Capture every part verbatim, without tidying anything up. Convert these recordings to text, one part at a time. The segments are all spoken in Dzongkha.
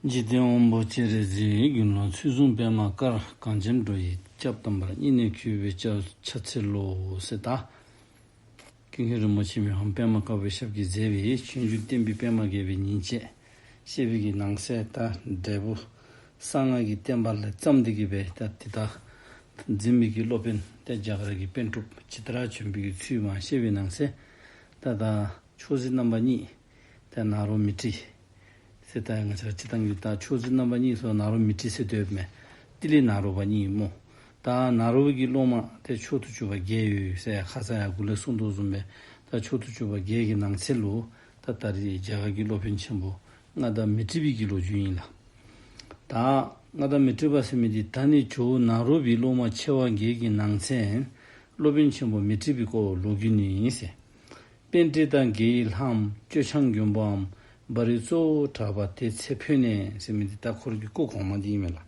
འཇིག་རྟེན་དབང་པོ་སྤྱན་རས་གཟིགས། དགེ་སློང་ཚུལ་བཟུང་པདྨ་དཀར། གངས་ཅན་འགྲོ་ཡི་སྐྱབས་དམ་པ། སྙིང་ནས་གུས་པས་ཕྱག་འཚལ་ལོ་ཟེར། ད་ཀུན་མཁྱེན་རིན་པོ་ཆེ་མི་ཕམ་པདྨ་དཀར་པོའི་ཞབས་ཀྱིས་མཛད་པའི་སྤྱོད་འཇུག་བསྟན་པའི་པདྨ་རྒྱས་པའི་ཉིན་བྱེད་ཅེས་པའི་གི་ནང་གསེས། ད་འབྲས་བུ་གསང་སྔགས་ཀྱི་བསྟན་པ་ལས་བརྩམས་ཏེ་གི་སྦེ་ད་དེ་དག་འཛིན་པའི་གི་སློབ་དཔོན་ཏེ་རྒྱ་གར་གྱི་པཎ་གྲུབ་ཇི་ལྟར་བྱོན་པའི་གི་ཚུལ་མར་བཤད་པའི་ནང་གསེས། ད་ད་མཆོག་གཟིགས་རྣམ་པ་གཉིས། ཏེ་ནཱ་རོ་མཻ་ཏྲི་ཟེར། ད་ང་བཅས་ར་སྤྱིར་བཏང་གི་ད་མཆོག་གཟིགས་རྣམ་པ་གཉིས་སོགས་ནཱ་རོ་མཻ་ཏྲི་ཟེར་འདོད་མས། ཏི་ལི་ནཱ་རོ་པ་གཉིས་སྨོ། ད་ནཱ་རོ་པའི་གི་སློབ་མ་ཏེ་མཆོག་ཏུ་གྱུར་པ་བརྒྱད་ཡོད་ཟེར་ཁ་ཙ་ཡང་གོང་ལས་གསུངས་དོ་བཟུམ་སྦེ། ད་མཆོག་ཏུ་གྱུར་པ་བརྒྱད་ཀྱི་ནང་ཚན་ལུ་ད་ད་རེས་རྒྱ་གར་གྱི་སློབ་དཔོན་ཆེན་པོ་མངའ་བདག་མཻ་ཏྲི་པའི་གི་ལོ་རྒྱུས་ཨིན་ལགས། ད་མངའ་བདག་མཻ་ཏྲི་པ་ཟེར་མི་འདི་ད་ནི་ཇོ་བོ་ནཱ་རོ་པའི་སློབ་མ་ཆེ་བ་བརྒྱད་ཀྱི་ནང་ཚན་སློབ་དཔོན་ཆེན་པོ་མཻ་ཏྲི་པའི་སྐོར་ལོ་རྒྱུས་ནི་ཨིན་ཟེར། པཎྜི་ཏ་དགེ་བའི་ལྷའམ་སྤྱོད་འཆང་མགོན་པོའམ་བ་རི་གཙོ་བོ་གྲགས་པ་དེ་ཚེ་འཕོས་ནས་ཟེར་མི་འདི་ད་ཁོ་ར་གི་སྐུ་གོང་མ་འདི་ཨིན་མས་ལགས།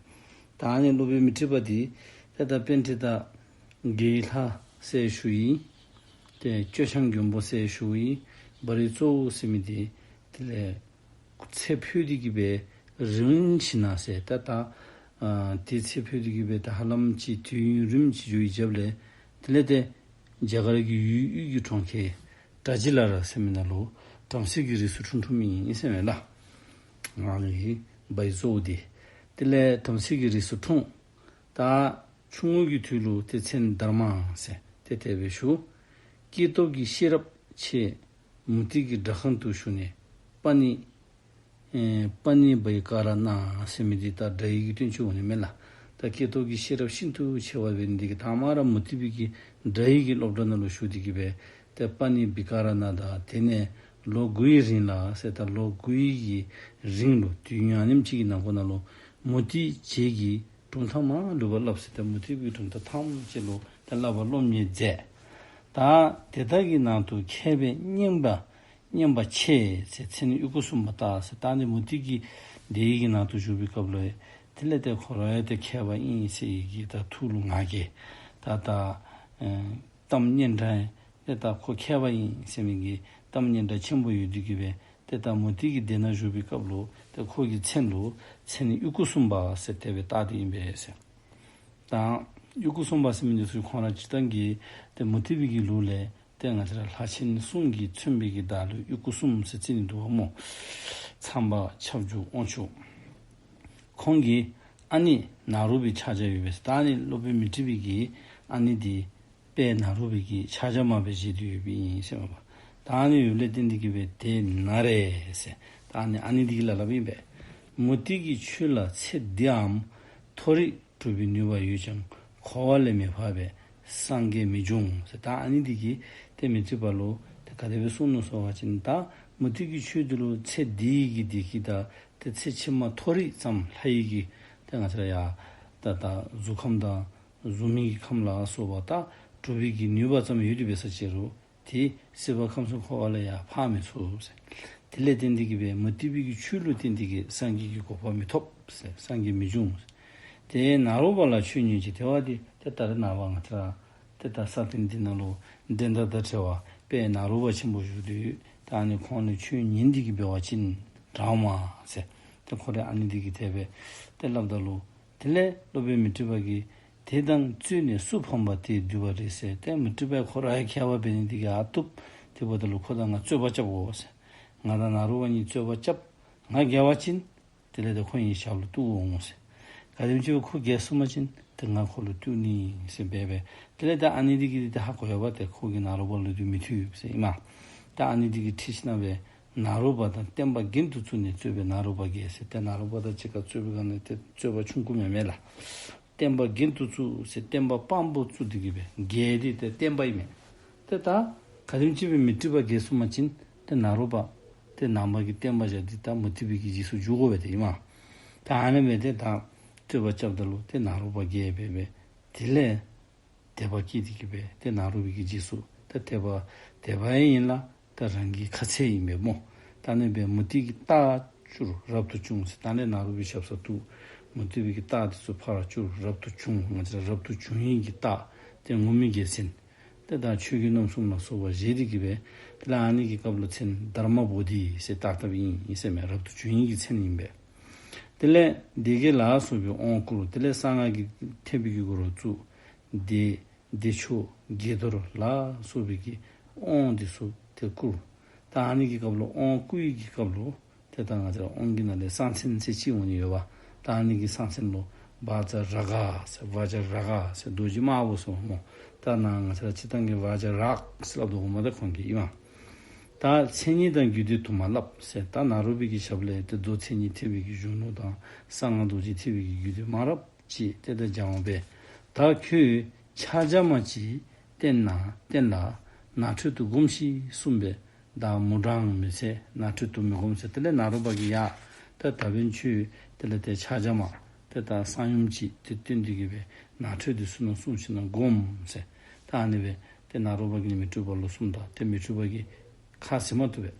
ད་ཨ་ནི་སློབ་དཔོན་མཻ་ཏྲི་པ་འདི་ཏེ་ད་པཎྜི་ཏ་དགེ་བའི་ལྷ་ཟེར་ཞུ་ཡི། ཏེ་སྤྱོད་འཆང་མགོན་པོ་ཟེར་ཞུ་ཡི། བ་རི་གཙོ་བོ་ཟེར་མི་འདི་དེ་ལས་ཚེ་འཕོས་ཏེ་གི་སྦེ་རིམ་བཞིན་ན་ཟེར། ད་ད་ཨ་དེ་ཚེ་འཕོས་ཏེ་གི་སྦེ་ད་ཧ་ལམ་ཅིག་དུས་ཡུན་རིངམོ་ཅིག་འགྱོ་བའི་རྒྱབ་ལས་དེ་ལས་ཏེ་རྒྱ་གར་གྱི་ཡུལ་དབུས་ཀྱི་གྲོང་ཁྱེར་བྲ་ཇི་ལ་ར་ཟེར་མི་ནང་ལུ་བྲམ་ཟེ་གི་རིགས་སུ་འཁྲུངས་འཁྲུངསམ་ཨིན་ཟེར་མས་ལགས། ང་ནི་བ་རི་གཙོ་བོ་འདི། དེ་ལས་བྲམ་ཟེ་གི་རིགས་སུ་འཁྲུངས། ད་ཆུང་ངུ་གི་དུས་ལུ་ཏེ་མཚན་དྷརྨ་ཟེར་ཏེ་དེ་སྦེ་ཞུ། སྐྱེ་སྟོབས་ཀྱི་ཤེས་རབ་ཆེ། མུ་སྟེགས་ཀྱི་དགྲ་ཁང་དུ་ཞུགས་ནས་པཱ་ཎི་ཨེ་པཱ་ཎི་བི་ཀ་ར་ཎ་ཟེར་མི་འདི་ད་སྒྲ་ཡིག་གི་དོན་ཅིག་འོང་ནི་མས་ལགས། ད་སྐྱེ་སྟོབས་ཀྱི་ཤེས་རབ་ཤིན་ཏུ་ཆེ་བ་འབད་ནི་འདི་གིས་ད་མ་ར་མུ་སྟེགས་པའི་གི་སྒྲ་ཡིག་གི་སློབ་གྲྭ་ནང་ལུ་ཞུགས་ཏེ་གི་སྦེ་ཏེ་པཱ་ཎི་བི་ཀ་ར་ཎ་དང་དེ་ནས་ལོ་དགུའི་རིང་ལ་ཟེར། ད་ལོ་དགུའི་གི་རིང་ལུ་དུས་ཡུན་ཨ་ནེམ་ཅིག་གི་ནང་འཁོད་ནང་ལུ་མུ་སྟེགས་བྱེད་ཀྱི་གྲུབ་མཐའ་མ་ལུས་པ་བསླབས་ཟེར། ཏེ་མུ་སྟེགས་པའི་གྲུབ་མཐའ་ཐམས་ཅད་ལུ་ཏེ་བསླབ་པ་སློབ་གཉེར་མཛད། ད་དེ་དག་གི་ནང་དུ་མཁས་པའི་སྙན་པ་སྙན་པ་ཆེ་ཟེར། མཚན་ནི་དབྱུག་གུ་གསུམ་པ་བཏགས་ཟེར། ད་ནི་མུ་སྟེགས་ཀྱི་སྡེ་ཡི་གི་ནང་དུ་བཞུགས་པའི་སྐབས་ལུ་དེ་ལས་ཏེ་ཁོ་ར་ཡང་ཏེ་མཁས་པ་ཨིན་ཟེར་བའི་གི་ད་ཐུགས་ལུ་ང་རྒྱལ་ད་ད་ཨེ་གཏམ་སྙན་གྲགས་ཏེ་ད་ཁོ་མཁས་པ་ཨིན་ཟེར་མི་གི་གཏམ་སྙན་གྲགས་ཆེན་པོ་ཡོད་དེ་གི་སྦེ་ཏེ་ད་མུ་སྟེགས་ཀྱི་སྡེ་ནང་བཞུགས་པའི་སྐབས་ལུ་ཏེ་ཁོ་གི་མཚན་ལུ་མཚན་ནི་དབྱུག་གུ་གསུམ་པ་ཟེར་དེ་སྦེ་བཏགས་ཏེ་ཨིན་པས་ཟེར། ད་དབྱུག་གུ་གསུམ་པ་ཟེར་མི་འདི་ཚུ་ཁོང་ར་སྤྱིར་བཏང་གི་ཏེ་མུ་སྟེགས་པའི་གི་ལུགས་ལས་ཏེ་ང་བཅས་ར་ལྷ་ཆེན་གསུམ་གྱིས་མཚོན་པའི་གི་བརྡ་ལུ་དབྱུག་གུ་གསུམ་ཟེར་བརྩི་ནི་འདུག་པ་སྨོ། ཚངས་པ་ཁྱབ་འཇུག་དབང་ཕྱུག། ཁོང་གི་ཨ་ནེ་ནཱ་རོ་པའི་ཕྱག་རྒྱ་ཡོད་པས། ད་ཨ་ནི་སློབ་དཔོན་མཻ་ཏྲི་པའི་གི་ཨ་ནེ་འདི་དཔལ་ནཱ་རོ་པའི་གི་ཕྱག་རྒྱ་མ་སྦེ་བཞེས་ཏེ་ཡོདཔ་ཨིན་ཟེར་མས་པ། ད་ཨ་ནི་ཡོདཔ་ལས་བརྟེན་ཏེ་གི་སྦེ་དེ་ན་རེ་ཟེར། ད་ཨ་ནི་ཨ་ནེ་འདི་གིས་སླབ་སླབ་ཨིན་པས། མུ་སྟེགས་ཀྱི་ཆོས་ལ་ཚེ་འདིའམ་མཐོ་རིས་སྒྲུབ་པའི་ནུས་པ་ཡོད་ཀྱང་། འཁོར་བ་ལས་མི་འཕགས་པས་སངས་རྒྱས་མི་འབྱུང་ཟེར། ད་ཨ་ནེ་འདི་གིས་ཏེ་མཻ་ཏྲི་པ་ལུ་ཏེ་ག་དེ་སྦེ་གསུངས་ནུག་ཟེར་བ་ཅིན་ད་མུ་སྟེགས་ཀྱི་ཆོས་འདི་ལུ་ཚེ་འདི་གི་བདེ་སྐྱིད་དང་ཏེ་ཚེ་ཕྱི་མ་མཐོ་རིས་ཙམ་ལྷ་ཡི་གི་ཏེ་ང་བཅས་ར་ཡ་ད་ད་གཟུགས་ཁམས་དང་གཟུགས་མེད་ཀྱི་ཁམས་ལ་སོགས་པ་ད་སྒྲུབ་པའི་གི་ནུས་པ་ཙམ་ཡོད་དེ་འབད་ས་ཅིག་རུང་དེ་སྲིད་པ་ཁམས་གསུམ་འཁོར་བ་ལས་ཡང་འཕགས་མི་ཚུགས་ཟེར། དེ་ལས་བརྟེན་ཏེ་གི་སྦེ་མུ་སྟེགས་པའི་གི་ཆོས་ལུ་བརྟེན་ཏེ་གི་སངས་རྒྱས་ཀྱི་གོ་འཕང་མི་ཐོབ་ཟེར། སངས་རྒྱས་མི་འབྱུང་ཟེར། དེ་ནཱ་རོ་པ་ལ་ཆོས་ཉོན་ཅིག། དེ་བ་དེ་ཏེ་ད་རེས་ནངས་པ་ང་བཅས་ར་ཏེ་ད་ས་སྟེང་འདི་ནང་ལུ་འགྲན་ཟླ་དང་བྲལ་བ་དཔལ་ནཱ་རོ་པ་ཆེན་པོ་བཞུགས་ཏེ་ཡོད། ད་ཨ་ནི་ཁོང་ལས་ཆོས་ཉན་ཏེ་གི་འབད་བ་ཅིན་དྲག་མས་ཟེར། ཏེ་ཁོ་རའི་ཨ་ནེ་འདི་གིས་དེ་སྦེ་ཏེ་སླབ་ད་ལུ་དེ་ལས་སློབ་དཔོན་མཻ་ཏྲི་པ་གིས་དེ་དང་རྩོད་ནས་སུ་ཕམ་པ་དེས་འདུལ་བར་རིགས་ཟེར། ཏེ་མཻ་ཏྲི་པ་ཁོ་ར་ཡང་མཁས་པ་འབད་ནི་འདི་གིས་ཨ་བཏུབ། དེ་འབདཝ་ད་ལུ་ཁོ་དང་ང་རྩོད་པ་རྐྱབ་དགོ་ཟེར། ང་དང་ནཱ་རོ་པ་གཉིས་རྩོད་པ་རྐྱབ། ང་རྒྱལ་བ་ཅིན་དེ་ལས་ཏེ་ཁོ་ངེའི་ཞབས་ལུ་གཏུག་འོང་ཟེར། ག་དེམ་ཅིག་སྦེ་ཁོ་རྒྱལ་སོང་པ་ཅིན་ཏེ་ང་ཁོ་ལུ་གཏུག་ནི་ཟེར་སྦེ་སྦེ། དེ་ལས་ད་ཨ་ནེ་འདི་གིས་ཏེ་ཧ་གོ་ཡོདཔ་ཏེ་ཁོ་གིས་ནཱ་རོ་པ་ལུ་ཏེ་མི་ཐུབ་ཟེར་ཨིན་མས། ད་ཨ་ནེ་འདི་གིས་ཁྲིད་ཞིནམ་ལས་ནཱ་རོ་པ་དང་བསྟན་པ་གྱེན་དུ་བཙུགས་ནས་རྩོད་པས་ནཱ་རོ་པ་རྒྱལ་ཟེར། ཏེ་ནཱ་རོ་པ་དང་གཅིག་ཁར་རྩོད་པའི་སྒང་ལས་ཏེ་རྩོད་པ་ཆུང་ཀུ་མེན་མས་ལགས། བསྟན་པ་གྱེན་དུ་བཙུགས་ཟེར། བསྟན་པ་དཔང་པོ་བཙུགས་ཏེ་གི་སྦེ་རྒྱལ་ཏེ་ཏེ་བསྟན་པ་ཨིན་མས། ཏེ་ད་ག་དེམ་ཅིག་སྦེ་མཻ་ཏྲི་པ་རྒྱལ་སོང་པ་ཅིན་ཏེ་ནཱ་རོ་པ་ཏེ་ནང་པ་གི་བསྟན་པ་བཞག་སྟེ་ད་མུ་སྟེགས་པའི་གི་རྗེས་སུ་འཇུག་དགོ་པས་ཏེ་ཨིན་མས། ད་ཨ་ནི་སྦེ་ཏེ་ད་རྩོད་པ་རྐྱབ་ད་ལུ་ཏེ་ནཱ་རོ་པ་རྒྱལ་སྦེ་སྦེ་དེ་ལས་དད་པ་སྐྱེས་ཏེ་གི་སྦེ་ཏེ་ནཱ་རོ་པའི་གི་རྗེས་སུ་ད་དད་པ་དད་པ་ཡང་ཨིན་ལགས། ད་རང་གི་ཁ་ཚེ་ཨིན་པས་སྨོ། ད་ཨ་ནི་སྦེ་མུ་སྟེགས་ཀྱི་རྟགས་བཅུར་རབ་ཏུ་བྱུང་ཟེར། ད་ཨ་ནི་ནཱ་རོ་པའི་ཞབས་སར་གཏུགས། མུ་སྟེགས་པའི་གི་རྟགས་དེ་ཚུ་ཕར་བཅུར་རབ་ཏུ་བྱུང་། ང་བཅས་ར་རབ་ཏུ་བྱུང་ཡི་གི་རྟགས་ཏེ་ངུར་སྨྲིག་རྒྱལ་མཚན་ཏེ་ད་ཆོས་ཀྱི་རྣམ་གསུམ་ལ་སོགས་པ་བཞེས་ཏེ་གི་སྦེ་དེ་ལས་ཨ་ནི་གི་སྐབས་ལུ་མཚན་དྷརྨ་བོ་དྷི་ཟེར་བཏགས་བཏགསཔ་ཨིན་ཨིན་ཟེར་མས། རབ་ཏུ་བྱུང་ཡི་གི་མཚན་ཨིན་པས། དེ་ལས་སྡེ་བརྒྱད་ལ་སོགས་པའི་དབང་བསྐུར། དེ་ལས་གསང་སྔགས་ཀྱི་ཐེག་པའི་གི་སྒོ་རུ་བཙུགས། བདེ་བདེ་མཆོག་དགྱེས་རྡོར་ལ་སོགས་པའི་གི་དབང་འདི་ཚུ་ཏེ་བསྐུར། ད་ཨ་ནི་གི་སྐབས་ལུ་དབང་བསྐུར་བའི་གི་སྐབས་ལུ་ཏེ་ད་ང་བཅས་ར་དབང་གི་ནང་ལས་གསང་མཚན་ཟེར་ཅིག་འོང་ནི་ཡོདཔ། ད་ཨ་ནི་གི་གསང་མཚན་ལུ་བཛྲ་རཀྵ་ཟེར་བཛྲ་རཀྵ་ཟེར་རྡོ་རྗེ་དམར་པོ་ཟེར་སྨོ། ད་ནཱ་ང་བཅས་ར་སྤྱིར་བཏང་གི་བཛྲ་རཀྵ་ཟེར་སླབ་དོ་འོང་མས། ད་ཁོང་གི་ཨིན་མས། ད་མཚན་ཉིད་དང་རྒྱུད་སྡེ་དུ་མ་བསླབ་ཟེར། ད་ནཱ་རོ་པའི་གི་ཞབས་ལས་ཏེ་མདོ་མཚན་ཉིད་ཐེག་པའི་གི་གཞུང་ལུགས་དང་གསང་སྔགས་རྡོ་རྗེ་ཐེག་པའི་གི་རྒྱུད་སྡེ་མ་རབས་ཅིག་ཏེ་ད་སྦྱང་བ་སྦེ། ད་ཁྱོད་ཕྱག་རྒྱ་མ་ཅིག་བསྟན་ན་བསྟན་ལ་ནགས་ཁྲོད་དུ་སྒོམས་ཤིག་གསུངས་པས། བདག་མུ་གྲངས་མི་འཚལ་ནགས་ཁྲོད་དུ་མི་སྒོམ་ཟེར། དེ་ལས་ནཱ་རོ་པ་གིས་ཡ་ད་ད་འབདན་ཁྱོད་དེ་ལས་ཏེ་ཕྱག་རྒྱ་མ་ཏེ་ད་གསང་ཡུམ་ཅིག་ཏེ་བསྟན་ཏེ་གི་སྦེ་ནགས་ཁྲོད་འདི་ཚུ་ནང་སྲུང་ཞིནམ་ལས་སྒོམ་ཟེར། ད་ཨ་ནི་སྦེ་ཏེ་ནཱ་རོ་པ་གིས་ནི་མཻ་ཏྲི་པ་ལུ་གསུངམ་ད་ཏེ་མཻ་ཏྲི་པ་གིས་ཁ་བཟེད་མ་བཏུབ་པས།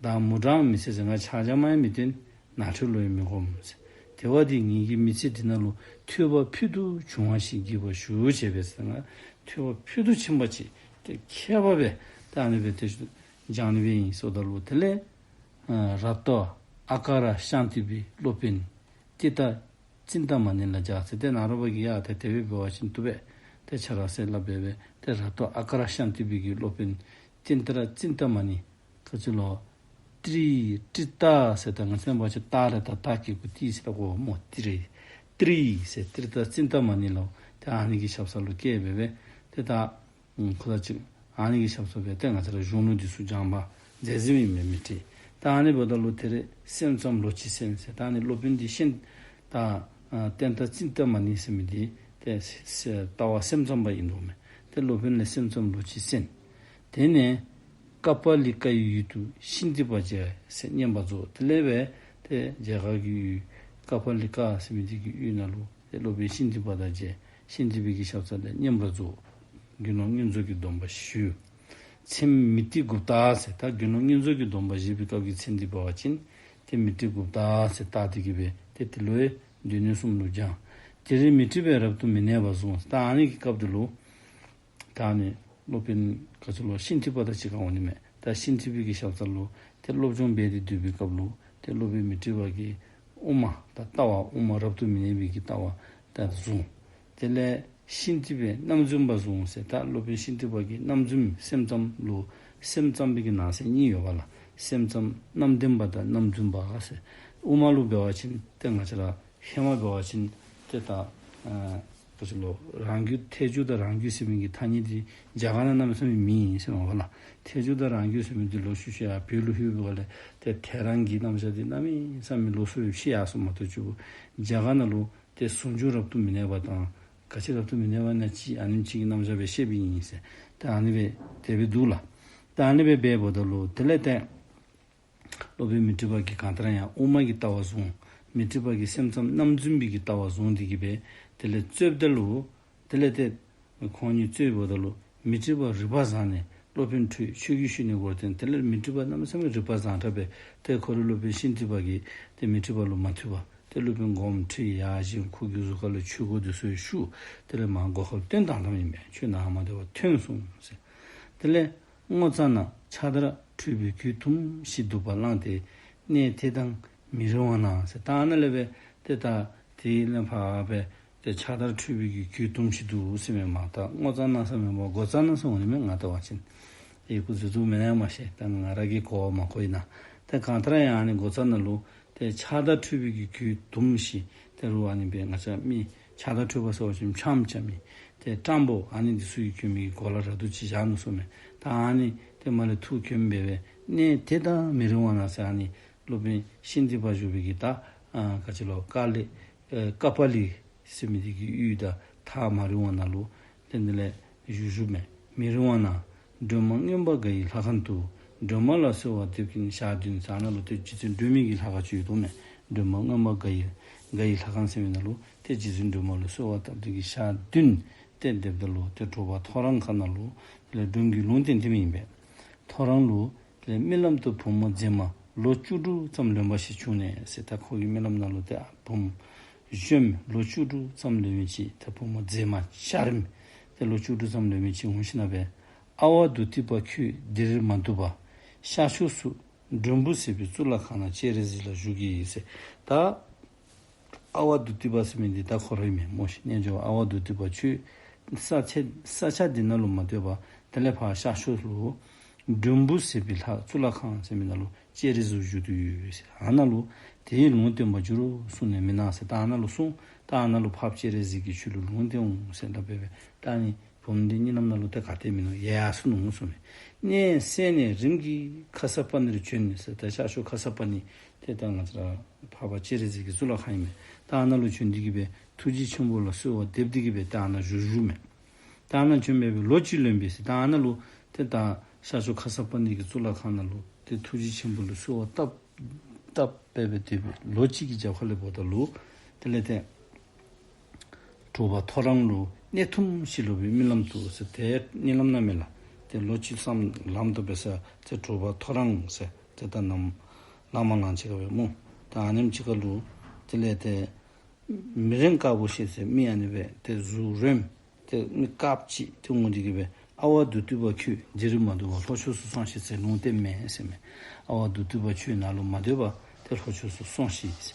བདག་མུ་གྲངས་མི་འཚལ་ཟེར། ང་ཕྱག་རྒྱ་མ་ཡང་མི་བསྟེན། ནགས་ཁྲོད་ལུ་ཡང་མི་སྒོམ་ཟེར། དེ་བ་འདི་ངེད་ཀྱི་མི་ཚེ་འདི་ནང་ལུ་ཐོས་པ་ཕུལ་དུ་བྱུང་བ་ཞིག་བགྱིས་པར་ཞུ་བྱས་པས་ཟེར། ང་ཐོས་པ་ཕུལ་དུ་ཕྱིན་པ་ཅིག་ཏེ་མཁས་པ་སྦེ་ད་ཨ་ནི་སྦེ་ཏེ་སྦྱང་ནི་སྦེ་ཨིན་ཟེརཝ་ད་ལུ་དེ་ལས་ཨ་རཏོ་ཨ་ཀ་ར་ཤཱནྟི་པའི་སློབ་དཔོན་ཏིཏྟ་ཙིནྟ་མ་ཎི་ལ་སྦྱར་ཟེར། ཏེ་ནཱ་རོ་པ་གིས་ཡ་ཏེ་དེ་སྦེ་འབད་བ་ཅིན་བཏུབ་པས། ཏེ་ཁྱོད་ར་ཟེར་སླབ་སྦེ་སྦེ་ཏེ་རཏོ་ཨ་ཀ་ར་ཤཱནྟི་པའི་གི་སློབ་དཔོན་ཏིཏྟ་ཙིནྟ་མ་ཎི་ག་ཅི་ལོ་ཏྲི་ཏྲི་ཏ་ཟེར། ད་ང་བཅས་འབད་བ་ཅིན་ཏ་རེ་ད་ཏ་གི་གུ་ཏི་ཟེར་ད་གོ་སྨོ། ཏི་རེ་ཏྲི་ཟེར་ཏིཏྟ་ཙིནྟ་མ་ཎི་ལུ་ཏེ་ཨ་ནི་གི་ཞབས་ས་ལུ་བསྐྱལ་སྦེ་སྦེ་ཏེ་ད་ཁོ་ད་ཅིག་ཨ་ནི་གི་ཞབས་ས་སྦེ་ཏེ་ང་བཅས་ར་གཞུང་ལུགས་འདི་ཚུ་སྦྱང་བ་མཛད་མཛདཔ་ཨིན་མས་མཻ་ཏྲི། ད་ཨ་ནི་འབདཝ་ད་ལུ་དེ་རེ་སེམས་ཙམ་ལོ་གཅིག་གསན་ཟེར། ད་ཨ་ནི་སློབ་དཔོན་འདི་ཤཱནྟི་ད་ཨ་ཏིཏྟ་ཙིནྟ་མ་ཎི་ཟེར་མི་འདི་ཏེ་ལྟ་བ་སེམས་ཙམ་པ་ཨིན་དོ་མས། ཏེ་སློབ་དཔོན་ལས་སེམས་ཙམ་ལོ་གཅིག་གསན། དེ་ནས་ཀ་པ་ལི་ཀའི་ཡུལ་དུ་ཤཱནྟི་པ་མཇལ་ཟེར་བསྙེན་པར་རྫོགས། དེ་ལས་སྦེ་ཏེ་མཇལ་ཁ་གི་ཡུལ་ཀ་པ་ལི་ཀ་ཟེར་མི་འདི་གི་ཡུལ་ནང་ལུ་ཏེ་སློབ་དཔོན་ཤཱནྟི་པ་དང་མཇལ། ཤཱནྟི་པའི་གི་ཞབས་ས་ལས་བསྙེན་པར་རྫོགས། དགེ་སློང་བསྙེན་རྫོགས་ཀྱི་སྡོམ་པ་ཞུ། མཚན་མི་ཏྲི་གུཔྟ་ཟེར། ད་དགེ་སློང་བསྙེན་རྫོགས་ཀྱི་སྡོམ་པ་བཞེས་པའི་སྐབས་ཀྱི་མཚན་འདི་འབད་བ་ཅིན་ཏེ་མི་ཏྲི་གུཔྟ་ཟེར་བཏགས་ཏེ་གི་སྦེ་ཏེ་དེ་ལུ་ཡང་སྡེ་སྣོད་གསུམ་ལུ་སྦྱང་། དེར་མཻ་ཏྲི་པས་རབ་ཏུ་མི་གནས་པ་བཟུང་། ད་ཨ་ནི་གི་སྐབས་འདི་ལུ་ད་ཨ་ནི་སློབ་དཔོན་ག་ཅི་ལོ་ཤཱནྟི་པ་དང་གཅིག་ཁར་འོང་ནི་མས། ད་ཤཱནྟི་པའི་གི་ཞབས་ས་ལུ་ཏེ་སློབ་སྦྱོང་འབད་དེ་སྡོད་པའི་སྐབས་ལུ་ཏེ་སློབ་དཔོན་མཻ་ཏྲི་པ་གིས་དབུ་མ་ད་ལྟ་བ་དབུ་མ་རབ་ཏུ་མི་གནས་པའི་གི་ལྟ་བ་ད་བཟུང་། དེ་ལས་ཤཱནྟི་པས་རྣམ་རྫུན་པ་བཟུང་ཟེར། ད་སློབ་དཔོན་ཤཱནྟི་པ་གིས་རྣམ་རྫུན་སེམས་ཙམ་ལུ་སེམས་ཙམ་པའི་གི་ནང་གསེས་གཉིས་ཡོདཔ་ལགས། སེམས་ཙམ་རྣམ་བདེན་པ་དང་རྣམ་རྫུན་པ་ཟེར། དབུ་མ་ལུ་འབད་བ་ཅིན་ཏེ་ང་བཅས་ར་ཧེ་མ་འབད་བ་ཅིན་ཏེ་ད་ཨ་ག་ཅི་ལོ་རང་རྒྱུད་ཐལ་འགྱུར་དང་རང་རྒྱུད་ཟེར་མི་གི་ཐ་སྙད་འདི་རྒྱ་གར་ནང་གནམ་མེད་ས་མེད་མེད་ཟེར་མས་པ་ལགས། ཐལ་འགྱུར་དང་རང་རྒྱུད་ཟེར་མི་འདི་ལོག་ཤུལ་ཤུལ་ཡར་བོད་ལུ་ལྷོད་པའི་སྒང་ལས་ཏེ་ཐལ་རང་གི་རྣམ་གཞག་འདི་གནམ་མེད་ས་མེད་ལོགས་སུ་སྦེ་བཤད་ཡར་སོང་མ་གཏོགས་ཅིག་རྒྱ་གར་ནང་ལུ་ཏེ་ཟུང་འཇུག་རབ་ཏུ་མི་གནས་པ་དང་ག་ཅི་རབ་ཏུ་མི་གནས་པ་ན་ཅིག་ཨ་ནེམ་ཅིག་གི་རྣམ་གཞག་སྦེ་བཤདཔ་ཨིན་ཟེར། ཏེ་ཨ་ནི་སྦེ་དེ་སྦེ་འདུག་ལགས། ཏེ་ཨ་ནི་སྦེ་འབད་འབདཝ་ད་ལུ་དེ་ལས་ཏེ་སློབ་དཔོན་མཻ་ཏྲི་པ་གིས་གང་ལྟར་ཡང་དབུ་མ་གི་ལྟ་བ་བཟུང་། མཻ་ཏྲི་པ་གིས་སེམས་ཙམ་རྣམ་རྫུན་པའི་གི་ལྟ་བ་བཟུང་སྟེ་གི་སྦེ་དེ་ལས་རྩོདཔ་ད་ལུ་དེ་ལས་ཏེ་ཁོང་གཉིས་རྩོདཔ་ད་ལུ་མཻ་ཏྲི་པ་རིག་པ་བཟང་ནས་སློབ་དཔོན་ཁྲོས་ཆོས་གོས་ཞུ་ནི་སྐོར་བསྟན། དེ་ལས་མཻ་ཏྲི་པ་གནམ་མེད་ས་མེད་རིག་པ་བཟང་དྲགས་པས་ཏེ་ཁོ་རའི་སློབ་དཔོན་ཤཱནྟི་པ་གིས་ཏེ་མཻ་ཏྲི་པ་ལུ་མ་ཐུབ་པར་ཏེ་སློབ་དཔོན་སྒོམ་ཁྲིད་ཡར་བཞེངས། ཁོ་གི་གཟུགས་ཁ་ལུ་ཆོས་གོས་འདི་ཚུ་ཞུ། དེ་ལས་མར་སྒོ་ཁར་བཏོན་བཏང་བཏངམ་ཨིན་པས། ཁྱོད་ནཱ་མ་སྡོད་པར་ཐོན་གསུངས་ཟེར། དེ་ལས་སྔོ་ཙ་ན་ཕྱག་དར་འཁྲུད་པའི་གོས་དུམ་ཞིག་འདུག་པ་བླངས་ཏེ་གནས་དེ་དང་མི་རིང་བ་ན་ཟེར། ད་ཨ་ནཱ་ལས་སྦེ་ཏེ་ད་དེ་ལས་ཕར་སྦེ་ཏེ་ཕྱག་དར་འཁྲུད་པའི་གི་གོས་དུམ་ཞིག་འདུག་ཟེར་མས་མ། ད་སྔོ་ཙ་ན་ཟེར་མེན་པར་སྒོ་ཙ་ན་ཟེར་འོང་ནི་མས། ང་བལྟ་བ་ཅིན་ཡི་གུ་འཛོལ་འཛོལཝ་མེན་ན་མ་ཤེས། ད་ང་ར་གིས་གོ་བ་མ་གོ་ཨིན་ན། ད་གང་ལྟར་ཡང་ཨ་ནི་སྒོ་ཙ་ན་ལུ་ཏེ་ཕྱག་དར་འཁྲུད་པའི་གི་གོས་དུམ་ཞིག་ཏེ་རུང་ཨ་ནི་སྦེ་ང་བཅས་མི་ཕྱག་དར་འཁྲུད་པ་ཟེར་བ་ཅིན་འཆམ་འཆམ་མི་ཏེ་སྤྲང་པོ་ཨ་ནི་འདི་ཚུ་གིས་གྱོན་མི་གི་གོ་ལ་ར་འདུག་ཅིག་བཞག་ནུག་ཟེར་མས། ད་ཨ་ནི་ཏེ་མར་ལས་འཐུ་གྱོན་སྦེ་སྦེ་གནས་དེ་དང་མི་རིང་བ་ན་ཟེར། ཨ་ནི་སློབ་དཔོན་ཤཱནྟི་པ་བཞུགས་པའི་གི་ད་ཨ་ག་ཅི་ལོ་ཀ་ལི་ཨེ་ཀ་པ་ལི་ཟེར་མི་འདི་གི་ཡུལ་དང་ཐག་མ་རིང་བ་ན་ལུ་ཏེ་དེ་ལས་བཞུགས་བཞུགསཔ་མས། མི་རིང་བ་ན་སྒྲོལ་མ་མངོན་པ་དགའ་བའི་ལྷ་ཁང་དུ་སྒྲོལ་མ་ལ་གསོལ་བ་འདེབས་ཀྱིན་ཞག་བདུན་ཟེར། ཨ་ནཱ་ལུ་ཏེ་རྗེ་བཙུན་སྒྲོལ་མའི་གི་ལྷ་ཁང་ཅིག་ཡོད་དོ་མས། སྒྲོལ་མ་མངོན་པ་དགའ་བའི་དགའ་བའི་ལྷ་ཁང་ཟེར་མི་ནང་ལུ་ཏེ་རྗེ་བཙུན་སྒྲོལ་མ་ལུ་གསོལ་བ་བཏབ་སྟེ་གི་ཞག་བདུན་ཏེ་འདེབས་ད་ལུ་ཏེ་དྲོ་པ་ཐོ་རངས་ཁ་ནང་ལུ་དེ་ལས་སྒྲུང་གི་ལུང་བསྟན་ཏེ་མི་ཨིན་པས། ཐོ་རངས་ལུ་དེ་ལས་རྨི་ལམ་དུ་བུ་མོ་མཛེས་མ་ལོ་བཅུ་དྲུག་ཙམ་ལོན་པ་ཞིག་བྱུང་ནས་ཟེར། ད་ཁོ་གི་རྨི་ལམ་ནང་ལུ་ཏེ་བུམོ་གཞོནམ་ལོ་བཅུ་དྲུག་ཙམ་ལོན་མི་ཅིག་ད་བུ་མོ་མཛེས་མ་འཇའ་རིསམོ་ཏེ་ལོ་བཅུ་དྲུག་ཙམ་ལོན་མི་ཅིག་འོང་ཞིནམ་ལས་ཨ་ཝ་བདུད་སྡིག་པ་ཁྱོད་འདིར་མ་འདུག་པར་ཤར་ཕྱོགས་སུ་མགྲོན་བུ་ཟེར་བའི་གཙུག་ལག་ཁང་ན་སྤྱན་རས་གཟིགས་ལ་བཞུགས་ཀྱིས་ཟེར། ད་ ཨ་ཝ་དྷཱུ་ཏི་པ་ཟེར་མི་འདི་ད་ཁོ་ར་ཨིན་མས་སྨོ་ཤིག། རྣལ་འབྱོར་པ་ཨ་ཝ་དྷཱུ་ཏི་པ་ཁྱོད་ས་ཆ་ས་ཆ་འདི་ནང་ལུ་མ་སྡོད་པར་དེ་ལས་ཕར་ཤར་ཕྱོགས་ལུ་མགྲོན་བུ་ཟེར་བའི་ལྷ་གཙུག་ལག་ཁང་ཟེར་མི་ནང་ལུ་སྤྱན་རས་གཟིགས་བཞུགས་ཏེ་ཡོད་ཟེར། ཨ་ནཱ་ལུ་དེའི་ལུང་བསྟན་པར་འགྱུར་རོ་གསུངས་ནས་མི་ནང་ཟེར། ད་ཨ་ནཱ་ལུ་སོང་། ད་ཨ་ནཱ་ལུ་འཕགས་པ་སྤྱན་རས་གཟིགས་ཀྱིས་ཁྱོད་ལུ་ལུང་བསྟན་འོང་ཟེར་སླབ་སྦེ་སྦེ་ད་ཨ་ནི་བུམོ་འདི་གཉིད་ལམ་ནང་ལུ་ཏེ་ག་ཏེ་མིན་ནུག། ཡལ་སོ་ནུག་གསུངས་མས། གནས་གསལ་ནས་རིམ་གྱིས་མཁའ་ས་པ་ཎིར་བྱོན་ཟེར། ད་ཤར་ཕྱོགས་མཁའ་ས་པ་ཎི་ཏེ་ད་ང་བཅས་ར་འཕགས་པ་སྤྱན་རས་གཟིགས་ཀྱི་གཙུག་ལག་ཁང་ཨིན་མས། ད་ཨ་ནཱ་ལུ་བྱོན་ཏེ་གི་སྦེ་ཐུགས་རྗེ་ཆེན་པོ་ལ་གསོལ་བ་འདེབས་ཏེ་གི་སྦེ་ད་ཨ་ནཱ་བཞུགས་བཞུགསཔ་མས། ད་ཨ་ནཱ་བྱོན་སྦེ་སྦེ་ལོ་གཅིག་ལོན་པས་ཟེར། ད་ཨ་ནཱ་ལུ་ཏེ་ད་ཤར་ཕྱོགས་མཁའ་ས་པ་ཎི་གི་གཙུག་ལག་ཁང་ནང་ལུ་ཏེ་ཐུགས་རྗེ་ཆེན་པོ་ལུ་གསོལ་བ་བཏབ་བཏབ་སྦེ་སྦེ་སྡོད་པའི་ལོ་གཅིག་གི་རྒྱབ་ཁ་ལས་འབདཝ་ད་ལུ་དེ་ལས་ཏེ་དྲོ་པ་ཐོ་རངས་ལུ་གནས་ཐུམ་ཞིག་ལོག་པའི་རྨི་ལམ་དུ་ཟེར། ཏེ་གཉིད་ལམ་ནང་མེན་ལགས། ཏེ་ལོག་ཅི་བསམ་ལམ་དུ་འབད་ས་ཏེ་དྲོ་པ་ཐོ་རངས་ཟེར་ཏེ་ད་ནམ་ལངམ་ལངམ་ཅིག་ཁར་སྦེ་སྨོ། ད་ཨ་ནེམ་ཅིག་ཁར་ལུ་དེ་ལས་ཏེ་མི་རིང་དཀར་པོ་ཞིག་ཟེར་མི་ཨ་ནི་སྦེ་ཏེ་གཟུགས་རིངམོ་ཏེ་མི་དཀརཔོ་ཅིག་ཏེ་འོང་སྟེ་གི་སྦེ་ཨ་ཝ་དྷཱུ་ཏི་པ་ཁྱོད་འདི་རུ་མ་སྡོད་པར་ལྷོ་ཕྱོགས་སུ་སོང་ཤིག་ཟེར་ལུང་བསྟན་མས་ཟེར་མས། ཨ་ཝ་དྷཱུ་ཏི་པ་ཁྱོད་ནཱ་ལུ་མ་སྡོད་པར་ཏེ་ལྷོ་ཕྱོགས་སུ་སོང་ཤིག་ཟེར།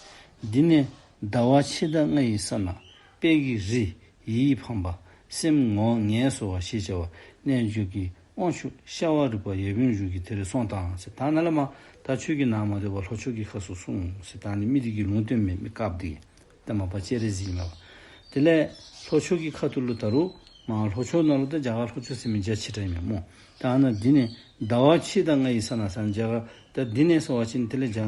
འདི་ནས་ཟླ་བ་ཕྱེད་དང་ལྔ་ཡི་ས་ན་དཔལ་གྱི་རི་ཡིད་ཕངས་པ་སེམས་ངལ་ངལ་གསོ་བ་ཞེས་བྱ་བ་རྣལ་འབྱོར་གྱི་དབང་ཕྱུག་ཤ་བ་རི་པ་ཡབ་ཡུམ་བཞུགས་ཀྱི་དེར་སོང་དང་ཟེར། ད་ནཱ་ལས་མར་ད་ཁྱོད་ཀྱིས་ནཱ་མ་སྡོད་པར་ལྷོ་ཕྱོགས་ཀྱི་ཁ་ཐུག་སོང་ཟེར། ད་ཨ་ནི་མི་འདི་གིས་ལུང་བསྟན་མས། མི་དཀརཔོ་འདི་གིས། ད་མ་པ་སྤྱན་རས་གཟིགས་ཨིན་མས་པ། དེ་ལས་ལྷོ་ཕྱོགས་ཀྱི་ཁ་ཐུག་ལུ་ད་རུང་མར་ལྷོ་ཕྱོགས་ནང་ལུ་ད་རྒྱ་གར་ལྷོ་ཕྱོགས་ཟེར་མི་རྒྱ་ཆེ་དྲགས་ཨིན་མས་སྨོ། ད་ཨ་ནཱ་འདི་ནས་ཟླ་བ་ཕྱེད་དང་ལྔ་ཡི་ས་ན་ཟེར་ཨ་ནི་རྒྱ་གར་ད་འདི་ནས་ཟེར་བ་ཅིན་དེ་ལས་རྒྱ་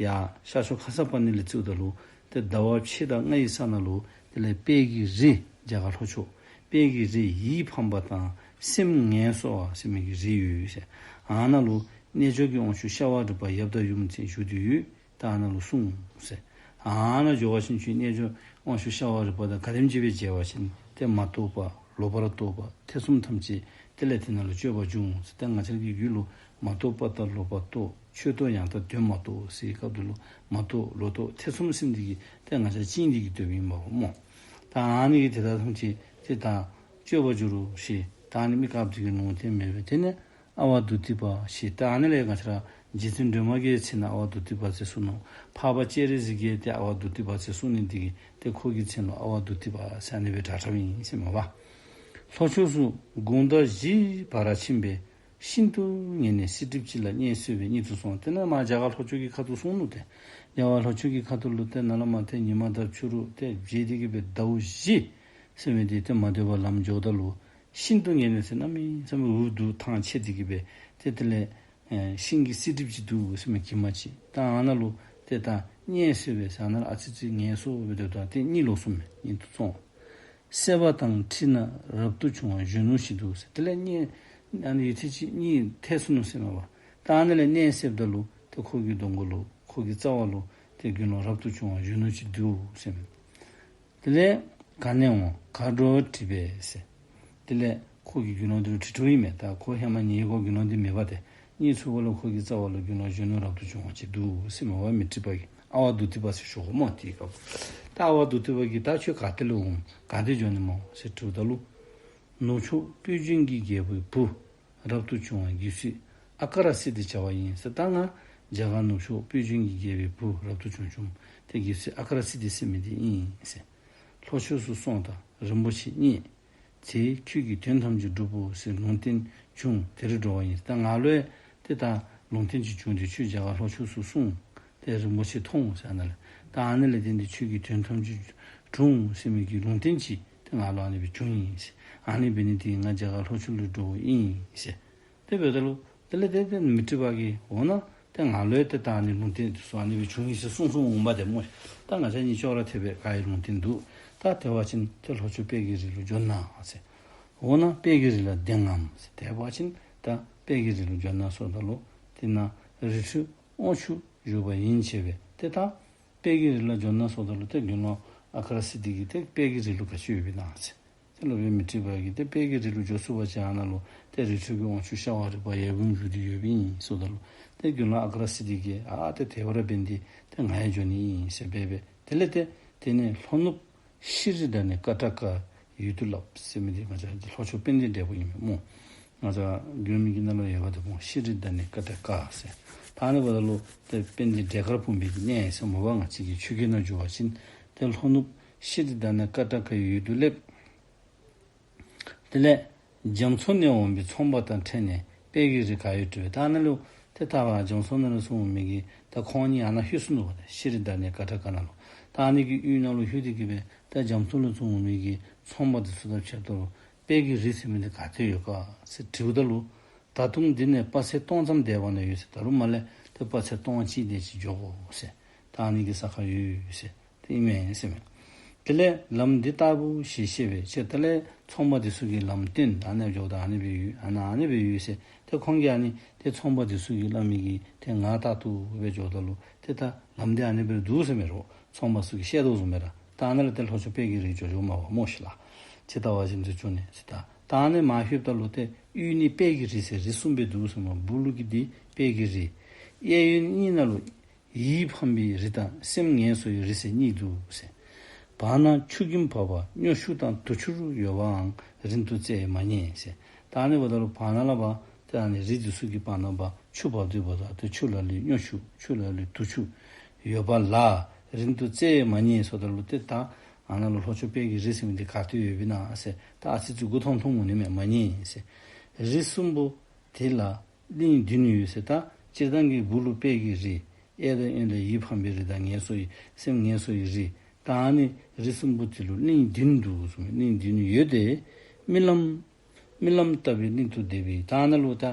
ཡར་ཤར་ཕྱོགས་མཁའ་ས་པ་ཎི་ལས་བརྩིཝ་ད་ལུ་ཏེ་ཟླ་བ་ཕྱེད་དང་ལྔ་ཡི་ས་ན་ལུ་དེ་ལས་དཔལ་གྱི་རི་རྒྱ་གར་ལྷོ་ཕྱོགས་དཔལ་གྱི་རི་ཡིད་ཕངས་པ་དང་སེམས་ངལ་གསོ་བ་ཟེར་མི་གི་རི་ཡོད་ཟེར། ཨ་ནཱ་ལུ་རྣལ་འབྱོར་གྱི་དབང་ཕྱུག་ཤ་བ་རི་པ་ཡབ་དང་ཡུམ་ཚུ་བཞུགས་ཏེ་ཡོད། ད་ཨ་ནཱ་ལུ་སོང་ཟེར། ཨ་ནཱ་འགྱོ་བ་ཅིན་ཁྱོད་རྣལ་འབྱོར་དབང་ཕྱུག་ཤ་བ་རི་པ་དང་ག་དེམ་ཅིག་སྦེ་མཇལ་བ་ཅིན་ཏེ་མ་རྟོགས་པ་ལོག་པར་རྟོག་པ་ཐེ་ཚོམ་ཐམས་ཅད་དེ་ལས་དེ་ནང་ལུ་སྐྱོབ་པར་འགྱུར་འོང་ཟེར། ཏེ་ང་བཅས་ཀྱི་རྒྱུད་ལུ་མ་རྟོགས་པ་དང་ལོག་པར་རྟོག་ཆོས་རྟོགས་ཡང་དག་དོན་མ་རྟོགས་ཟེར་སྐབས་འདི་ལུ་མ་རྟོགས་ལོག་རྟོག་ཐེ་ཚོམ་ཟེར་མི་འདི་གིས་ཏེ་ང་བཅས་བཅིངས་ཏེ་གི་སྡོདཔ་ཨིན་པས་སྨོ། ད་ཨ་ནི་གིས་དེ་དག་ཐམས་ཅད་ཏེ་ད་སྐྱོབ་པར་འགྱུར་རོ་ཞེས་ད་ཨ་ནི་མི་དཀརཔོ་འདི་གིས་ལུང་བསྟན་མས་པས། དེ་ནས་ཨ་ཝ་དྷཱུ་ཏི་པ་ཞེས། ད་ཨ་ནི་ལས་ང་བཅས་ར་རྗེ་བཙུན་སྒྲོལ་མ་གི་མཚན་ཨ་ཝ་དྷཱུ་ཏི་པ་ཟེར་གསུངས་ནུག། འཕགས་པ་སྤྱན་རས་གཟིགས་ཀྱིས་ཏེ་ཨ་ཝ་དྷཱུ་ཏི་པ་ཟེར་གསུངས་ནི་འདི་གིས་ཏེ་ཁོ་གི་མཚན་ལུ་ཨ་ཝ་དྷཱུ་ཏི་པ་ཟེར་ཨ་ནི་སྦེ་གྲགས་གྲགསཔ་ཨིན་ཟེར་མས་པ། ལྷོ་ཕྱོགས་སུ་དགུང་ཟླ་བཞི་བར་ཕྱིན་པས། ཤིན་ཏུ་ངལ་ནས་བསིལ་གྲིབ་ཅིག་ལ་གཉིད་སད་པས་གཉིད་དུ་སོང་། དེ་ནས་མར་རྒྱ་གར་ལྷོ་ཕྱོགས་ཀྱི་ཁ་ཐུག་སོང་ནུག། ཏེ་རྒྱ་གར་ལྷོ་ཕྱོགས་ཀྱི་ཁ་ཐུག་ལུ་ཏེ་ནཱ་ལས་མར་ཏེ་ཉི་མ་དང་ཕྱི་རུ་ཏེ་མཇལ་ཏེ་གི་སྦེ་ཟླཝ་བཞི་ཟེར་མི་འདི་ཏེ་མ་སྡོད་པར་ལམ་འགྱོཝ་ད་ལུ་ཤིན་ཏུ་ངལ་ནས་ཟེར་གནམ་མེད་ས་མེད་འུ་སྡུག་ཐང་ཆད་དེ་གི་སྦེ་ཏེ་དེ་ལས་ཨེ་ཤིང་གི་བསིལ་གྲིབ་ཅིག་འདུག་ཟེར་མི་གྱིབ་མ་ཅིག། ད་ཨ་ནཱ་ལུ་ཏེ་ད་གཉིད་སད་པས་ཟེར་ཨ་ནཱ་ལུ་ཨ་ཙི་ཙི་ངལ་གསོ་སྦེ་སྡོདཔ་ད་ཏེ་གཉིད་ལོག་སོང་མས། གཉིད་དུ་སོང་། སྲེད་པ་དང་འཁྲིལ་ན་རབ་ཏུ་བྱུང་བ་གཞོན་ནུ་ཞིག་འདུག་ཟེར། དེ་ལས་གཉིད་ཨ་ནི་ཡུད་ཐེངས་ཅིག་གཉིད་ཐལ་སོ་ནུག་ཟེར་མས་པ། ད་ཨ་ནི་ལས་གཉིད་སདཔ་ད་ལུ་ཏེ་ཁོ་གི་གདོང་ཁ་ལུ་ཁོ་གི་རྩ་བ་ལུ་ཏེ་དགེ་སློང་རབ་ཏུ་བྱུང་བ་གཞོན་ནུ་ཅིག་འདུག་ཟེར་མས། དེ་ལས་ག་ནས་འོང་གར་འགྲོ་དྲིས་པས་ཟེར། དེ་ལས་ཁོ་གིས་དགེ་སློང་འདི་ལུ་དྲི་དྲིཝ་ཨིན་མས། ད་ཁོ་ཧེ་མ་ཉལ་གོ་དགེ་སློང་འདི་མེད་པ་ཏེ། གཉིད་ཚུགས་པ་ལུ་ཁོ་གི་རྩ་བ་ལུ་དགེ་སློང་གཞོན་ནུ་རབ་ཏུ་བྱུང་བ་ཅིག་འདུག་ཟེར་མས་པ། མཻ་ཏྲི་པ་གིས་ཨ་ཝ་དྷཱུ་ཏི་པ་ཟེར་ཞུ་དགོ་སྨོ་དེའི་སྐབས། ད་ཨ་ཝ་དྷཱུ་ཏི་པ་གིས་ད་ཁྱོད་ག་ཏེ་ལས་འོང་ག་ཏེ་འགྱོ་ནི་སྨོ་ཟེར་དྲིཝ་ད་ལུ། ནུབ་ཕྱོགས་དཔལ་ལྗོན་གྱི་རྒྱལ་པོའི་བུ་རབ་ཏུ་བྱུང་བ་རྒྱལ་སྲས་ཨ་ཀ་ར་སིདྡྷི་བྱ་བ་ཡིན་ཟེར། ད་ང་རྒྱ་གར་ནུབ་ཕྱོགས་དཔལ་ལྗོན་གྱི་རྒྱལ་པོའི་བུ་རབ་ཏུ་བྱུང་བྱུངམ་ཏེ་རྒྱལ་སྲས་ཨ་ཀ་ར་སིདྡྷི་ཟེར་མི་འདི་ཨིན་ཟེར། ལྷོ་ཕྱོགས་སུ་སོང་དང་རིན་པོ་ཆེ་རྙེད། ཚེ་ཁྱོད་ཀྱི་དོན་ཐམས་ཅད་འགྲུབ་བོ་ཟེར་ལུང་བསྟན་བྱུང་། དེར་འགྲོ་བ་ཡིན། ད་ང་ལུ་ཡང་ཏེ་ད་ལུང་བསྟན་ཅིག་བྱུང་སྟེ་ཁྱོད་རྒྱ་གར་ལྷོ་ཕྱོགས་སུ་སོང་། ཏེ་རིན་པོ་ཆེ་ཐོབ་འོང་ཟེར་ཨ་ནཱ་ལས། ད་ཨ་ནི་ལས་བརྟེན་ཏེ་ཁྱོད་ཀྱི་དོན་ཐམས་ཅད་འགྲུབ་འོང་ཟེར་མི་གི་ལུང་བསྟན་ཅིག་ཏེ་ང་ལུ་ཨ་ནི་སྦེ་བྱུང་ཡི་ཟེར། ཨ་ནི་འབད་ནི་དེ་གིས་ང་རྒྱ་གར་ལྷོ་ཕྱོགས་ལུ་འགྲོཝ་ཨིན་ཟེར། དེ་འབདཝ་ད་ལུ་དེ་ལས་ཏེ་ཏེ་མཻ་ཏྲི་པ་གིས་འོ་ན་ཏེ་ང་ལུ་ཡང་ཏེ་ད་ཨ་ནི་ལུང་བསྟན་འདི་ཚུ་ཨ་ནི་སྦེ་བྱུང་ཡི་ཟེར་གསུངས་གསུངསམ་འོང་པ་ཏེ་སྨོ། ད་ང་བཅས་གཉིས་ཅོག་ར་འཐདཔ་སྦེ་ག་ཡི་ལུང་བསྟན་འདུག། ད་དེ་འབད་བ་ཅིན་ཏེ་ལྷོ་ཕྱོགས་དཔལ་གྱི་རི་ལུ་འགྱོ་ན་ཟེར། འོ་ན་དཔལ་གྱི་རི་ལ་གདན་ངའམ་ཟེར། དེ་འབད་བ་ཅིན་ད་དཔལ་གྱི་རི་ལུ་འགྱོ་ན་ཟེརཝ་ད་ལུ་དེ་ན་རི་ཁྲོད་དབང་ཕྱུག་བཞུགས་པ་ཡིན་ཟེར་སྦེ་ཏེ་ད་དཔལ་གྱི་རི་ལ་འགྱོ་ན་ཟེརཝ་ད་ལུ་ཏེ་དགེ་སློང་ཨ་ཀ་ར་སིདྡྷི་གིས་ཏེ་དཔལ་གྱི་རི་ལུ་ག་ཅི་ཡོདཔ་ཨིན་ན་ཟེར། དེ་ལུ་སྦེ་མཻ་ཏྲི་པ་གིས་ཏེ་དཔལ་གྱི་རི་ལུ་འགྱོ་ཚུགས་པ་ཅིན་ཨ་ནཱ་ལུ་ཏེ་རི་ཁྲོད་ཀྱི་དབང་ཕྱུག་ཤ་བ་རི་པ་ཡབ་ཡུམ་བཞུགས་ཏེ་ཡོདཔ་ཨིན་ཟེརཝ་ད་ལུ་ཏེ་དགེ་སློང་ཨ་ཀ་ར་སིདྡྷི་གིས་ཨ་ཏེ་དེ་སྦེ་ར་འབད་ནི་འདི་ཏེ་ང་ཡང་འགྱོ་ནི་ཨིན་ཟེར་སྦེ་སྦེ་དེ་ལས་ཏེ་དེ་ནས་ལྷོ་ནུབ་ཤྲི་དཱ་ནི་ཀ་ཊ་ཀ་ཡུལ་དུ་བསླབས་ཟེར་མི་འདི་ང་བཅས་ལྷོ་ཕྱོགས་དཔལ་ལྡན་འབྲས་སྤུངས་ཨིན་མས་སྨོ། ང་བཅས་རྒྱུད་སྨིན་གྱི་ནང་ལུ་ཡོདཔ་ད་སྨོ། ཤྲི་དཱ་ནི་ཀ་ཊ་ཀ་ཟེར། ད་ཨ་ནི་འབདཝ་ད་ལུ་ཏེ་དཔལ་ལྡན་འབྲས་དཀར་སྤུངས་པའི་གི་གནས་ཟེར་མས་པ། ང་བཅས་ཀྱི་ཆོས་སྐད་ནང་བསྒྱུར་བ་ཅིན་ ཏེ་ལྷོ་ནུབ་ཤྲི་དཱ་ནི་ཀ་ཊ་ཀའི་ཡུལ་དུ་སླེབས། དེ་ལས་རྒྱ་མཚོ་ནས་འོངས་པའི་ཚོང་པ་དང་འཕྲད་ནས་དཔལ་གྱི་རི་ག་ཡོད་དྲིས་པས། ད་ཨ་ནཱ་ལུ་ཏེ་ད་རྒྱ་མཚོ་ནང་ལས་ཚུར་འོང་མི་གི་ད་ཁོང་གཉིས་ཨ་ནཱ་ལྷོད་སོ་ནུག་པ། ཤྲི་དཱ་ནི་ཀ་ཊ་ཀ་ནང་ལུ། ད་ཨ་ནི་གི་ཡུལ་ནང་ལུ་ལྷོད་དེ་གི་སྦེ་ད་རྒྱ་མཚོ་ལུ་ཚུར་འོང་མི་གི་ཚོང་པ་དེ་ཚུ་དང་ཕྱདཔ་ད་ལུ་དཔལ་གྱི་རི་ཟེར་མི་འདི་ག་ཏེ་ཡོད་ག་ཟེར་དྲིཝ་ད་ལུ། ད་དུང་འདི་ནས་དཔག་ཚད་སྟོང་ཙམ་འདས་པ་ན་ཡོད་ཟེར། ད་རུང་མར་ལས་ཏེ་དཔག་ཚད་སྟོང་གཅིག་དེ་ཅིག་འགྱོ་དགོ་ཟེར། ད་ཨ་ནི་གི་ས་ཁར་ཡོད་ཟེར། ཏེ་ཨིན་མས་ཟེར་མས། དེ་ལས་ལམ་འདི་ལྟ་བུ་ཞེས་བཤད་པའི་ཕྱིར། དེ་ལས་ཚོང་པ་དེ་ཚུ་གིས་ལམ་སྟོན། ཨ་ནཱ་འགྱོཝ་ད་ཨ་ནི་སྦེ་ཡོད། ཨ་ནཱ་ཨ་ནི་སྦེ་ཡོད་ཟེར། ཏེ་ཁོང་གིས་ཨ་ནི་ཏེ་ཚོང་པ་དེ་ཚུ་གིས་སླབ་མི་གི་ཏེ་ངག་ལྟར་དུ་སྦེ་འགྱོཝ་ད་ལུ་ཏེ་ད་ལམ་འདི་ཨ་ནི་སྦེ་འདུག་ཟེར་མས་རོགས། ཚོང་པ་ཚུ་གིས་བཤད་དོ་བཟུམ་སྦེ་ར། ད་ཨ་ནཱ་ལས་ཏེ་ལྷོ་ཕྱོགས་དཔལ་གྱི་རི་འགྱོ་འགྱོཝ་མས་པ་སྨོ་ཤིག་ལགས། ཇི་ལྟ་བ་བཞིན་དུ་བྱུང་ནས་ཟེར། ད་ད་ཨ་ནི་མར་ལྷོདཔ་ད་ལུ་ཏེ་གཡུས་ནི་དཔལ་གྱི་རི་ཟེར་རི་གསུམ་སྦེ་འདུག་ཟེར་མས། སྦུག་ལུ་གི་འདི་དཔལ་གྱི་རི། གཡས་གཡོན་གཉིས་ནང་ལུ་ཡིད་ཕམ་པའི་རི་དང་སེམས་ངལ་གསོ་ཡི་རི་ཟེར་གཉིས་འདུག་ཟེར། བར་ན་ཆུ་རྒྱུན་འབབ་པ་སྨྱོ་ཆུ་དང་དུག་ཆུ་རུ་ཡོད་པའང་རིང་དུ་བཙལ་མ་རྙེད་ཟེར། ད་ཨ་ནི་འབདཝ་ད་ལུ་བར་ན་ལས་ཕར་ཏེ་ཨ་ནི་རི་འདི་ཚུ་གི་བར་ན་ཕར་ཆུ་འབབ་སྡོདཔ་ད་ཏེ་ཆུ་ལ་ལུ་སྨྱོ་ཆུ་ཆུ་ལ་ལུ་དུག་ཆུ་ཡོདཔ་ལ་རིང་དུ་བཙལ་མ་རྙེད་ཟེརཝ་ད་ལུ་ཏེ་ད་ཨ་ནཱ་ལུ་ལྷོ་ཕྱོགས་དཔལ་གྱི་རི་ཟེར་མི་འདི་ག་ཏེ་ཡོདཔ་ཨིན་ན་ཟེར་ད་ཨ་ཙི་ཙི་མགུ་འཐོམ་འཐོམ་འོང་ནི་མས། མ་རྙེད་ཟེར། རི་གསུམ་པོ་དེ་ལ་གླིང་བདུན་ཡོད་ཟེར། ད་སྤྱིར་བཏང་གི་སྦུག་ལུ་དཔལ་གྱི་རི། གཡས་དང་གཡོན་ལས་ཡིད་ཕམ་པའི་རི་དང་ངལ་གསོ་ཡི་སེམས་ངལ་གསོ་ཡི་རི། ད་ཨ་ནི་རི་གསུམ་པོ་དེ་ལུ་གླིང་བདུན་འདུག་གསུངས། གླིང་བདུན་ཡོད་དེ། རྨི་ལམ་རྨི་ལམ་ལྟ་བུའི་གླིང་དུ་བསྡེབས་པས། ད་ཨ་ནཱ་ལུ་ད་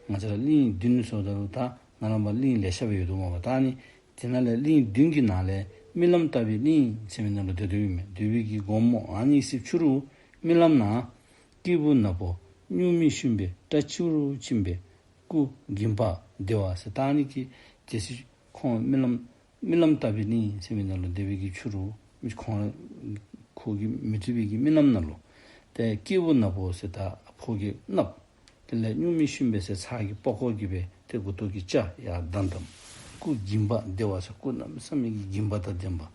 ང་བཅས་ར་གླིང་བདུན་ཟེརཝ་ད་ལུ་ད་ང་ར་མར་གླིང་ལེ་ཤ་སྦེ་ཡོད་དོ་མས་པ། ད་ཨ་ནི་དེ་ནང་ལས་གླིང་བདུན་གྱི་ནང་ལས་རྨི་ལམ་ལྟ་བུའི་གླིང་ཟེར་མི་ནང་ལུ་སྡོད་དོ་ཨིན་མས། འདོད་པའི་གི་སྒོ་མོ་ཨ་ནི་སྲིབ་ཆུ་རུ་རྨི་ལམ་ན། སྐྱེས་བུ་ནག་པོ་སྨྱུག་མིག་ཤུན་པའི་སྐྲ་བྱི་རུ་འཁྱིམས་པའི་སྐུ་འགྱིང་བག་བདེ་བ་ཟེར། ད་ཨ་ནི་གི་དེ་ཚེ་ཁོང་རྨི་ལམ་རྨི་ལམ་ལྟ་བུའི་གླིང་ཟེར་མི་ནང་ལུ་འདོད་པའི་གི་ཆུ་རུ་མི་ཁོང་ཁོ་གི་མི་བཏུབ་པའི་གི་རྨི་ལམ་ནང་ལུ་ཏེ་སྐྱེས་བུ་ནག་པོ་ཟེར་ད་ཕོ་སྐྱེས་གནགཔོ། དེ་ལས་སྨྱུག་མིག་ཤུན་པའི་ཟེར་ཚ་གི་པགས་ཀོ་གིས་སྦེ་ཏེ་མགུ་ཏོ་གི་སྐྲ་ཡར་བསྡམས་བསྡམས། སྐུ་འགྱིང་བག་བདེ་བ་ཟེར་སྐུ་གནམ་མེད་ས་མེད་ཀྱི་འགྱིང་བག་དང་ལྡན་པ།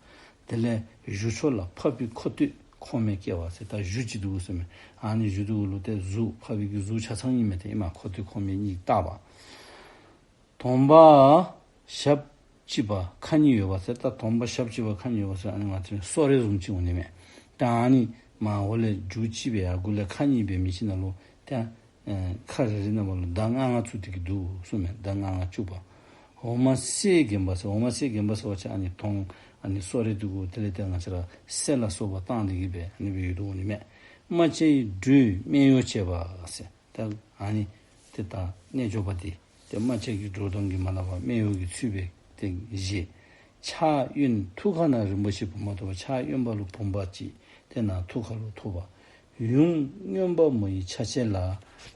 དེ་ལས་གཞུ་མཆོག་ལ་ཕག་པའི་ཁོ་ཐོད་ཁོག་སྨད་བཀལ་བ་ཟེར་ད་གཞུ་ཅིག་འདུག་ཟེར་མས། ཨ་ནི་གཞུ་འདི་ལུ་ཏེ་གཟུགས་ཕག་པའི་གི་གཟུགས་ཆ་ཚང་ཨིན་མས། ཏེ་ཨིན་མས། ཁོ་ཐོད་ཁོག་སྨད་གཉིས་བཏགས་པ། གདོང་པ་ཞབས་གཅིག་པ་ཁ་གཉིས་ཡོད་པ་ཟེར། ད་གདོང་པ་ཞབས་གཅིག་པ་ཁ་གཉིས་ཡོད་པ་ཟེར་ཨ་ནི་ང་བཅས་སོ་རེ་བཟུམ་ཅིག་འོང་ནི་མས། ད་ཨ་ནི་མར་འོག་ལས་མཇུག་གཅིག་སྦེ་ཡར་མགུ་ལས་ཁ་གཉིས་སྦེ་མི་ཅིག་ནང་ལུ་ཏེ་ཨེ་ཁ་རེ་རེ་ནང་ལུ་མདའ་ལྔ་ལྔ་བཙུགས་ཏེ་གི་འདུག་གསུངས་མས། མདའ་ལྔ་ལྔ་བཙུགས་པ། འོ་མ་གསེར་བརྒྱན་པ་ཟེར། འོ་མ་གསེར་བརྒྱན་པ་ཟེར་བ་ཅིན་ཨ་ནི་དོང་ཨ་ནི་སོ་རེ་འདི་གུ་དེ་ལས་ཏེ་ང་བཅས་ར་གསེར་ལ་སོགས་པ་བཏང་སྟེ་གི་སྦེ་ཨ་ནི་སྦེ་ཡོད་དོ་འོང་ནི་མས། རྨ་བྱ་ཡི་སྦྲུལ་སྨད་གཡོགས་བྱས་པ་ཟེར། ད་ཨ་ནི་ཏེ་ད་རྣལ་འབྱོར་པ་འདི་ཏེ་རྨ་བྱ་གི་སྦྲུལ་དོང་གི་མར་ལས་ཕར་སྨད་གཡོགས་ཀྱི་ཚུལ་སྦེ་ཏེ་བཞེས། ཕྱག་གཡོན་ཐུགས་ཀ་ན་རིན་པོ་ཆེ་བུམ་པ་ཐོགས་པ། ཕྱག་གཡོན་པ་ལུ་བུམ་པ་གཅིག་ཏེ་ནཱ་ཐུགས་ཀ་ལུ་ཐོགས་པ། ཡུམ་མངོན་པ་མོ་ཡི་ཆ་བྱད་ལ།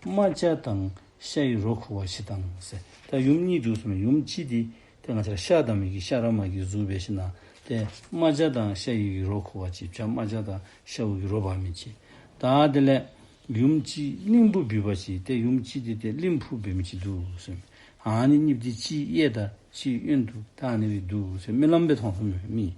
རྨ་བྱ་དང་ཤ་ཡི་རོ་ཁུ་བ་བཞི་དང་ཟེར། ད་ཡུམ་གཉིས་འདུག་ཟེར་མས། ཡུམ་གཅིག་འདི་ཏེ་ང་བཅས་ར་ཤ་དང་མི་གི་ཤ་ར་མ་གི་གཟུགས་སྦེ་ཞིནམ་ལས་ཏེ་རྨ་བྱ་དང་ཤ་ཡི་རོ་ཁུ་བ་གཅིག་བྱ་རྨ་བྱ་དང་ཤཝ་གི་རོ་འབག་མི་གཅིག་ད་དེ་ལས་ཡུམ་གཅིག་གླིང་བུ་འབུད་པ་གཅིག་ཏེ་ཡུམ་གཅིག་འདི་ཏེ་གླིང་བུ་འབུད་མི་གཅིག་འདུག་ཟེར་མས། ཨ་ནི་གཉིས་འདི་གཅིག་གཡས་དང་གཅིག་གཡོན་དུ་ད་ཨ་ནི་སྦེ་འདུག་ཟེར་རྨི་ལམ་སྦེ་མཐོང་སོང་མས་མི།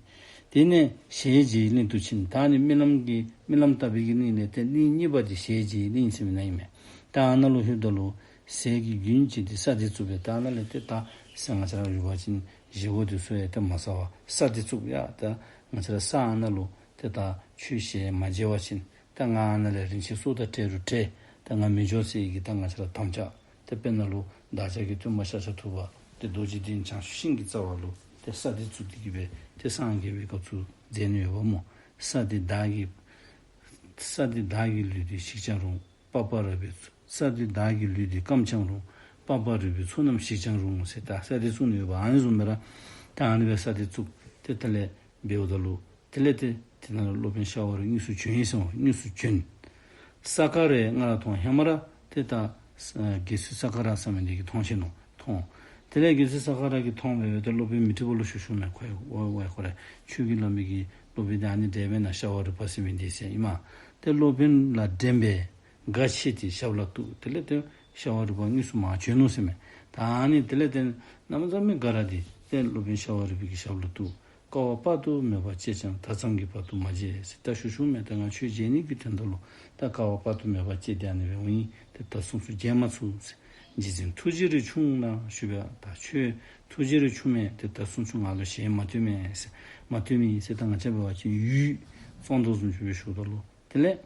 དེ་ནས་ཞལ་མཇལ་གླིང་དུ་ཕྱིན། ད་ཨ་ནི་རྨི་ལམ་གྱི་རྨི་ལམ་ལྟ་བུའི་གི་གླིང་ལས་ཏེ་གླིང་གཉིས་པ་འདི་ཞལ་མཇལ་གླིང་ཟེར་མི་ནང་ཨིན་མས། ད་ཨ་ནཱ་ལུ་ལྷོདཔ་ད་ལུ་ཟས་ཀྱི་རྒྱུན་བཅད་དེ་ས་འདི་བཙུགས་པས། ད་ཨ་ནཱ་ལས་ཏེ་ད་ཟས་ང་བཅས་ར་ཞུ་བ་ཅིན་བཞེས་སྒོ་འདི་ཚུ་ཡང་ཏེ་མ་ཟ་བར་ས་འདི་བཙུགས། ཡ་ད་ང་བཅས་ར་ས་ཨ་ནཱ་ལུ་ཏེ་ད་ཁྱོད་ཞལ་མ་མཇལ་བ་ཅིན་ད་ང་ཨ་ནཱ་ལས་རིན་ཆེན་གསུར་དང་སྤྲད་རུང་སྤྲད། ད་ང་མི་འགྱོ་ཟེར་གྱི་ད་ང་བཅས་ར་དམ་བཅའ། ཏེ་དཔེར་ན་ལུ་བདག་ཅག་གི་སྟོན་པ་ཤཱཀྱ་ཐུབ་པ་ཏེ་རྡོ་རྗེ་གདན་བྱང་ཆུབ་ཤིང་གི་རྩ་བ་ལུ་ཏེ་ས་འདི་བཙུགས་ཏེ་གི་སྦེ་ཏེ་སངས་རྒྱས་པའི་སྐབས་སུ་མཛད་ནི་ཡོདཔ་སྨོ། ས་འདི་བདག་གི་ས་འདི་བདག་གི་ལུས་འདི་ཞིག་ཀྱང་རུང་། པགས་པ་ར་བའི་ཚུ་ས་འདི་བདག་གི་ལུས་འདི་སྐམ་ཀྱང་རུང་། པགས་པ་ར་བའི་ཚུ་རྣམས་ཞིག་ཀྱང་རུང་ཟེར་ད་ས་འདི་བཙུགས་ནི་ཡོདཔ་ཨ་ནི་བཟུམ་སྦེ་ར་ད་ཨ་ནི་སྦེ་ས་འདི་བཙུགས། ཏེ་དེ་ལས་འབདཝ་ད་ལུ་དེ་ལས་ཏེ་དེ་ནང་ལུ་སློབ་དཔོན་ཤ་བ་རི་དངོས་སུ་བྱོན་ཡི་ཟེར་མས། དངོས་སུ་བྱོན། ས་ཀ་རས་སྔར་མཐོང་། ཧེ་མ་ར་ཏེ་ད་ཨ་དགེ་ཚུལ་ས་ཀ་ར་ཟེར་མི་འདི་གིས་མཐོང་ཅི་ནུག། མཐོང་། དེ་ལས་དགེ་ཚུལ་ས་ཀ་ར་གིས་མཐོང་སྦེ་སྦེ་ཏེ་སློབ་དཔོན་མཻ་ཏྲི་པ་ལུ་ཞུ་ཞུཝ་མས། ཁོ་ཡང་ཝའི་ཝའི་ཁོ་ར་ཁྱོད་ཀྱིས་སླབ་མི་གི་སློབ་དཔོན་འདི་ཨ་ནི་འདྲས་མེན་ན། ཤ་བ་རི་པ་ཟེར་མི་འདི་ཟེར་ཨིན་མས། ཏེ་སློབ་དཔོན་ལ་དྲན་པས་དགའ་ཆེས་ཏེ་ཞབས་ལ་གཏུགས། དེ་ལས་ཏེ་ཤ་བ་རི་པ་དངོས་སུ་མར་བྱོན་ནུག་ཟེར་མས། ད་ཨ་ནི་དེ་ལས་ཏེ་གནམ་མེད་ས་མེད་དགའ་ར་ཏེ་ཏེ་སློབ་དཔོན་ཤ་བ་རི་པའི་གི་ཞབས་ལ་གཏུགས། དཀའ་བ་དཔག་ཏུ་མེད་པ་སྤྱད་ཀྱང་ད་ཙམ་གྱིས་བར་དུ་མ་བྱས་ཟེར། ད་ཞུ་ཞུཝ་མས། ད་ང་ཆོས་མཇལ་ནི་གི་དོན་དག་ལུ་ད་དཀའ་བ་དཔག་ཏུ་མེད་པ་སྤྱད་དེ་ཨ་ནི་སྦེ་འོང་ཡི། ཏེ་ད་སོང་ཚུ་མཇལ་མ་ཚུགས་ཟེར། རྗེ་བཙུན་ཐུགས་རྗེ་རིགས་ཆུང་ན་ཞུ་བས། ད་ཁྱོད་ཐུགས་རྗེ་རིགས་ཆུང་མས། ཏེ་ད་སོང་ཚུ་ང་ལུ་ཞལ་མ་སྟོན་མས་ཟེར། མ་ཐོན་མི་ཨིན་ཟེར། ད་ང་བཅས་འབད་བ་ཅིན་ཡུལ་ཚང་དོ་བཟུམ་ཅིག་སྦེ་ཞུཝ་ད་ལུ་དེ་ལས་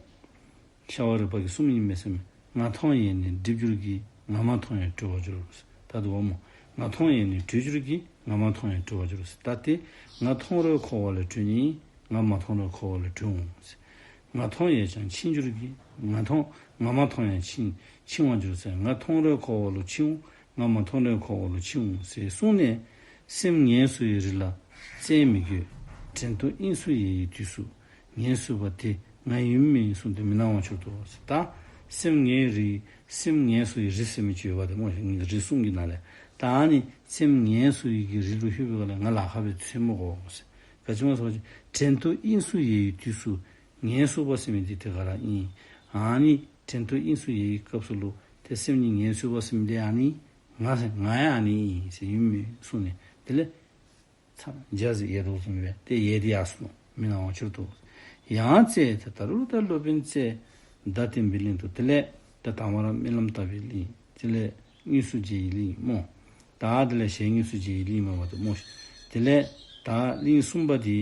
ཤ་བ་རི་པ་གིས་གསུངམ་ཨིན་མས་ཟེར་མས། ང་མཐོང་ཡས་ནི་སྒྲིབ་འགྱུར་གྱི། ང་མ་མཐོང་ཡང་གྲོལ་བར་འགྱུར་རོ་ཟེར། ད་འདུག་པ་སྨོ། ང་མཐོང་ཡས་ནི་གྲོལ་འགྱུར་གྱི། ང་མ་མཐོང་ཡང་གྲོལ་བར་འགྱུར་རོ་ཟེར། ད་དེ་ང་མཐོང་རུང་འཁོར་བ་ལས་གྲོལ་ནི་ཨིན། ང་མ་མཐོང་རུང་འཁོར་བ་ལས་གྲོལ་འོང་ཟེར། ང་མཐོང་ཡས་ཀྱང་འཆིང་འགྱུར་གྱི། ང་མཐོང་ང་མ་མཐོང་ཡང་འཆིང་འཆིང་བར་འགྱུར་ཟེར། ང་མཐོང་རུང་འཁོར་བ་ལུ་འཆིང་འོང་། ང་མ་མཐོང་རུང་འཁོར་བ་ལུ་འཆིང་འོང་ཟེར་གསུངས་ནས། སེམས་ངལ་གསོ་ཡི་རིགས་ལ་བཙལ་མི་དགོས། བྲན་དུ་དབྱིངས་སུ་ཡལ་བའི་དུས་སུ་ངལ་གསོ་བ་དེ་ང་ཡིན་མིན་གསུངས་ཏེ་མི་སྣང་བར་གྱུར་ཏོ་ཟེར། ད་སེམས་ངལ་རིགས་སེམས་ངལ་གསོ་ཡི་རིགས་ཟེར་མི་ཅིག་ཡོདཔ་དེ་སྨོ། རིགས་གསུམ་གྱི་ནང་ལས་ད་ཨ་ནི་སེམས་ངལ་གསོ་ཡི་གི་རིགས་ལུ་ལྷོད་པའི་སྒང་ལས་ང་ལཱ་ཁག་སྦེ་འཚོལ་མི་དགོ་ཟེར། ག་ཅི་སྨོ་ཟེར་བ་ཅིན་བྲན་དུ་དབྱིངས་སུ་ཡལ་བའི་དུས་སུ་ངལ་གསོ་བ་ཟེར་མི་འདི་དེ་ག་ར་ཨིན། ཨ་ནི་བྲན་དུ་དབྱིངས་སུ་ཡལ་བའི་སྐབས་སུ་ལུ་ཏེ་སེམས་ཉིད་ངལ་གསོ་བ་ཟེར་མི་འདི་ཨ་ནི་ང་ང་ཡང་ཨ་ནི་ཨིན་ཟེར། ཡིན་མིན་གསུངས་ནས་དེ་ལས་ཚར་འཇའ་ཟེར་ཡལ་དོ་བཟུམ་སྦེ་ཏེ་ཡལ་ཏེ་ཡར་སོ་ནུག། མི་སྣང་བར་གྱུར་ཏོ། ཡང་བཙལ་ཏེ་ད་རུང་ད་སློབ་དཔོན་བཙལ། བརྡ་སྟོན་པའི་གླིང་དུ། དེ་ལས་ད་དང་པ་ར་སྨོན་ལམ་བཏབ་པའི་གླིང་། དེ་ལས་དངོས་སུ་མཇལ་བའི་གླིང་སྨོ། ད་དེ་ལས་ཞལ་དངོས་སུ་མཇལ་བའི་གླིང་མས་པ་ཏེ་སྨོ་ཤིག། དེ་ལས་ད་གླིང་གསུམ་པ་འདི་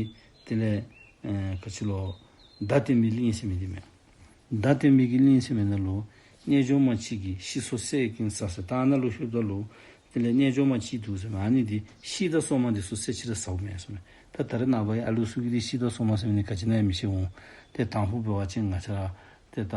དེ་ལས་ཨེ་ག་ཅི་ལོ། བརྡ་སྟོན་པའི་གླིང་ཟེར་མི་འདི་མས། བརྡ་སྟོན་པའི་གི་གླིང་ཟེར་མི་ནང་ལུ་རྣལ་འབྱོར་མ་གཅིག་གིས་ཤི་སོགས་བསད་ཀྱིན་ཟ་ཟེར། ད་ཨ་ནཱ་ལུ་ལྷོདཔ་ད་ལུ་དེ་ལས་རྣལ་འབྱོར་མ་གཅིག་འདུག་ཟེར་མས། ཨ་ནི་འདི་ཤིག་དང་སོ་མ་འདི་ཚུ་བསད་ཅི་ར་ཟཝ་མས་ཟེར་མས། ད་ད་རེས་ནངས་པ་ཨ་ལུ་ཚུ་གིས་འདི་ཤིག་དང་སོ་མ་ཟེར་མི་འདི་ག་ཅི་ཨིན་ན་ཡང་མི་ཤེས་འོང་། ཏེ་དང་ཕུ་འབད་བ་ཅིན་ང་བཅས་ར་ཏེ་ད་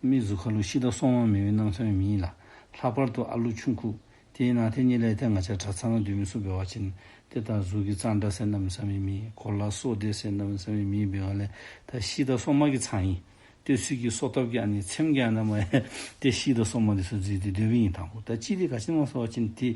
མི་གཟུགས་ཁ་ལུ་ཤིག་དང་སོ་མ་མེད་པའི་གནམ་མེད་ས་མེད་མེད་ལགས། ལྷག་པར་དུ་ཨ་ལུ་ཆུང་ཀུ་དེ་ནང་ཏེ་ཉིད་ལས་ཏེ་ང་བཅས་གྲྭ་ཚང་ནང་སྡོད་མི་ཚུ་འབད་བ་ཅིན་ཏེ་ད་གཟུགས་ཀྱི་གཙང་སྦྲ་ཟེར་གནམ་མེད་ས་མེད་མེད། གོ་ལ་སོ་དེ་ཟེར་གནམ་མེད་ས་མེད་མེད། འབད་བ་ལས་ད་ཤིག་དང་སོ་མ་གི་ཚང་ཨིན། སྟོད་ཚོད་ཀྱི་སོ་ཐབ་ཀྱི་ཨ་ནི་ཚེམ་གྱི་ཨ་ནཱ་མར་ཏེ་ཤིག་དང་སོ་མ་འདི་ཚུ་བརྫིས་ཏེ་སྡོདཔ་ཨིན། དང་ཕུ་ད་གཅིག་འདི་ག་ཅི་སྨོ་ཟེར་བ་ཅིན་ཏེ་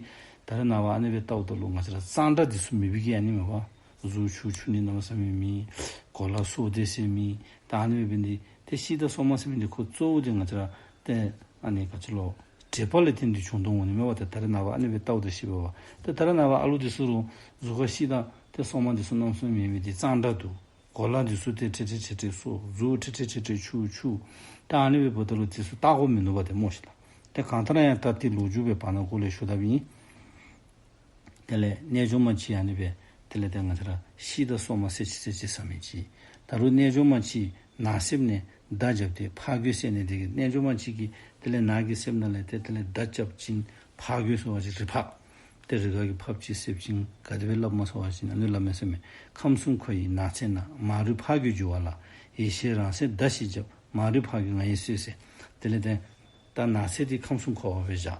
ད་རེས་ནངས་པ་ཨ་ནི་སྦེ་བལྟཝ་ད་ལུ་ང་བཅས་ར་གཙང་སྦྲ་འདི་ཚུ་མེད་པའི་གི་ཨ་ནི་མས་པ། གཟུགས་ཆུ་ཆུ་ནི་གནམ་མེད་ས་མེད་མེད། གོ་ལ་སོ་དེ་ཟེར་མེད། ད་ཨ་ནི་སྦེ་འབད་ནི་འདི་ཏེ་ཤིག་དང་སོ་མ་ཟེར་མི་འདི་ཁོ་གཙོ་བོ་འདི་ང་བཅས་ར་ཏེ་ཨ་ནི་ག་ཅི་ལོ། དྲེག་པ་ལས་བརྟེན་ཏེ་བྱུང་དོ་འོང་ནི་མས་པ། ཏེ་ད་རེས་ནངས་པ་ཨ་ནི་སྦེ་བལྟཝ་ད་ཤེས་པས་པ། ཏེ་ད་རེས་ནངས་པ་ཨ་ལུ་འདི་ཚུ་རུང་གཟུགས་ཁར་ཤིག་དང་ཏེ་སོ་མ་འདི་ཚུ་གནམ་མེད་ས་མེད་མེད་མི་འདི་གཙང་སྦྲ་འདུག། གོ་ལ་འདི་ཚུ་ཏེ་ཁྲེ་ཁྲེ་ཁྲེ་ཁྲེ་སོ། གཟུགས་ཁྲེ་ཁྲེ་ཁྲེ་ཁྲེ་ཆུ་ཆུ། ད་ཨ་ནི་སྦེ་འབདཝ་ད་ལུ་འདི་ཚུ་བལྟ་དགོཔ་མིན་ནུག་པ་ཏེ་སྨོ་ཤིག་ལགས། ཏེ་གང་ལྟར་ཡང་ད་འདི་ལོ་རྒྱུས་སྦེ་བར་ན་གོང་ལས་ཞུ་དཔ་ཨིན། དེ་ལས་རྣལ་འབྱོར་མ་གཅིག་ཨ་ནི་སྦེ་དེ་ལས་ཏེ་ང་བཅས་ར་ཤིག་དང་སོ་མ་བསད་ཅི་བསད་ཅི་ཟ་མི་ཅིག། ད་རུང་རྣལ་འབྱོར་མ་གཅིག་ནགས་གསེབ་ནས་མདའ་བརྒྱབ་སྟེ་ཕག་རྒོད་བསད་ནི་འདི་གིས་རྣལ་འབྱོར་མ་གཅིག་གིས་དེ་ལས་ནགས་ཀྱི་གསེབ་ནང་ལས་ཏེ་དེ་ལས་མདའ་རྐྱབ་ཅིན་ཕག་རྒོད་ཟེར་བ་ཅིན་རི་ཕག། ཏེ་རི་ཁ་གི་ཕགཔ་ཅིག་བསདཔ་ཅིན་ག་དེ་སྦེ་སླབ་སྨོ་ཟེར་བ་ཅིན་ཨ་ནི་སླབ་མས་ཟེར་མས། ཁམས་གསུམ་འཁོར་བའི་ནགས་ཚལ་ན། མ་རིག་ཕག་རྒོད་རྒྱུ་བ་ལ། ཡེ་ཤེས་རང་སེམས་མདའ་ཞིག་བརྒྱབ། མ་རིག་ཕག་རྒོད་ང་ཡིས་གསོས་ཟེར། དེ་ལས་ཏེ་ད་ནགས་ཚལ་འདི་ཁམས་གསུམ་འཁོར་བ་སྦེ་བཞག།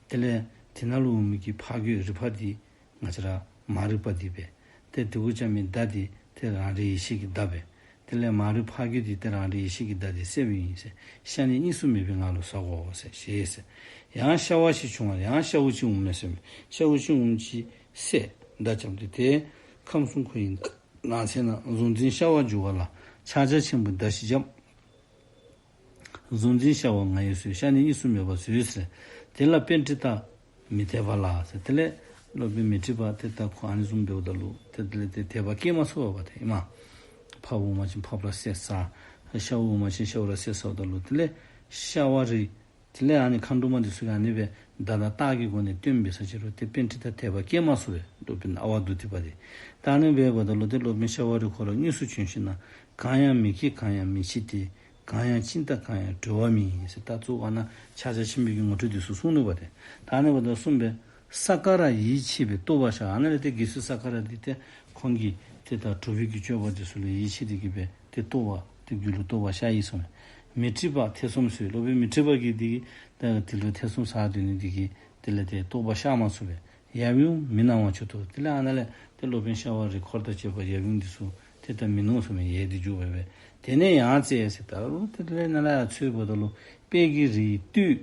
དེ་ལས་དེ་ནང་ལུ་འོང་མི་གི་ཕག་རྒོད་རི་ཕག་འདི་ང་བཅས་ར་མ་རིག་པ་འདི་སྦེ། ཏེ་དེ་གུ་རྐྱབ་མི་མདའ་འདི་ཏེ་རང་རིག་ཡེ་ཤེས་ཀྱི་མདའ་སྦེ། དེ་ལས་མ་རིག་ཕག་རྒོད་འདི་ཏེ་རང་རིག་ཡེ་ཤེས་ཀྱི་མདའ་འདི་བསདཔ་ཨིན་ཟེར། ཤ་ནི་གཉིས་སུ་མེད་པའི་ངང་ལུ་ཟ་དགོ་ཟེར་ཞེས་ཟེར། ཡང་ཤ་བ་ཞིག་བྱུང་བ། ཡང་ཤ་བོ་ཅིག་འོངམ་མས་ཟེར་མས། ཤ་བོ་ཅིག་འོངམ་ཅིག་བསད། མདའ་རྐྱབ་སྟེ་ཏེ་ཁམས་གསུམ་འཁོར་བའི་ནགས་ཚལ་ན། གཟུང་འཛིན་ཤ་བ་རྒྱུ་བ་ལ། ཕྱག་རྒྱ་ཆེན་པོའི་མདའ་ཞིག་བརྒྱབ། གཟུང་འཛིན་ཤ་བ་ང་ཡིས་གསོས། ཤ་ནི་གཉིས་སུ་མེད་པར་བཟོས་ཟེར། དེ་ལ་པཎྜི་ཏ་མི་དད་པ་ལ་ཟེར། དེ་ལས་སློབ་དཔོན་མཻ་ཏྲི་པ་ཏེ་ད་ཁོ་ཨ་ནི་བཟུམ་འབདཝ་ད་ལུ་ཏེ་དེ་ལས་ཏེ་དད་པ་སྐྱེ་མ་ཚུགས་པས་པ་ཏེ་ཨིན་མས། ཕགཔ་འོང་པ་ཅིན་ཕགཔ་ར་བསད་ཟ། ཤ་བོ་འོང་པ་ཅིན་ཤ་བོ་ར་བསད་ཟཝ་ད་ལུ་དེ་ལས་ཤ་བ་རི་དེ་ལས་ཨ་ནི་མཁའ་འགྲོ་མ་འདི་ཚུ་གིས་ཨ་ནི་སྦེ་མདའ་དང་རྟགས་ཀྱི་སྒོ་ནས་སྟོན་འབད་ས་ཅིག་རུང་ཏེ་པཎྜི་ཏ་དད་པ་སྐྱེ་མ་ཚུགས་པས། སློབ་དཔོན་ཨ་བ་དྷཱུ་ཏི་པ་འདི། ད་ཨ་ནི་སྦེ་འབདཝ་ད་ལུ་ཏེ་སློབ་དཔོན་ཤ་བ་རི་ཁོ་ར་དངོས་སུ་བྱོན་ཞིནམ་ན། གང་ཡང་མི་སྐྱེ་གང་ཡང་མི་འཆི་སྟེ། གང་ཡང་འཆི་ན་གང་ཡང་གྲོལ་བ་མེད་ཟེར། ད་གཙོ་བོ་ཨ་ནཱ་ཕྱག་རྒྱ་ཆེན་པོའི་གི་ངོ་སྤྲོད་འདི་ཚུ་གསུངས་ནུག་པ་ཏེ། ད་ཨ་ནི་འབདཝ་ད་གསུངས་པས། ས་ཀ་ར་ཡིད་ཆེས་པའི་རྟོག་པ་ཤར། ཨ་ནཱ་ལས་ཏེ་རྒྱལ་སྲས་ས་ཀ་ར་འདི་ཏེ་ཁོང་གིས་ཏེ་ད་གྲུབ་པའི་གི་སྤྱོད་པ་འདི་ཚུ་ལུ་ཡིད་ཆེས་ཏེ་གིས་སྦེ་ཏེ་རྟོག་པ་ཏེ་རྒྱུད་ལུ་རྟོག་པ་ཤར་ཡི་གསུངས་མས། མཻ་ཏྲི་པ་ཐེ་ཚོམ་ཟོས། སློབ་དཔོན་མཻ་ཏྲི་པ་གིས་འདི་གིས་ད་དེ་ལུ་ཐེ་ཚོམ་ཟ་སྡོད་ནི་འདི་གིས་དེ་ལས་ཏེ་རྟོག་པ་ཤར་མ་ཚུགས་པས། ཡབ་ཡུམ་མི་སྣང་བར་གྱུར་ཏོ། དེ་ལས་ཨ་ནཱ་ལས་ཏེ་སློབ་དཔོན་ཤ་བ་རི་འཁོར་དང་བཅས་པ་ཡབ་ཡུམ་འདི་ཚུ་ཏེ་ད་མི་སྣང་ཟེར་མས། ཡལ་ཏེ་འགྱོ་སྦེ་སྦེ། དེ་ནས་ཡང་བཙལ་ཟེར། ད་རུང་ཏེ་དེ་ལས་ནཱ་ལས་ཡར་འཚོལཝ་ད་ལུ་དཔལ་གྱི་རི་སྟོད་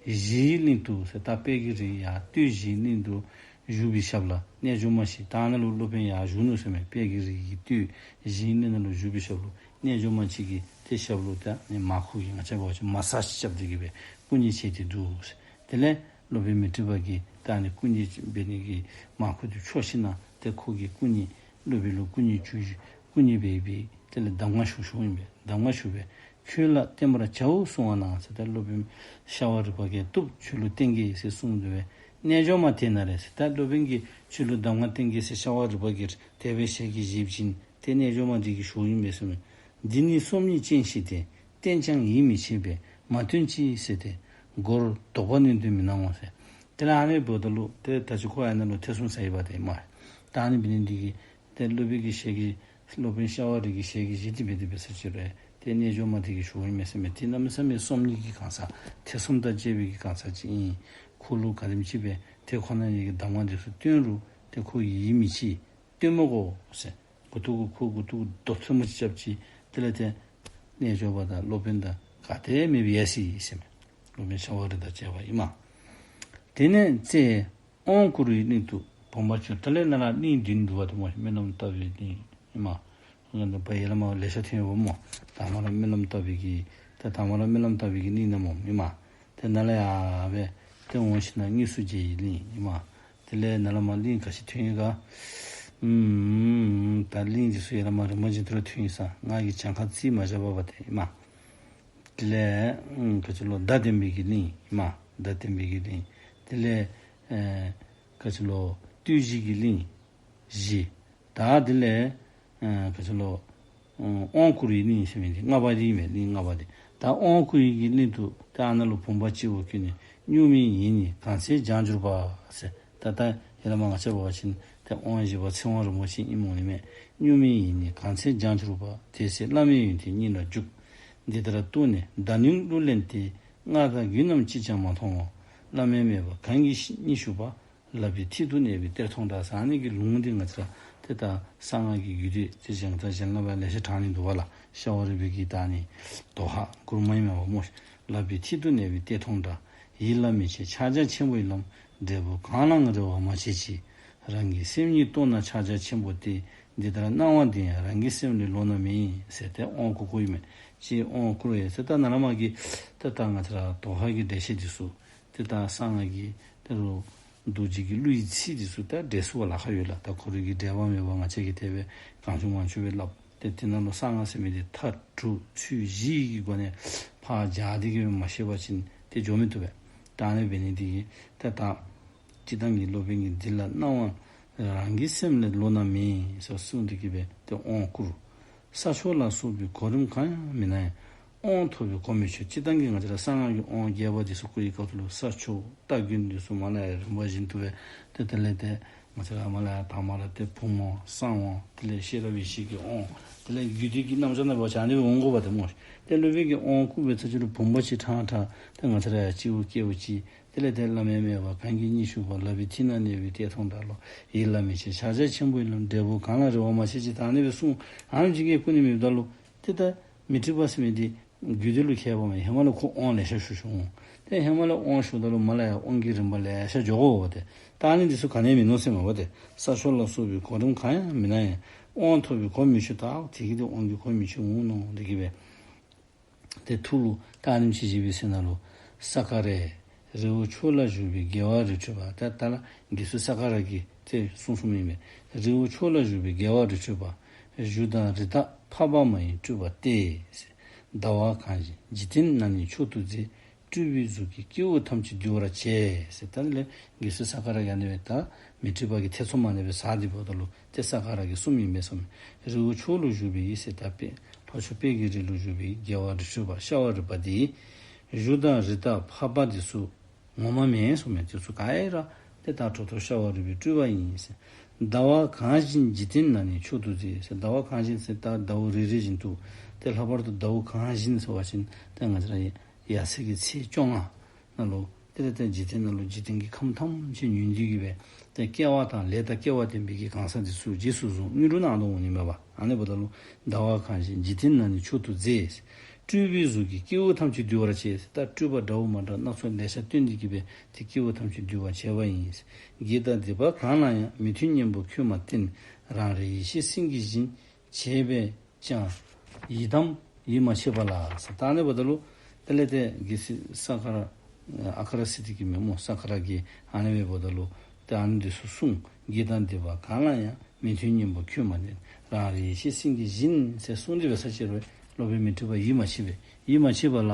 བཞིའི་གླིང་དུ་ཟེར། ད་དཔལ་གྱི་རི་ཡར་སྟོད་བཞིའི་གླིང་དུ་བཞུགས་པའི་ཞབས་ལ་རྣལ་འབྱོར་མ་ཞིག། ད་ཨ་ནཱ་ལུ་སློབ་དཔོན་ཡར་བཞུགས་ནུག་ཟེར་མས། དཔལ་གྱི་རི་གི་སྟོད་བཞིའི་གླིང་ནང་ལུ་བཞུགས་པའི་ཞབས་ལུ་རྣལ་འབྱོར་མ་ཅིག་གིས་ཏེ་ཞབས་ལུ་ད་ཨ་ནི་མར་ཁུ་གི་ང་བཅས་འབད་བ་ཅིན་མ་སཱཇ་རྐྱབ་སྟེ་གིས་སྦེ་སྐུ་མཉེ་བྱས་ཏེ་འདུག་ཟེར། དེ་ལས་སློབ་དཔོན་མཻ་ཏྲི་པ་གིས་ད་ཨ་ནི་སྐུ་མཉེ་འབད་ནི་གི་མར་ཁུ་འདི་འཕྱོག་ཞིནམ་ན་ཏེ་ཁོ་གིས་སྐུ་མཉེ་སློབ་དཔོན་ལུ་སྐུ་མཉེ་ཞུ་སྐུ་མཉེ་འབད་སྦེ་དེ་ལས་གདམས་ངག་ཞུ་ཞུཝ་ཨིན་པས། གདམས་ངག་ཞུ་སྦེ། ཁྱོད་ལ་བསྟན་པར་བྱའོ་གསུང་བ་ན་ཟེར། ཏེ་སློབ་དཔོན་ཤ་བ་རི་པ་གིས་བཏུབ་ཁྱོད་ལུ་བསྟན་གེ་ཟེར་གསུངས་ཏེ་སྦེ། རྣལ་འབྱོར་མ་དེ་ན་རེ་ཟེར། ད་སློབ་དཔོན་གྱིས་ཁྱོད་ལུ་གདམས་ངག་བསྟན་གེ་ཟེར་ཤ་བ་རི་པ་གིས་དེ་སྦེ་ཞལ་གྱིས་བཞེས་བྱིན། ཏེ་རྣལ་འབྱོར་མ་དེ་གིས་ཞུཝ་ཨིན་མས་ཟེར་མས། འདི་ནི་སོམ་ཉི་ཅན་ཞིག་སྟེ། བསྟེན་ཀྱང་ཡིད་མི་ཆེས་པས་མ་བསྟེན་ཅི་ཟེར་ཏེ། མགོར་དོགས་པ་ནི་འདོན་མི་སྣང་ངོ་ཟེར། དེ་ལས་ཨ་ནི་འབདཝ་ད་ལུ་ཏེ་ད་ཅི་ཁོ་ཨ་ནཱ་ལུ་ཐེ་ཚོམ་ཟ་ཡི་པ་ཏེ་མས། ད་ཨ་ནི་འབད་ནི་འདི་གིས་ཏེ་སློབ་དཔོན་གྱི་ཞལ་གྱིས་སློབ་དཔོན་ཤ་བ་རི་གི་ཞལ་གྱིས་བཞེས་ཏེ་འབད་དེ་འབད་ས་ཅིག་རུང་ཏེ་རྣལ་འབྱོར་མ་དེ་གིས་ཞུཝ་ཨིན་མས་ཟེར་མས། ཏེ་གནམ་མེད་ས་མེད་སོམ་ཉི་གི་གང་ཟག་ཐེ་ཚོམ་དང་བཅས་པའི་གི་གང་ཟག་ཅིག་ཨིན། ཁོ་ལུ་ག་དེམ་ཅིག་སྦེ་ཏེ་ཁོ་ན་ཡི་གི་གདམས་ངག་འདི་ཚུ་སྟོན་རུང་ཏེ་ཁོ་ཡིད་མི་ཆེས། བསྟེན་མི་དགོ་ཟེར། མགུ་ཏོ་གུ་ཁོ་མགུ་ཏོ་གུ་རྡོ་ཐོནམ་ཅིག་རྐྱབ་ཅི། དེ་ལས་ཏེ་རྣལ་འབྱོར་པ་དང་སློབ་དཔོན་དང་ག་ཏེ་མེད་པར་ཡལ་སོ་ཡི་ཟེར་མས། སློབ་དཔོན་ཤ་བ་རི་དང་བཅས་པ་ཨིན་མས། དེ་ནས་བཙས། དབང་བསྐུར་བའི་གླིང་དུ་བུམ་པ་བཅུ། དེ་ལས་ནཱ་ལས་གླིང་བདུན་འདུག་པ་ཏེ་སྨོ། སྨོན་ལམ་བཏབ་པའི་གླིང་ཨིན་མས། ཡར་ལས་མར་ལེ་ཤ་ཐོན་ཡོདཔ་སྨོ། དང་པ་ར་སྨོན་ལམ་བཏབ་པའི་གི་ཏེ་དང་པ་ར་སྨོན་ལམ་བཏབ་པའི་གི་གླིང་ནང་སྨོ་ཨིན་མས། ཏེ་ནཱ་ལས་ཡར་སྦེ་ཏེ་འོང་ཞིནམ་ན་དངོས་སུ་མཇལ་བའི་གླིང་ཨིན་མས། དེ་ལས་ནཱ་ལས་མར་གླིང་ག་ཅི་ཐོན་ཡི་ག། ཨུམ། ད་གླིང་འདི་ཚུ་ཡར་ལས་མར་རིམ་པ་བཞིན་དུ་ར་ཐོན་ཡི་ས། ང་གིས་གྱངས་ཁ་རྩིས་མ་བཞག་པ་པ་ཏེ་ཨིན་མས། དེ་ལས་ཨུམ་ག་ཅི་ལོ་བརྡ་སྟོན་པའི་གི་གླིང་ཨིན་མས། བརྡ་སྟོན་པའི་གི་གླིང་། དེ་ལས་ཨེ་ག་ཅི་ལོ་བསྟོད་བཞེས་ཀྱི་གླིང་བཞི། ད་དེ་ལས་ཨེ་ག་ཅི་ལོ་ཨེ་དབང་བསྐུར་བའི་གླིང་ཟེར་མི་འདི་ལྔ་པ་འདི་ཨིན་མས། གླིང་ལྔ་པ་འདི། ད་དབང་བསྐུར་བའི་གི་གླིང་དུ་ད་ཨ་ནཱ་ལུ་བུམ་པ་སྤྱི་བོར་བཀོད་ནས། སྨྱུག་མའི་ཡིད་ནི་གང་ཚེ་བྱང་གྱུར་པ་ཟེར། ད་ད་ཡར་ལས་མར་ང་བཅས་འབད་བ་ཅིན་ཏེ་དབང་བཞི་པ་ཚེ་དབང་རིན་པོ་ཆེ་ཨིནམ་འོང་ནི་མས། སྨྱུག་མའི་ཡིད་ནི་གང་ཚེ་བྱང་གྱུར་པ། དེ་ཚེ་བླ་མའི་ཡོན་ཏན་སྙིང་ལ་འཇུག། འདི་ལྟར་བཏུད་ནས་བརྡ་རྙིང་གླུ་ལེན་ཏེ། སྔགས་དང་རྒྱུད་རྣམས་ཅིས་ཀྱང་མ་མཐོང་བ། བླ་མའི་མོས་པ་གང་གིས་ཤེས་སྙིང་ཞུགས་པ། ལག་པའི་མཐིལ་དུ་གནས་པའི་གཏེར་མཐོང་གྲགས་ཟེར་ཨ་ནི་གི་ལུང་འདི་ང་བཅས་ར་ཏེ་ད་གསང་སྔགས་ཀྱི་རྒྱུད་སྡེ་ཏེ་གཞན་དང་གཞན་ལ་བ་ལེ་ཤ་དྲངས་ནི་འདུག་པ་ལགས། ཤ་བ་རི་པའི་གི་ད་ཨ་ནི་དོ་ཧ་མགུར་མ་ཨིན་མས་པ་སྨོ། ལག་པའི་མཐིལ་དུ་གནས་པའི་གཏེར་མཐོང་གྲགས། ཡིད་ལ་མི་བྱེད་ཕྱག་རྒྱ་ཆེན་པོའི་ལམ། འབྲས་བུ་གང་ལའང་རེ་བ་མ་བྱེད་ཅིག། རང་གི་སེམས་ཉིད་རྟོགས་ན་ཕྱག་རྒྱ་ཆེན་པོ་སྟེ། འདི་ལྟར་སྣང་བ་འདི་ཡང་རང་གི་སེམས་ལས་ལོག་ན་མེད། ཟེར་ཏེ་དབང་བསྐུར་བསྐུརཝ་ཨིན་མས། ཅིག་དབང་བསྐུར་བས་ཟེར་ད་ནཱ་ལས་མར་གྱི་ཏེ་ད་ང་བཅས་ར་དོ་ཧ་གི་འགྲེལ་བཤད་འདི་ཚུ་ཏེ་ད་གསང་སྔགས་ཀྱི་ཏེ་རུང་རྡོ་རྗེ་གི་གླུ་ཡི་ཚིག་འདི་ཚུ་ད་འགྲེལ་ཚུགས་པར་ལཱ་ཁག་ཡོད་ལགས། ད་ཁོ་རའི་གི་འགྲེལ་པ་མེད་པར་ང་བཅས་ཀྱིས་དེ་སྦེ་གང་བྱུང་མང་བྱུང་སྦེ་སླབ། ཏེ་དེ་ནང་ལུ་གསང་སྔགས་ཟེར་མི་འདི་མཐའ་དྲུག་ཚུལ་བཞི་གི་སྒོ་ནས་ཕར་སྦྱར་ཏེ་གི་སྦེ་མ་ཤེས་པ་ཅིན་ཏེ་འགྱོ་མི་བཏུབ་པས། ད་ཨ་ནི་འབད་ནི་འདི་གིས་ཏེ་ད་སྤྱིར་བཏང་གི་སློབ་དཔོན་གྱིས་འདི་ལ་སྣང་བ་རང་གི་སེམས་ལས་ལོག་ན་མེད་ཟེར་གསུངས་ཏེ་གི་སྦེ་ཏེ་དབང་བསྐུར། ས་ཕྱོགས་ལ་སོགས་པའི་གོ་རིམ་གང་ཡང་མི་སྣང་ཡང་། དབང་ཐོབ་པའི་གོ་མི་ཆོད། སྤྱིར་བཏང་གི་ང་བཅས་ར་གསང་སྔགས་ཀྱི་དབང་རྒྱས་པ་འདི་ཚུ་བསྐུར་བའི་སྐབས་སུ་ལུ་ས་ཕྱོགས་རྟ་རྒྱུན་འདི་ཚུ་མར་ལས་ཡར་རིམ་པ་བཞིན་དུ་སྦེ་ཏེ་དེ་ལས་ཏེ་ང་བཅས་ར་མར་ལས་ཡར་དང་པ་ར་ཏེ་བུམ་དབང་གསང་དབང་དེ་ལས་ཤེས་རབ་ཡེ་ཤེས་ཀྱི་དབང་དེ་ལས་རྒྱུད་སྡེ་གི་རྣམ་གཞག་ནང་འབད་བ་ཅིན་ཨ་ནི་སྦེ་འོང་དགོཔ་ཏེ་སྨོ། ཏེ་སློབ་དཔོན་གྱིས་དབང་བསྐུར་བའི་ཚར་གཅིག་ལུ་བུམ་པ་ཅིག་ཕྲང་ཕྲང་ཏེ་ང་བཅས་ར་ཡར་སྤྱི་བོར་བཀལཝ་ཅིག། དེ་ལས་ཏེ་བླ་མའི་མོས་པ་གང་གིས་སྙིང་ཞུགས་པ། ལག་པའི་མཐིལ་ན་གནས་པའི་གཏེར་མཐོང་གྲགས་ལོ། ཡིད་ལ་མི་བྱེད་ཕྱག་རྒྱ་ཆེན་པོའི་ལམ། འབྲས་བུ་གང་ལ་རེ་བ་མ་བྱེད་ཅིག། ད་ཨ་ནི་སྦེ་གསུངས། ཨ་ནི་ཅིག་གིས་བསྐུར་ནི་མེདཔ་ད་ལུ་ཏེ་ད་མི་འཁྲུགས་པ་ཟེར་མི་འདི་རྒྱུད་སྡེ་ལུ་ཁྱད་པར་མེད། ཧེ་མ་ལས་ཁོ་དབང་ལེ་ཤ་ཞུ་ཞུཝ་འོང་། ཏེ་ཧེ་མ་ལས་དབང་ཞུཝ་ད་ལུ་མར་ལས་ཡར་དབང་གི་རིམ་པ་ལེ་ཤ་འགྱོ་དགོཔ་ཏེ། ད་ཨ་ནི་འདི་ཚུ་ག་ནི་ཡང་མིན་ནུག་ཟེར་མས་པ་ཏེ། ས་ཕྱོགས་ལ་སོགས་པའི་གོ་རིམ་གང་ཡང་མི་སྣང་ཡང་། དབང་ཐོབ་པའི་གོ་མི་ཆོད་ད། དེ་གིས་ཏེ་དབང་གི་གོ་མི་ཆོད་འོང་མནོ་སྟེ་གི་སྦེ་ཏེ་ཐུགས་ལུ་ད་ཨ་ནེམ་ཅིག་བཞེས་པའི་ཚེ་ན་ལུ་ས་ཀ་ར་རི་བོ་མཆོག་ལ་བཞུགས་པའི་རྒྱལ་བ་རི་ཁྲོད་པ། ད་ད་ལ་དགེ་ཚུལ་ས་ཀ་ར་གིས་ཏེ་གསུངས་གསུངསམ་ཨིན་པས། རི་བོ་མཆོག་ལ་བཞུགས་པའི་རྒྱལ་བ་རི་ཁྲོད་པ། གཞུ་དང་རི་དྭགས་འཕགས་པ་མ་ཡིན་སྤྲུལ་པ་སྟེ། ཟླ་བ་གང་བཞིན་འཇིག་རྟེན་ན་ནི་མཆོག་ཏུ་མཛེས། སྤྲུལ་པའི་གཟུགས་ཀྱིས་སྐྱེ་བོ་ཐམས་ཅད་འདུལ་བར་བྱེད། ཟེར་ད་ལས་དགེ་ཚུལ་ས་ཀ་ར་གིས་ཨ་ནི་སྦེ་ད་མཻ་ཏྲི་པ་གིས་ཐེ་ཚོམ་མ་ནི་སྦེ་ཟ་སྟེ་འབདཝ་ད་ལུ་ཏེ་ས་ཀ་ར་གིས་གསུངསམ་ཨིན་པས་གསུངས་མས། རི་བོ་མཆོག་ལུ་བཞུགས་པའི་ཟེར་ད་དཔལ་ལྷོ་ཕྱོགས་དཔལ་གྱི་རི་ལུ་བཞུགས་པའི་རྒྱལ་བ་རི་ཁྲོད་པ་ཤ་བ་རི་པ་འདི་གཞུ་དང་རི་དྭགས་འཕགས་པ་འདི་ཚུ་ངོ་མ་མེན་གསུངས་མས། དེ་ཚུ་ག་ར་ཏེ་ད་གྲུབ་ཐོབ་ཤ་བ་རི་པའི་སྤྲུལ་པ་ཨིན་ཟེར། ཟླ་བ་གང་བཞིན་འཇིག་རྟེན་ན་ནི་མཆོག་ཏུ་མཛེས་ཟེར། ཟླ་བ་གང་བཞིན་ཟེར་ད་ཟླཝ་རེ་རེ་བཞིན་དུ་ཏེ་ལྷག་པར་དུ་ཟླཝ་གང་བཞིན་ཟེར་བ་ཅིན་ཏེ་ང་བཅས་ར་ཡར་ཚེས་ཀྱི་ཚེས་བཅོ་ལྔ་ནང་ལུ་ཏེ་ཏེ་ཏེ་འཇིག་རྟེན་ནང་ལུ་འཇིག་རྟེན་གྱི་ཁམས་ཐམས་ཅད་ཉུལ་ཏེ་གི་སྦེ་ཏེ་སྐལ་བ་དང་ལས་དང་སྐལ་བ་ལྡན་པའི་གི་གང་ཟག་འདི་ཚུ་རྗེས་སུ་བཟུང་དངོས་གྲུབ་གནང་དོ་འོང་ནི་མས་པ། ཨ་ནི་འབདཝ་ད་ལུ་ཟླ་བ་གང་བཞིན་འཇིག་རྟེན་ན་ནི་མཆོག་ཏུ་མཛེས། སྤྲུལ་པའི་གཟུགས་ཀྱིས་སྐྱེ་བོ་ཐམས་ཅད་འདུལ་བར་བྱེད། ད་སྤྲུལ་པ་འདྲཝ་མ་འདྲཝ་སྣ་ཚོགས་ལེ་ཤ་སྟོན་ཏེ་གི་སྦེ་ཏེ་སྐྱེ་བོ་ཐམས་ཅད་འདུལ་བར་བྱེད་པ་ཡིན། དགེ་དང་སྡིག་པ་གང་ལ་ཡང་། མི་མཐུན་གཉེན་པོ་ཁྱོད་མ་བསྟེན། རང་རིག་ཡེ་ཤེས་སེང་གེ་བཞིན། བྱས་པས་ཀྱང་ཡི་དམ་ཡིད་མ་ཆེས་པ་ལ། ཟེར་ད་ཨ་ནི་འབདཝ་ད་ལུ་དེ་ལས་ཏེ་དགེ་ཚུལ་ས་ཀ་ར་ཨ་ཀ་ར་སིདྡྷི་གི་མེན་སྨོ། ས་ཀ་ར་གིས་ཨ་ནི་སྦེ་འབདཝ་ད་ལུ་ཏེ་ཨ་ནི་འདི་ཚུ་གསུངས། དགེ་དང་སྡིག་པ་གང་ལ་ཡང་། མི་མཐུན་གཉེན་པོ་ཁྱོད་མ་བསྟེན། རང་རིག་ཡེ་ཤེས་སེང་གེ་བཞིན། ཟེར་གསུངས་ཏེ་འབད་ས་ཅིག་རུང་སློབ་དཔོན་མཻ་ཏྲི་པ་ཡིད་མ་ཆེས་པས། ཡིད་མ་ཆེས་པ་ལ་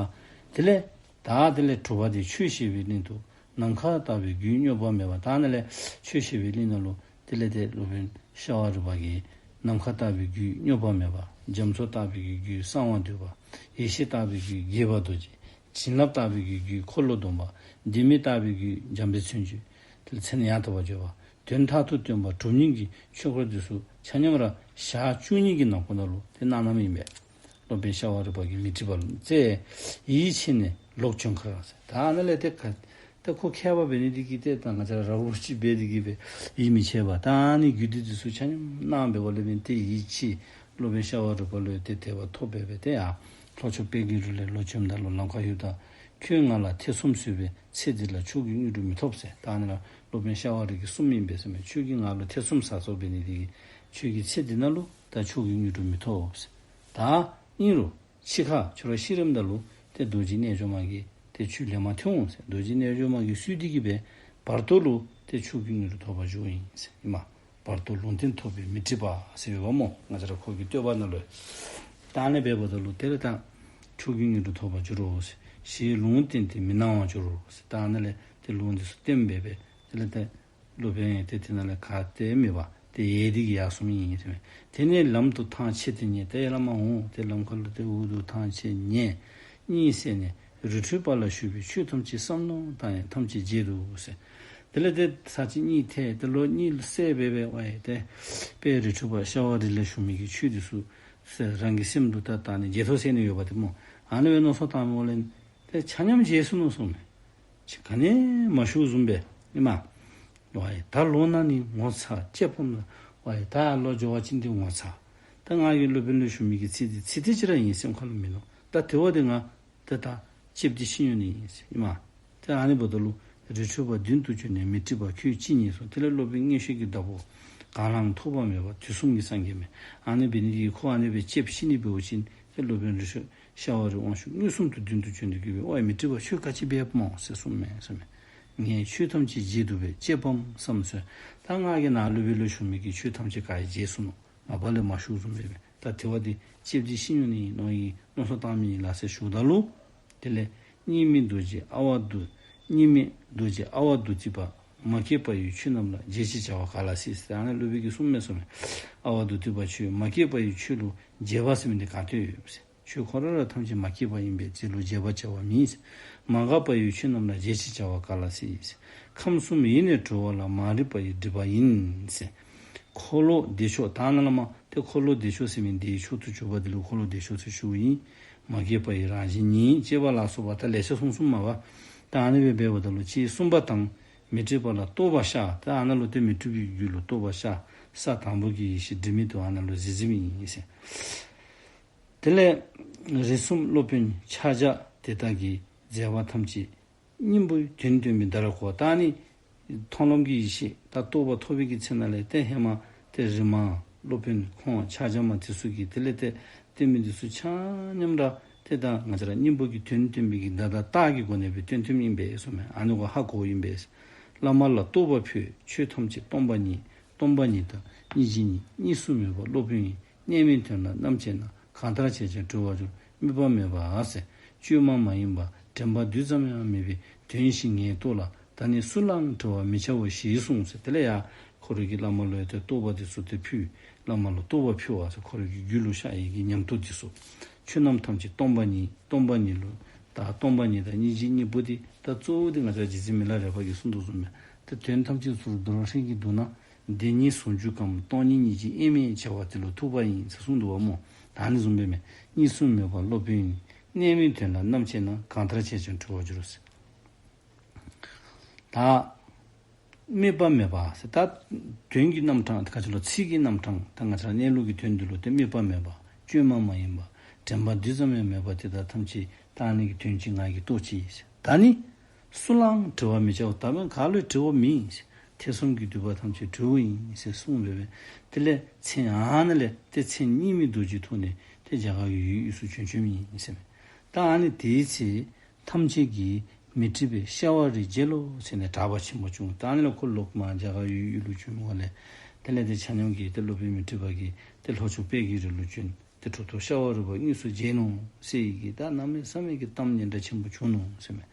དེ་ལས་ད་དེ་ལས་དྲོ་པ་འདི་ཆོས་བཤད་པའི་གླིང་དུ། ནམ་མཁའ་ལྟ་བུའི་རྒྱུད་བསྙོད་པ་མེད་པ། ད་ཨ་ནཱ་ལས་ཆོས་བཤད་པའི་གླིང་ནང་ལུ་དེ་ལས་ཏེ་སློབ་དཔོན་ཤ་བ་རི་པ་གིས་ནམ་མཁའ་ལྟ་བུའི་རྒྱུད་བསྙོད་པ་མེད་པ། རྒྱ་མཚོ་ལྟ་བུའི་རྒྱུད་གསང་བ་འདུས་པ། ཡེ་ཤེས་ལྟ་བུའི་རྒྱུད་རྒྱས་པ་རྡོ་རྗེ། བྱིན་རླབས་ལྟ་བུའི་རྒྱུད་འཁོར་ལོ་སྡོམ་པ། ལྡེ་མིག་ལྟ་བུའི་རྒྱུད་འཇམ་དཔལ་མཚན་བརྗོད། དེ་ལས་མཚན་ཡང་དག་པར་བརྗོད་པ། དོན་མཐར་ཐུག་སྟོན་པ་གྲུབ་བརྙེས་ཀྱི་ཆོས་སྐོར་འདི་ཚུ་ཆ་མཉམ་ར་ཞག་བཅུ་གཉིས་ཀྱི་ནང་འཁོད་ནང་ལུ་ཏེ་གནང་གནངམ་ཨིན་པས། སློབ་དཔོན་ཤ་བ་རི་པ་གིས་མཻ་ཏྲི་པ་ལུ་ཟེར། ཡིད་ཆེས་ནས་ལོག་བྱོན་ཁར་ཟེར། ད་ཨ་ནཱ་ལས་ཏེ་ག་ད་ཁོ་མཁས་པ་འབད་ནི་འདི་གིས་ཏེ་ད་ང་བཅས་ར་ར་བོ་ཅིག་འབད་ནི་འདི་གིས་སྦེ་ཡིད་མི་ཆེས་པར་ད་ཨ་ནི་རྒྱུད་སྡེ་འདི་ཚུ་ཆ་མཉམ་གནང་འབདཝ་ལས་འབད་ཏེ་ཡིད་ཆེས། སློབ་དཔོན་ཤ་བ་རི་པ་ལུ་ཏེ་དད་པ་ཐོབ་སྦེ་སྦེ་ཏེ་ཡར་ལྷོ་ཕྱོགས་དཔལ་གྱི་རི་ལས་ལོག་བྱོནམ་ད་ལུ་ལམ་ཁར་ཡོདཔ་ད་ཁྱོད་ང་ལ་ཐེ་ཚོམ་ཟོས་པས། ཚེ་འདི་ལ་མཆོག་གི་དངོས་གྲུབ་མི་ཐོབ་ཟེར། ད་ཨ་ནི་ལུ་སློབ་དཔོན་ཤ་བ་རི་གིས་གསུངམ་ཨིན་པས་ཟེར་མས། ཁྱོད་ཀྱིས་ང་ལུ་ཐེ་ཚོམ་ཟ་སོང་འབད་ནི་འདི་གིས་ཁྱོད་ཀྱིས་ཚེ་འདི་ནང་ལུ་ད་མཆོག་གི་དངོས་གྲུབ་མི་ཐོབ་ཟེར། ད་ཨིན་རུང་འཆི་ཁར་ཁྱོད་ར་ཤི་རནམ་ད་ལུ་ཏེ་རྡོ་རྗེ་རྣལ་འབྱོར་མ་གིས་ཏེ་ཁྱོད་ལེན་པར་འཐོན་འོང་ཟེར། རྡོ་རྗེ་རྣལ་འབྱོར་མ་གིས་བསུས་ཏེ་གིས་སྦེ་བར་དོ་ལུ་ཏེ་མཆོག་གི་དངོས་གྲུབ་ཐོབ་པར་འགྱུར་ཨིན་ཟེར་ཨིན་མས། བར་དོ་ལུང་བསྟན་ཐོབ་པའི་མཻ་ཏྲི་པ་ཟེར་ཡོདཔ་སྨོ། ང་བཅས་ར་ཁོ་གི་བསྟོད་པ་ནང་ལུ། ད་ཨ་ནི་འབདཝ་ད་ལུ་དེ་ལས་ད་མཆོག་གི་དངོས་གྲུབ་ཐོབ་པར་འགྱུར་རོ་ཟེར། ཞེས་ལུང་བསྟན་ཏེ་མི་སྣང་བར་གྱུར་རོ་ཟེར། ད་ཨ་ནཱ་ལས་ཏེ་ལུང་འདི་ཚུ་བསྟན་སྦེ་སྦེ་དེ་ལས་ཏེ་སློབ་དཔོན་ཏེ་དེ་ནང་ལས་ག་ཏེ་མེད་པར་ཏེ་ཡལ་ཏེ་གིས་ཡར་སོངམ་ཨིན་ཟེར་མས། དེ་ནས་ལམ་དུ་ཐང་ཆད་དེ་ཉལ། ཏེ་ཡར་ལས་མར་འོང་སྟེ་ལམ་ཁ་ལུ་ཏེ་འོག་ཏུ་ཐང་ཆད་ཉལ། གཉིད་སད་ནས་རི་ཁྲོད་པ་ལ་ཞུགས་པས། ཆོས་ཐམས་ཅད་བསམ་མནོ་དང་ཡང་ཐམས་ཅད་བརྗེད་དོ་ཟེར། དེ་ལས་ཏེ་ཚར་གཅིག་གཉིད་ཐལ། ཏེ་ལོག་གཉིད་སད་སྦེ་སྦེ་ཝའི་ཏེ་དཔལ་རི་ཁྲོད་པ་ཤ་བ་རི་ལས་ཞུ་མི་གི་ཆོས་འདི་ཚུ་ཟེར་རང་གི་སེམས་ལུ་ད་བཏང་ནི་བརྗེད་དོ་ཟེར་ནི་ཡོདཔ་ཏེ་སྨོ། ཨ་ནི་སྦེ་མནོ་བསམ་བཏངམ་ལས་ཏེ་ཆ་མཉམ་བརྗེད་སོ་ནུག་གསུངམ་མས། ཅིག་ག་ནི་མ་ཞུ་བཟུམ་སྦེ་ཨིན་མས། ཝའི་ད་ལོག་ན་ནི་ངོ་ཚ་ཅེས་ཕམ་ལ། ཝའི་ད་ལོག་འགྱོ་བ་ཅིན་འདི་ངོ་ཚ། ད་ང་གིས་སློབ་དཔོན་ལུ་ཞུ་མི་གི་ཚིག་འདི་ཚིག་འདི་ཅིག་ར་ཨིན་སེམས་ཁ་ལུ་མིན་ནུག། ད་དེ་བ་འདི་ང་ཏེ་ད་ལྕེབ་སྟེ་ཤི་འོང་ནི་ཨིན་ཟེར་ཨིན་མས། ཏེ་ཨ་ནི་འབདཝ་ད་ལུ་རི་ཁྲོད་པ་མདུན་དུ་བྱོན་ནས་མཻ་ཏྲི་པ་ཁྱོད་ཅི་ཉེས་གསུངས། དེ་ལས་སློབ་དཔོན་མངོན་ཤེས་ཀྱི་བདག་པོ་གང་ལའང་ཐོགས་པ་མེད་པ་དུས་གསུམ་གྱི་སངས་རྒྱས་མས། ཨ་ནི་འབད་ནི་འདི་གིས་ཁོ་ཨ་ནི་སྦེ་ལྕེབ་ཤི་ནི་འབད་བ་ཅིན་ཏེ་སློབ་དཔོན་རི་ཁྲོད་ཤ་བ་རི་དབང་ཕྱུག་མངོན་སུམ་དུ་མདུན་དུ་བྱོན་ཏེ་གིས་སྦེ་ཝའི་མཻ་ཏྲི་པ་ཁྱོད་ག་ཅི་འབདཝ་སྨོ་ཟེར་གསུངམ་མས་ཟེར་མས། ངས་ཆོས་ཐམས་ཅད་བརྗེད་འདུག་པས་ཅེས་ཕམ་བསམ་ཚུལ། ད་ང་གིས་ནཱ་སློབ་དཔོན་ལུ་ཞུ་མི་གི་ཆོས་ཐམས་ཅད་ག་ཡང་བརྗེད་སོ་ནུག། མ་པ་ལས་མ་ཞུ་བཟུམ་སྦེ་སྦེ་ད་དེ་བ་འདི་ལྕེབ་སྟེ་ཤི་འོང་ནི་ཨིན་ནོ་ཨིན་མནོ་བསམ་བཏང་མི་ཨིན་ལགས་ཟེར་ཞུཝ་ད་ལུ། དེ་ལས་སྙིགས་མའི་རྡོ་རྗེ་ཨ་ཝ་བདུད། སྙིགས་མའི་རྡོ་རྗེ་ཨ་ཝ་བདུད་རྩི་པ། མ་སྐྱེས་པ་ཡི་ཆོས་རྣམས་ལ་རྗེས་ཕྱིར་བྱ་བ་ག་ལ་སྲིད་ཟེར། ཨ་ནི་སློབ་དཔོན་གྱིས་གསུངམ་མས་ཟེར་མས། ཨ་ཝ་བདུད་རྩི་པ་ཁྱོད་མ་སྐྱེས་པ་ཡི་ཆོས་ལུ་རྗེས་དཔག་ཟེར་མི་འདི་ག་ཏེ་ཡོད་ཟེར། ཆོས་ཁོ་ར་ར་ཐམས་ཅད་མ་སྐྱེས་པ་ཨིན་པས། རྗེས་ལུ་རྗེས་དཔག་བྱ་བ་མེད་ཟེར། མ་འགགས་པ་ཡི་ཆོས་རྣམས་ལ་རྗེས་ཕྱིར་བྱ་བ་ག་ལ་སྲིད་ཟེར། ཁམས་གསུམ་ཡེ་ནས་གྲོལ་བ་ལ་མ་རིག་པ་ཡི་སྒྲིབ་པ་ཡིན་ཟེར། འཁོར་ལོ་བདེ་མཆོག་ད་ནཱ་ལས་མར་ཏེ་འཁོར་ལོ་བདེ་མཆོག་ཟེར་མི་འདི་མཆོག་ཏུ་གྱུར་པ་འདི་ལུ་འཁོར་ལོ་བདེ་མཆོག་ཟེར་ཞུཝ་ཨིན། མ་སྐྱེས་པ་ཡི་རང་བཞིན་ཉིད་ཅེས་པ་ལ་སོགས་པ་ད་ལེ་ཤ་གསུངས་གསུངསམ་མས་པ། ད་ཨ་ནི་སྦེ་འབདཝ་ད་ལུ་ཅེས་གསུངས་པ་དང་། མཻ་ཏྲི་པ་ལ་རྟོགས་པ་ཤར། ད་ཨ་ནཱ་ལུ་ཏེ་མཻ་ཏྲི་པའི་རྒྱུད་ལུ་རྟོགས་པ་ཤར། ས་དང་པོ་གི་ཡེ་ཤེས་སྒྲིབ་མེད་དུ་ཨ་ནཱ་ལུ་གཟིགས་གཟིགསཔ་ཨིན་ཟེར། དེ་ལས་རིགས་གསུམ་སློབ་དཔོན་ཕྱག་རྒྱ་དེ་དག་གིས་མཛད་པ་ཐམས་ཅད་སྙིང་པོའི་དོན་སྟོན་པའི་བརྡ་ར་གོ། ད་ཨ་ནི་མཐོང་ལམ་གྱི་ཡེ་ཤེས་ད་རྟོགས་པ་ཐོབ་པའི་གི་ཚེ་ན་ལས་ཏེ་ཧེ་མ་ཏེ་རིམ་སློབ་དཔོན་ཁོང་ཕྱག་རྒྱ་མ་དེ་ཚུ་གིས་དེ་ལས་ཏེ་སྟོན་མི་དེ་ཚུ་ཆ་མཉམ་ར་ཏེ་ད་ང་བཅས་ར་སྙིང་པོ་གི་དོན་སྟོན་པའི་གི་བརྡ་དང་རྟགས་ཀྱི་སྒོ་ནས་སྦེ་སྟོན་སྟོནམ་ཨིན་པས་གསུངམ་མས། ཨ་ནི་གུ་ཧ་གོཝ་ཨིན་པས། བླ་མ་ལ་རྟོགས་པ་ཕུལ། ཆོས་ཐམས་ཅད་སྟོང་པ་ཉིད། སྟོང་པ་ཉིད་དང་སྙིང་རྗེ་ཉིད། གཉིས་སུ་མེད་པ་སློབ་དཔོན་ཡིན། གནས་མིན་དོན་ལ་རྣམ་དཔྱད་ན། གང་ལྟར་བྱས་ཀྱང་གྲོལ་བར་འགྱུར། དམིགས་པ་མེད་པ་ཟེར། བཅོས་མ་མ་ཡིན་པ་དྲན་པ་རྡུལ་ཙམ་ཡང་མེད་པའི་དོན་ཞིག་ངས་རྟོགས་ལ། ད་ནི་སུ་ལའང་བྲི་བར་མི་བྱའོ་ཞེས་གསུངས་ཟེར། དེ་ལས་ཡང་ཁོ་རའི་གི་བླ་མ་ལུ་ཡང་ཏེ་རྟོགས་པ་དེ་ཚུ་ཏེ་ཕུལ། བླ་མ་ལུ་རྟོགས་པ་ཕུལ་བ་ཟེར་ཁོ་རའི་གི་རྒྱུད་ལུ་ཤར་ཡི་གི་ཉམས་རྟོགས་དེ་ཚུ། ཆོས་རྣམས་ཐམས་ཅད་སྟོང་པ་ཉིད། སྟོང་པ་ཉིད་ལུ་ད་སྟོང་པ་ཉིད་དང་སྙིང་རྗེ་གཉིས་པོ་དེ་ད་གཙོ་བོ་དེ་ང་བཅས་རྗེ་བཙུན་མི་ལ་རས་པ་གིས་གསུངས་དོ་བཟུམ་སྦེ་ཏེ་དོན་ཐམས་ཅད་ཚུར་རྡོ་རིང་གི་མདོ་ན། བདེན་གཉིས་ཟུང་འཇུག་གམ། སྟོང་ཉིད་སྙིང་རྗེ་དབྱེར་མེད་བྱ་བ་དེ་ལུ་ཐུག་པ་ཡིན་ཟེར་གསུངས་འདུག་པ་སྨོ། ད་ཨ་ནི་བཟུམ་སྦེ་མས། གཉིས་སུ་མེད་པ་སློབ་དཔོན་ཡིན། གནས་མིན་དོན་ལ་རྣམ་དཔྱད་ན། གང་ལྟར་བྱས་ཀྱང་གྲོལ་བར་འགྱུར་ཟེར། ད་དམིགས་པ་མེད་པ་ཟེར་ད་དོན་གྱི་རྣམ་གྲངས་ད་ག་ཅི་ལོ་ཚིག་གི་རྣམ་གྲངས་ད་ང་བཅས་གནས་ལུགས་ཀྱི་དོན་འདི་ལུ་ཏེ་དམིགས་པ་མེད་པ་བཅོས་མ་མ་ཡིན་པ་དྲན་པ་རྡུལ་ཙམ་ཡང་མེད་པ་དེ་དག་ཐམས་ཅད་ད་ཨ་ནི་གི་དོན་ཅིག་ང་གིས་རྟོགས་ཅི་ཟེར། ད་ནི་སུ་ལའང་བྲི་བར་མི་བྱའོ། ད་མེན་ག་ལུ་བྲི་བ་མེད་ཟེར། ཐེ་ཚོམ་གྱི་མདུད་པ་ཐམས་ཅད་གྲོལཝ་ཨིན་ཟེར་གསུངས་པས། དེ་ལས་མཚན་ཨ་ནཱ་ལས་ཏེ་མཚན་སྙིགས་མའི་རྡོ་རྗེ་ཐོགས་ནས་ཏེ་རྒྱ་གར་གྱི་ཡུལ་དབུས་སུ་བྱོན་བྱོནམ་ཨིན་ཟེར་མས། ད་ཨ་ནི་དེའི་ཚེ་ཐམས་ཅད་ཀྱིས་མཻ་ཏྲི་པའི་ཤ་བ་རི་རྗེ་ལོ་ཟེར་ནས་གྲགས་པ་ཆེན་པོ་བྱུང་། ད་ཨ་ནི་ལས་ཁོ་ལོག་མར་རྒྱ་གར་ཡུལ་དབུས་ལུ་བྱོན་པ་ལས་དེ་ལས་ཏེ་ཆ་མཉམ་གྱིས་ཏེ་སློབ་དཔོན་མཻ་ཏྲི་པ་གིས་ཏེ་ལྷོ་ཕྱོགས་དཔལ་གྱི་རི་ལུ་བྱོན། ཏེ་གྲུབ་ཐོབ་ཤ་བ་རི་པ་དངོས་སུ་མཇལ་ནུག་ཟེར་ཡི་གི་ད་གནམ་མེད་ས་མེད་ཀྱི་གཏམ་སྙན་གྲགས་ཆེན་པོ་བྱུང་ནུག་ཟེར་མས།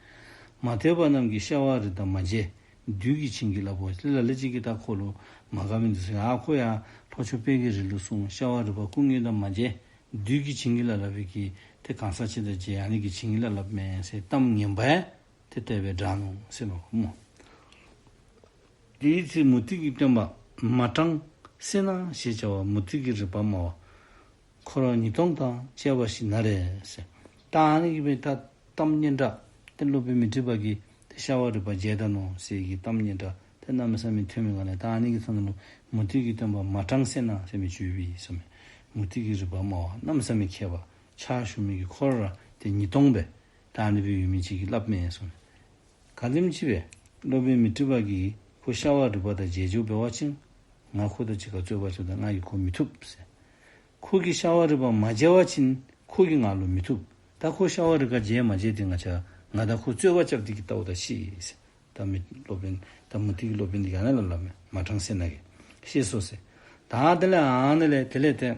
མ་ཐོས་པ་རྣམས་ཀྱིས་ཤ་བ་རི་དང་མ་མཇལ། བདུད་ཀྱིས་བྱིན་གྱིས་བརླབ་བོ། ལ་ལ་ལུ་ཅིག་གིས་ད་ཁོ་ལུ་མ་དགའ་མི་འདི་ཚུ་ཡང་ཨ་ཁོ་ཡང་ལྷོ་ཕྱོགས་དཔལ་གྱི་རི་ལུ་སོང་ཤ་བ་རི་པ་སྐུ་དངོས་དང་མ་མཇལ། བདུད་ཀྱིས་བྱིན་གྱིས་བརླབ་བརླབ་པའི་གི་ཏེ་གང་ཟག་ཅིག་དང་མཇལ་ཨ་ནི་གིས་བྱིན་གྱིས་བརླབ་བརླབ་མས་ཟེར་གཏམ་ངན་པ་ཡང་ཏེ་དེ་སྦེ་བསྒྲགས་ནུག་ཟེར་མས་སྨོ། དེའི་ཚེ་མུ་སྟེགས་ཀྱི་སྟོན་པ་མ་ཏྲང་སེ་ན་ཞེས་བྱ་བ་མུ་སྟེགས་ཀྱི་རིག་པ་སྨྲ་བ་འཁོར་ཉིས་སྟོང་དང་བཅས་པ་ཞིག་ན་རེ་ཟེར། ད་ཨ་ནི་གི་སྦེ་ད་གཏམ་སྙན་གྲགས་ཏེ་སློབ་དཔོན་མཻ་ཏྲི་པ་གིས་ཏེ་ཤ་བ་རི་པ་མཇལ་ད་ནུག་ཟེར་གྱི་གཏམ་སྙན་གྲགས་ཏེ་གནམ་མེད་ས་མེད་ཐོན་མི་ག་ནི་ད་ཨ་ནི་གི་ཚེ་ན་ལུ་མུ་སྟེགས་ཀྱི་སྟོན་པ་མ་ཏྲང་སེ་ན་ཟེར་མི་ཅིག་ཡོད་པས་ཟེར་མས། མུ་སྟེགས་ཀྱི་རིག་པ་སྨྲ་བ་གནམ་མེད་ས་མེད་མཁས་པ་ཕྱག་ཞུ་མི་གི་འཁོར་ར་ཏེ་ཉིས་སྟོང་སྦེ་ད་ཨ་ནི་སྦེ་ཡོད་མི་ཅིག་གིས་སླབ་མས་ཟེར་མས། ག་དེམ་ཅིག་སྦེ་སློབ་དཔོན་མཻ་ཏྲི་པ་གིས་ཁོ་ཤ་བ་རི་པ་དང་མཇལ་འགྱོ་འབད་བ་ཅིན་ང་ཁོ་དང་གཅིག་ཁར་རྩོད་པ་རྐྱབ་ད་ང་གིས་ཁོ་མི་ཐུབ་ཟེར། ཁོ་གིས་ཤ་བ་རི་པ་མ་མཇལ་བ་ཅིན་ཁོ་གིས་ང་ལུ་མི་ཐུབ། ད་ཁོ་ཤ་བ་རི་པ་མཇལ་མ་མཇལ་འདི་ང་བཅས་ང་དང་ཁོ་རྩོད་པ་རྐྱབ་སྟེ་གིས་བལྟཝ་ད་ཤེས་ཟེར། ད་མི་སློབ་དཔོན་ད་མུ་སྟེགས་ཀྱི་སློབ་དཔོན་འདི་གིས་ཨ་ནཱ་ལུ་སླབ་མས། མ་ཏྲང་སེ་ན་གིས་ཤེས་སོ་ཟེར། ད་དེ་ལས་ཨ་ནཱ་ལས་དེ་ལས་ཏེ་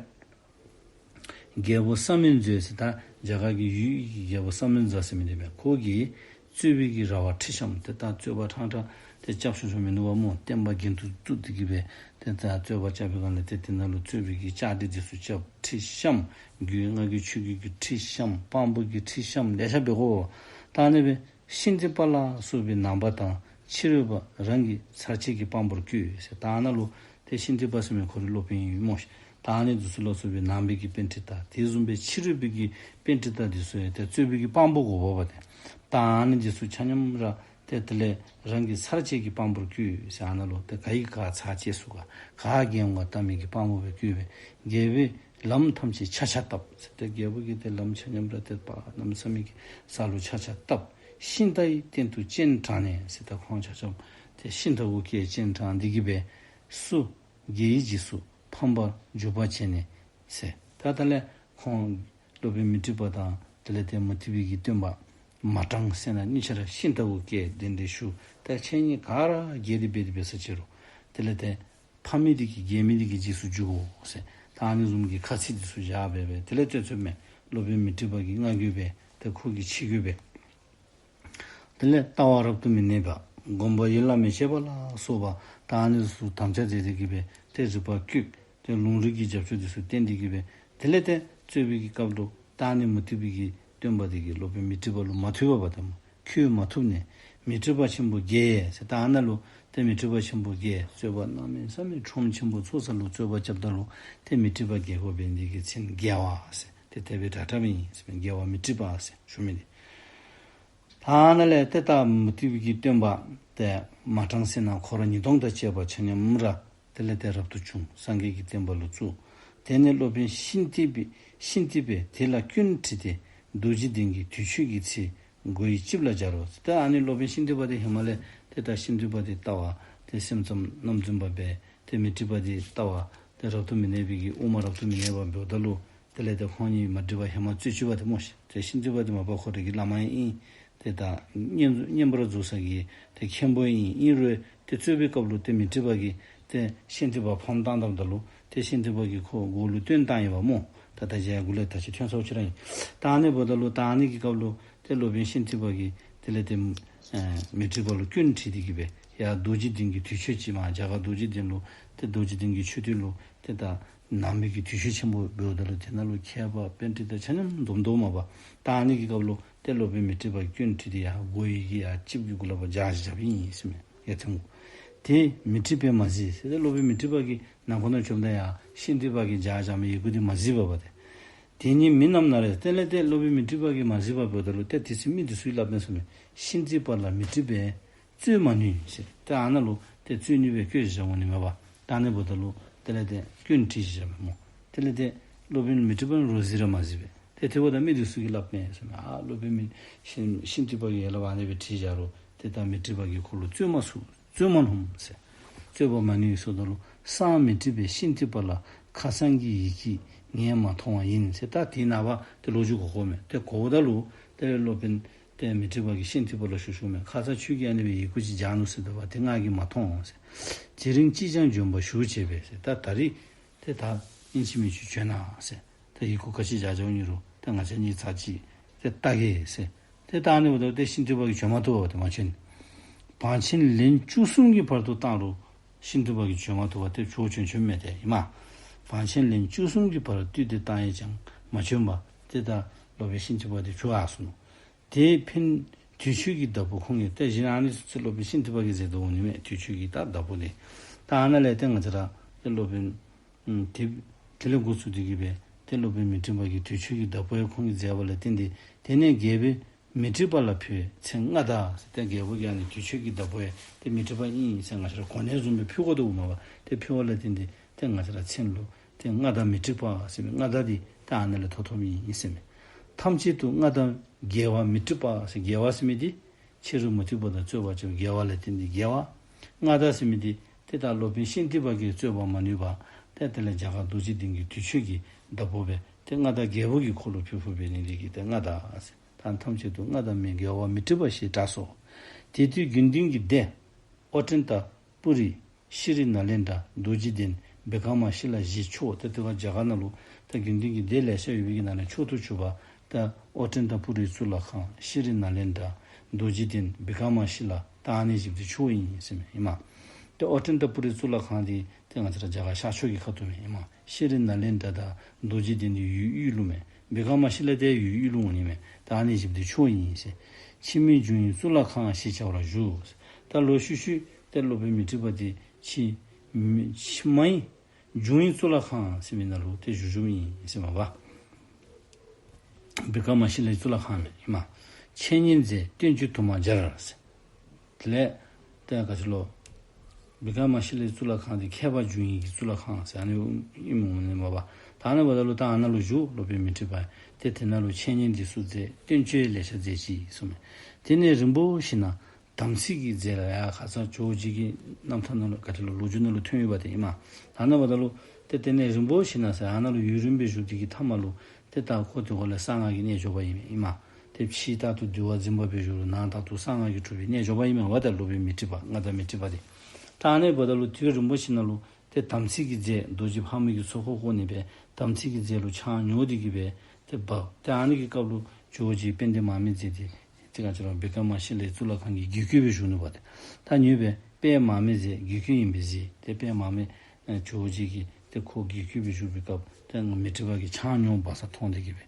རྒྱལ་པོ་ས་མུན་མཛོད་ཟེར་ད་རྒྱ་གར་གྱི་ཡུལ་གྱི་རྒྱལ་པོ་ས་མུན་མཛོད་ཟེར་མི་འདི་མས། ཁོ་གིས་རྩོད་པའི་གི་ར་བ་ཁྲི་ཤམ་ཏེ་ད་རྩོད་པ་ཕྲང་ཕྲང་ཏེ་རྐྱབ་ཤོར་ཤོར་མི་ནུག་པ་སྨོ། བསྟན་པ་འགན་དུ་བཙུགས་ཏེ་གིས་སྦེ་ཏེ་ད་རྩོད་པ་རྐྱབ་པའི་སྒང་ལས་ཏེ་དེ་ནང་ལུ་རྩོད་པའི་གི་བཅའ་སྒྲིག་འདི་ཚུ་རྐྱབ། ཁྲི་ཤམ་རྒྱུད་སྔགས་ཀྱི་ཆོས་བརྒྱུད་ཀྱི་ཁྲི་ཤམ་དཔང་པོ་གི་ཁྲི་ཤམ་ལེ་ཤ་འབད་དགོ། ད་ཨ་ནི་སྦེ་ཤཱནྟི་པ་ལ་སོགས་པའི་ནང་པ་དང་ཕྱི་རོལ་པ་རང་གི་ཚར་གཅད་ཀྱི་དཔང་པོར་བསྐོས་ཟེར། ད་ཨ་ནཱ་ལུ་ཏེ་ཤཱནྟི་པ་ཟེར་མི་ཁོ་རའི་སློབ་དཔོན་ཨིན་སྨོ་ཤིག། ད་ཨ་ནི་འདི་ཚུ་ལ་སོགས་པའི་ནང་པའི་གི་པཎྜི་ཏ་དེ་བཟུམ་སྦེ་ཕྱི་རོལ་པའི་གི་པཎྜི་ཏ་འདི་ཚུ་ཡང་ཏེ་རྩོད་པའི་གི་དཔང་པོ་དགོ་པས་པ་ཏེ། ད་ཨ་ནི་འདི་ཚུ་ཆ་མཉམ་ར་ཏེ་དེ་ལས་རང་གི་ཚར་གཅད་ཀྱི་དཔང་པོར་བསྐོས་ཟེར། ཨ་ནཱ་ལུ་ཏེ་ག་གིས་ག་ཚར་གཅད་ཚུགས་ག་ག་རྒྱལ་འོང་ག་བལྟ་མི་གི་དཔང་པོ་སྦེ་བསྐོས་སྦེ་རྒྱལ་པོས་ལམ་ཐམས་ཅད་ཕྱག་ཕྱག་བཏབ་ཟེར། ཏེ་རྒྱལ་པོ་གིས་ཏེ་ལམ་ཆ་མཉམ་ར་ཏེ་དཔའ་གནམ་མེད་ས་མེད་ཀྱི་ས་ལུ་ཕྱག་ཕྱག་བཏབ། ཤིང་རྟ་ཡི་སྟེང་དུ་སྤྱན་དྲངས་ནས་ཟེར། ད་ཁོང་ཆ་ཁྱབ་ཏེ་ཤིང་རྟ་གུ་བཀལ་སྤྱན་དྲངས་ཏེ་གིས་སྦེ་སུ་དགེ་བའི་རྗེས་སུ་ཕམ་པར་འཇུག་པར་བྱས་ནས་ཟེར། ད་ད་ལས་ཁོང་སློབ་དཔོན་མཻ་ཏྲི་པ་དང་དེ་ལས་ཏེ་མུ་སྟེགས་པའི་གི་སྟོན་པ་མ་ཏྲང་སེ་ན་གཉིས་ཆ་ར་ཤིང་རྟ་གུ་བཀལ་གདན་འདྲེན་ཞུ། ད་ཁྱེད་གཉིས་ག་ར་རྒྱལ་ཏེ་འབད་དེ་འབད་ས་ཅི་རུང་དེ་ལས་ཏེ་ཕམ་མི་འདི་གིས་རྒྱལ་མི་འདི་གི་རྗེས་སུ་འཇུག་དགོ་ཟེར། ད་ཨ་ནི་བཟུམ་གྱི་ཁ་ཚིག་འདི་ཚུ་བཞག་སྦེ་སྦེ་དེ་ལས་ཏེ་རྩོད་མེད་སློབ་དཔོན་མཻ་ཏྲི་པ་གིས་མངའ་བསྒྱུར་སྦེ་ཏེ་ཁོ་གིས་ཕྱི་བསྒྱུར་སྦེ། དེ་ལས་ལྟ་བ་རབ་ཏུ་མི་གནས་པ་སྒོམ་པ་ཡིད་ལ་མི་བྱེད་པ་ལ་སོགས་པ་ད་ཨ་ནི་ཚུ་དམ་བཅའ་མཛད་དེ་གིས་སྦེ་ཏེ་རིག་པ་བཀོད། ཏེ་ལུང་རིགས་ཀྱི་རྒྱབ་སྐྱོར་འདི་ཚུ་བསྟན་ཏེ་གིས་སྦེ་དེ་ལས་ཏེ་རྩོད་པའི་གི་སྐབས་ལུ་ད་ཨ་ནི་མུ་སྟེགས་པའི་གི་སྟོན་པ་འདི་གིས་སློབ་དཔོན་མཻ་ཏྲི་པ་ལུ་མ་ཐུབ་པས་པ་ཏེ་སྨོ། ཁྱོད་མ་ཐུབ་ནས་མཻ་ཏྲི་པ་ཆེན་པོ་རྒྱལ་ཟེར། ད་ཨ་ནཱ་ལུ་ཏེ་མཻ་ཏྲི་པ་ཆེན་པོ་རྒྱལ་རྩོད་པ་གནམ་མེད་ས་མེད་ཁྲོམ་ཆེན་པོ་ཚུ་ས་ལུ་རྩོད་པ་རྐྱབ་ད་ལུ་ཏེ་མཻ་ཏྲི་པ་རྒྱལ་དགོ་པས། འདི་གི་མཚན་རྒྱལ་བ་ཟེར་ཏེ་དེ་སྦེ་གྲགས་གྲགསཔ་ཨིན་ཟེར་མས། རྒྱལ་བ་མཻ་ཏྲི་པ་ཟེར་ཞུ་མི་འདི། ད་ཨ་ནཱ་ལས་ཏེ་ད་མུ་སྟེགས་པའི་གི་སྟོན་པ་ཏེ་མ་ཏྲང་སེ་ན་འཁོར་ཉིས་སྟོང་དང་བཅས་པ་ཆ་མཉམ་ར་དེ་ལས་ཏེ་རབ་ཏུ་བྱུང་། སངས་རྒྱས་ཀྱི་བསྟན་པ་ལུ་བཙུགས། དེ་ནས་སློབ་དཔོན་ཤིན་ཏི་པའི་ཤིན་ཏི་པས་དེ་ལ་སྐྱོན་དྲིས་ཏེ་རྡོ་རྗེ་གདན་གྱི་དུས་མཆོད་ཀྱི་ཚེ་སྒོ་ཡི་རྩིབས་ལ་སྦྱར་རོ། ཏེ་ཨ་ནི་སློབ་དཔོན་ཤིན་ཏི་པ་འདི་ཧེ་མ་ལས་ཏེ་ད་ཤིན་ཏི་པ་འདི་ལྟ་བ་ཏེ་སེམས་ཙམ་རྣམ་རྫུན་པ་སྦེ་ཏེ་མཻ་ཏྲི་པ་འདི་ལྟ་བ་ཏེ་རབ་ཏུ་མི་གནས་པའི་གི་དབུ་མ་རབ་ཏུ་མི་གནས་པ་འབདཝ་ད་ལུ་དེ་ལས་ཏེ་ཁོང་གཉིས་མ་འགྲིགས་པར་ཧེ་མ་རྩོད་ཅི་པ་ཏེ་སྨོ་ཤིག། ཏེ་ཤིན་ཏི་པ་འདི་མ་པ་ཁོ་རའི་གི་བླ་མ་ཨིན། ཏེ་ད་བསྙེན་བསྙེན་པར་རྫོགས་ས་གི་ཏེ་མཁན་པོ་ཨིན། ཨིན་རུང་ཏེ་རྩོད་པའི་སྐབས་ལུ་ཏེ་མཻ་ཏྲི་པ་གིས་ཏེ་ཤིན་ཏི་པ་ཕམ་བཏང་བཏངམ་ད་ལུ་ཏེ་ཤིན་ཏི་པ་གིས་ཁོ་མགུ་ལུ་བཏོན་བཏང་ཡི་པ་སྨོ། ད་ད་ཅི་ཡང་མགུ་ལས་ད་ཅི་ཐོན་སོང་ཅི་ར་ཨིན། ད་ཨ་ནི་འབདཝ་ད་ལུ་ད་ཨ་ནི་གི་སྐབས་ལུ་ཏེ་སློབ་དཔོན་ཤིན་ཏི་པ་གིས་དེ་ལས་ཏེ་ཨེ་མཻ་ཏྲི་པ་ལུ་སྐྱོན་དྲིས་ཏེ་གིས་སྦེ་ཡར་རྡོ་རྗེ་གདན་གྱི་དུས་མཆོད་ཅིག་མར་རྒྱ་གར་རྡོ་རྗེ་གདན་ལུ་ཏེ་རྡོ་རྗེ་གདན་གྱི་མཆོད་རྟེན་ལུ་ཏེ་ད་ནང་པའི་གི་དུས་མཆོད་ཆེན་པོ་འབདཝ་ད་ལུ་དེ་ནང་ལུ་མཁས་པ་པཎྜི་ཏ་ཆ་མཉམ་འཛོམས་དོ་མས་པ། ད་ཨ་ནི་གི་སྐབས་ལུ་ཏེ་སློབ་དཔོན་མཻ་ཏྲི་པ་གིས་སྐྱོན་དྲིས་ཏེ་ཡར་སྒོ་ཡི་གི་ཡར་རྩིབས་ཀྱི་གུ་ལས་ཕར་སྦྱར་ཅི་བཞགཔ་ཨིན་ཟེར་མས། ཡར་ཐོན་གུ་དེ་མཻ་ཏྲི་པས་མ་གཟིགས་ཟེར། ཏེ་སློབ་དཔོན་མཻ་ཏྲི་པ་གིས་ནང་འཁོད་ནང་བྱོནམ་ད་ཡར་ཤིན་ཏི་པ་གིས་སྦྱར་བཞག་མི་ཡི་གུ་འདི་མ་གཟིགས་པས་པ་ཏེ། དེ་ཉིད་མི་རྣམས་ན་རེ། དེ་ལས་ཏེ་སློབ་དཔོན་མཻ་ཏྲི་པ་གིས་མ་གཟིགས་པར་འབདཝ་ད་ལུ་ཏེ་དེ་ཚེ་མི་འདི་ཚུ་གིས་སླབ་མས་ཟེར་མས། ཤིན་ཏི་པ་ལ་མཻ་ཏྲི་པས་རྩོད་མ་ནུས་ཟེར། ཏེ་ཨ་ནཱ་ལུ་ཏེ་རྩོད་ནུས་པའི་སྐྱོན་ཅིག་འོང་ནི་མས་པ། ད་ཨ་ནི་འབདཝ་ད་ལུ་དེ་ལས་ཏེ་སྐྱོན་དྲིས་བཞག་མས་སྨོ། དེ་ལས་ཏེ་སློབ་དཔོན་མཻ་ཏྲི་པ་རོགས་གཟིགས་ར་མ་གཟིགས་པས། ཏེ་དེ་འབདཝ་ད་མི་འདི་ཚུ་གིས་སླབ་མས་ཟེར་མས། ཨ་སློབ་དཔོན་མི་ཤིན་ཤིན་ཏི་པ་གིས་ཡར་ལས་ཕར་ཨ་ནི་སྦེ་དྲིས་བཞག་རུང་ཏེ་ད་མཻ་ཏྲི་པ་གིས་ཁོ་ལུ་རྩོད་མ་ཚུགས། རྩོད་མ་ནུམ་ཟེར། རྩོད་པ་མ་ནུས་ཟེརཝ་ད་ལུ་སངས་མཻ་ཏྲི་པའི་ཤིན་ཏི་པ་ལ་ཁ་སང་གི་ཡི་གེ་ངས་མ་མཐོང་བ་ཡིན་ཟེར། ད་དེ་ནངས་པ་ཏེ་ལོ་རྒྱུས་གོ་གོཝ་མས། ཏེ་གོཝ་ད་ལུ་ཏེ་སློབ་དཔོན་ཏེ་མཻ་ཏྲི་པ་གིས་ཤིན་ཏི་པ་ལུ་ཞུ་ཞུཝ་མས། ཁ་སང་ཁྱོད་ཀྱིས་ཨ་ནི་སྦེ་ཡི་གུ་ཅིག་སྦྱར་ནུག་ཟེར་དོ་བ། ཏེ་ང་གིས་མ་མཐོང་ཟེར། དེ་རིང་ཅིས་ཀྱང་འབྱོན་པར་ཞུ་བྱས་པས་ཟེར། ད་ད་རིས་ཏེ་ད་ཨིན་ཅི་མིན་ཅི་བྱོན་གནང་ཟེར། ད་ཡི་གུ་ག་ཅི་སྦྱར་སྦྱརཝ་ཨིན་རུང་ད་ང་བཅས་གཉིས་ཚར་གཅིག་ཏེ་བལྟ་གེ་ཟེར། ཏེ་ད་ཨ་ནི་འབདཝ་ད་ཏེ་ཤིན་ཏི་པ་གིས་བྱོན་མ་བཏུབ་པས་ཏེ་མ་བྱོན། བང་ཆེན་ལན་བཅུ་གསུམ་གྱི་བར་དུ་བཏང་རུང་ཤིན་ཏི་པ་གིས་བྱོན་མ་བཏུབ་པས་ཏེ་ཇོ་བོ་བྱོན་བྱོནམ་མས་ཏེ་ཨིན་མས། བང་ཆེན་ལན་བཅུ་གསུམ་གྱི་བར་བཏུད་དེ་བཏང་ཡང་ཅང་མ་བྱོན་པར་ཏེ་ད་སློབ་དཔོན་ཤིན་ཏི་པ་དེ་བྱོག་ཡར་སོ་ནུག། དེ་ཕན་དུས་མཆོད་ཀྱི་བདག་པོ་ཁོང་གིས་ཏེ་གཞན་ཨ་ནི་ཚུ་སློབ་དཔོན་ཤིན་ཏི་པ་གིས་མཛད་དོ་འོང་ནི་མས། དུས་མཆོད་ཀྱི་ད་བདག་པོ་དེ། ད་ཨ་ནཱ་ལས་ཏེ་ང་བཅས་ར་ཏེ་སློབ་དཔོན་ཨུམ་དེ་དེ་ལས་འགོ་བཙུགས་ཏེ་གི་སྦེ་ཏེ་སློབ་དཔོན་མཻ་ཏྲི་པ་གིས་དུས་མཆོད་ཀྱི་བདག་པོ་ཡང་ཁོང་གིས་མཛད་པ་ལས་བརྟེན་ཏེ་དེ་ནས་རྒྱལ་པོའི་མཻ་ཏྲི་པ་ལ་ཕུལ་བའི་མཚན་མངའ་བདག་ཟེར་ཏེ་རྒྱལ་པོ་གིས་ཨ་ནི་དུས་མཆོད་ཀྱི་བདག་པོ་ཡང་ཏེ་མཻ་ཏྲི་པ་ཨིན་ཟེར་ང་བཅས་ར་གོ་གནས་བཟུམ་སྦེ་ཕུལ་དགོ་དོ་མས་པ། ཏེ་ཕུལ་བ་ལས་བརྟེན་ཏེ་ཏེ་ང་བཅས་ར་མཚན་ལུ་ཏེ་མངའ་བདག་མཻ་ཏྲི་པ་ཟེར་མི་མངའ་བདག་འདི་ཏེ་ཨ་ནཱ་ལས་ཐོབ་ཐོབཔ་ཨིན་ཟེར་མས། ཐམས་ཅད་དུ་མངའ་བདག་རྒྱལ་བ་མཻ་ཏྲི་པ་ཟེར་རྒྱལ་བ་ཟེར་མི་འདི་ཕྱི་རོལ་མུ་སྟེགས་པ་དང་རྩོད་པ་བྱེད་པའི་རྒྱལ་བ་ལས་བརྟེན་ཏེ་རྒྱལ་བ། མངའ་བདག་ཟེར་མི་འདི་ཏེ་ད་སློབ་དཔོན་ཤིན་ཏི་པ་གིས་རྩོད་པ་མ་ནུས་པར་ཏེ་དེ་ལས་རྒྱ་གར་རྡོ་རྗེ་གདན་གྱི་དུས་མཆོད་ཀྱི་བདག་པོ་སྦེ་ཏེ་མངའ་བདག་རྒྱལ་པོ་གིས་ཁོ་ལུ་ཕུལ་ཕུལཝ་འབད་ནི་འདི་གིས་ཏེ་མངའ་བདག་ཟེར། ད་ཐམས་ཅད་དུ་མངའ་བདག་མི་རྒྱལ་བ་མཻ་ཏྲི་པ་ཞེས་གྲགས་སོ། དེ་དུས་དགེ་འདུན་གྱི་སྡེ་ཨོ་ཏནྟ་པུ་རི་ཤྲཱི་ནཱ་ལེནྡྲ་རྡོ་རྗེ་གདན་བི་ཀ་མ་ཤི་ལ་བཞི་ཕྱོགས་ཏེ་དེ་སྒང་རྒྱ་གར་ནང་ལུ་ད་དགེ་འདུན་གྱི་སྡེ་ལེ་ཤ་ཡོད་པའི་གི་ནང་ནས་མཆོག་ཏུ་གྱུར་པ་ད་ཨོ་ཏནྟ་པུ་རི་གཙུག་ལག་ཁང་ཤྲཱི་ནཱ་ལེནྡྲ་རྡོ་རྗེ་གདན་བི་ཀ་མ་ཤི་ལ་ད་ཨ་ནི་བཞི་པོ་འདི་ཕྱོགས་ཨིན་ཟེར་མས་ཨིན་མས། ཏེ་ཨོ་ཏནྟ་པུ་རི་གཙུག་ལག་ཁང་འདི་ཏེ་ང་བཅས་ར་རྒྱ་གར་ཤར་ཕྱོགས་ཀྱི་ཁ་ཐུག་མས་ཨིན་མས། ཤྲཱི་ནཱ་ལེནྡྲ་དང་རྡོ་རྗེ་གདན་འདི་ཡུལ་དབུས་ལུ་མས། བི་ཀ་མ་ཤི་ལ་འདི་ཡུལ་དབུས་ལུ་འོང་ནི་མས། ད་ཨ་ནི་བཞི་པོ་འདི་ཕྱོགས་ཨིན་ཟེར། ཕྱི་མའི་འབྱུང་བའི་གཙུག་ལག་ཁང་ཞེས་བྱ་བར་བཞུགས། ད་ལོག་ཤུལ་ཤུལ་ཏེ་སློབ་དཔོན་མཻ་ཏྲི་པ་འདི་ཕྱི་མི་ཕྱི་མའི་འབྱུང་བའི་གཙུག་ལག་ཁང་ཟེར་མི་ནང་ལུ་ཏེ་བཞུགས་བཞུགསཔ་ཨིན་ཟེར་མས་པ། བི་ཀ་མ་ཤི་ལའི་གཙུག་ལག་ཁང་མས་ཨིན་མས། འཆད་ཉན་མཛད་བསྟན་བཅོས་དུ་མ་སྦྱར་ཟེར། དེ་ལས་ཏེ་ག་ཅི་ལོ། བི་ཀ་མ་ཤི་ལའི་གཙུག་ལག་ཁང་འདི་མཁས་པ་འབྱུང་བའི་གི་གཙུག་ལག་ཁང་ཟེར་ཨ་ནི་ཨིནམ་འོང་ནི་མས་པ། ད་ཨ་ནི་འབདཝ་ད་ལུ་ད་ཨ་ནཱ་ལུ་བཞུགས་སློབ་དཔོན་མཻ་ཏྲི་པ། ཏེ་དེ་ནང་ལུ་འཆད་ཉན་འདི་ཚུ་མཛད་བསྟན་བཅོས་ལེ་ཤ་མཛད་ཅི་གསུངས་མས། དེ་ནས་རིམ་པ་བཞིན་དུ་དམ་ཚིག་གི་རྫས་ལ་ཡང་ཁ་ཙ་ཇོ་བོ་རྗེ་གི་རྣམ་ཐར་ནང་ལུ་ག་ཅི་ལོ་ལོ་རྒྱུས་ནང་ལུ་ཐོན་ཡོད་པ་དེ་ཨིན་མས། ད་ཨ་ནི་འབདཝ་ད་ལུ་ཏེ་དེ་ནས་རིམ་པ་བཞིན་དུ་ཟེར་ཨ་ནཱ་ལུ་ཡུན་རིངམོ་སྦེ་བཞུགས་ཏེ་གི་མཐའ་མ་ལུ་ཏེ་ད་ཁོ་དེ་ཁོ་ལས་གསང་སྔགས་ཀྱི་རྣལ་འབྱོར་པ་ཨིན་མས་ཨིན་མས། ཏེ་ཕྱི་རྟག་ཏུ་འདུལ་བ་འཛིན་པ་སྦེ་བཞུགས་རུང་ནང་རྟག་ཏུ་གསང་སྔགས་ཀྱི་གྲུབ་པའི་རྣལ་འབྱོར་པ་ཨིན་མས་པ། ད་སློབ་དཔོན་མཻ་ཏྲི་པ་མངའ་བདག་མཻ་ཏྲི་པ་དེ། ད་ཨ་ནི་འབདཝ་ད་ལུ་དུས་རིམ་པ་བཞིན་དུ་ལུ་ཏེ་དམ་ཚིག་གི་རྫས་རྡོ་རྗེ་ཕག་མོ་གི་ཚོགས་འཁོར་བསྐོར་ནི་སྦེ་དམ་ཚིག་གི་རྫས་ལུ་ཆང་ཉོ་སྟེ་གི་སྦེ་ཏེ་འབག། ཏེ་ཨ་ནི་གི་སྐབས་ལུ་ཇོ་བོ་རྗེ་དཔལ་ལྡན་མར་མེ་མཛད་དེ་ཏེ་ག་ཅི་ལོ་བི་ཀ་མ་ཤི་ལའི་གཙུག་ལག་ཁང་གི་དགེ་བསྐོས་སྦེ་བཞུགས་ནུག་པ་ཏེ། ད་ཉོན་པས་དཔལ་མར་མེ་མཛད་དགེ་བསྐོས་ཡིན་པས་གཟིགས། ཏེ་དཔལ་མར་མེ་ཨེ་ཇོ་བོ་རྗེ་གིས་ཏེ་ཁོ་དགེ་བསྐོས་སྦེ་བཞུགས་པའི་སྐབས་ཏེ་མཻ་ཏྲི་པ་གིས་ཆང་ཉོ་འབག་ས་མཐོང་སྟེ་གི་སྦེ་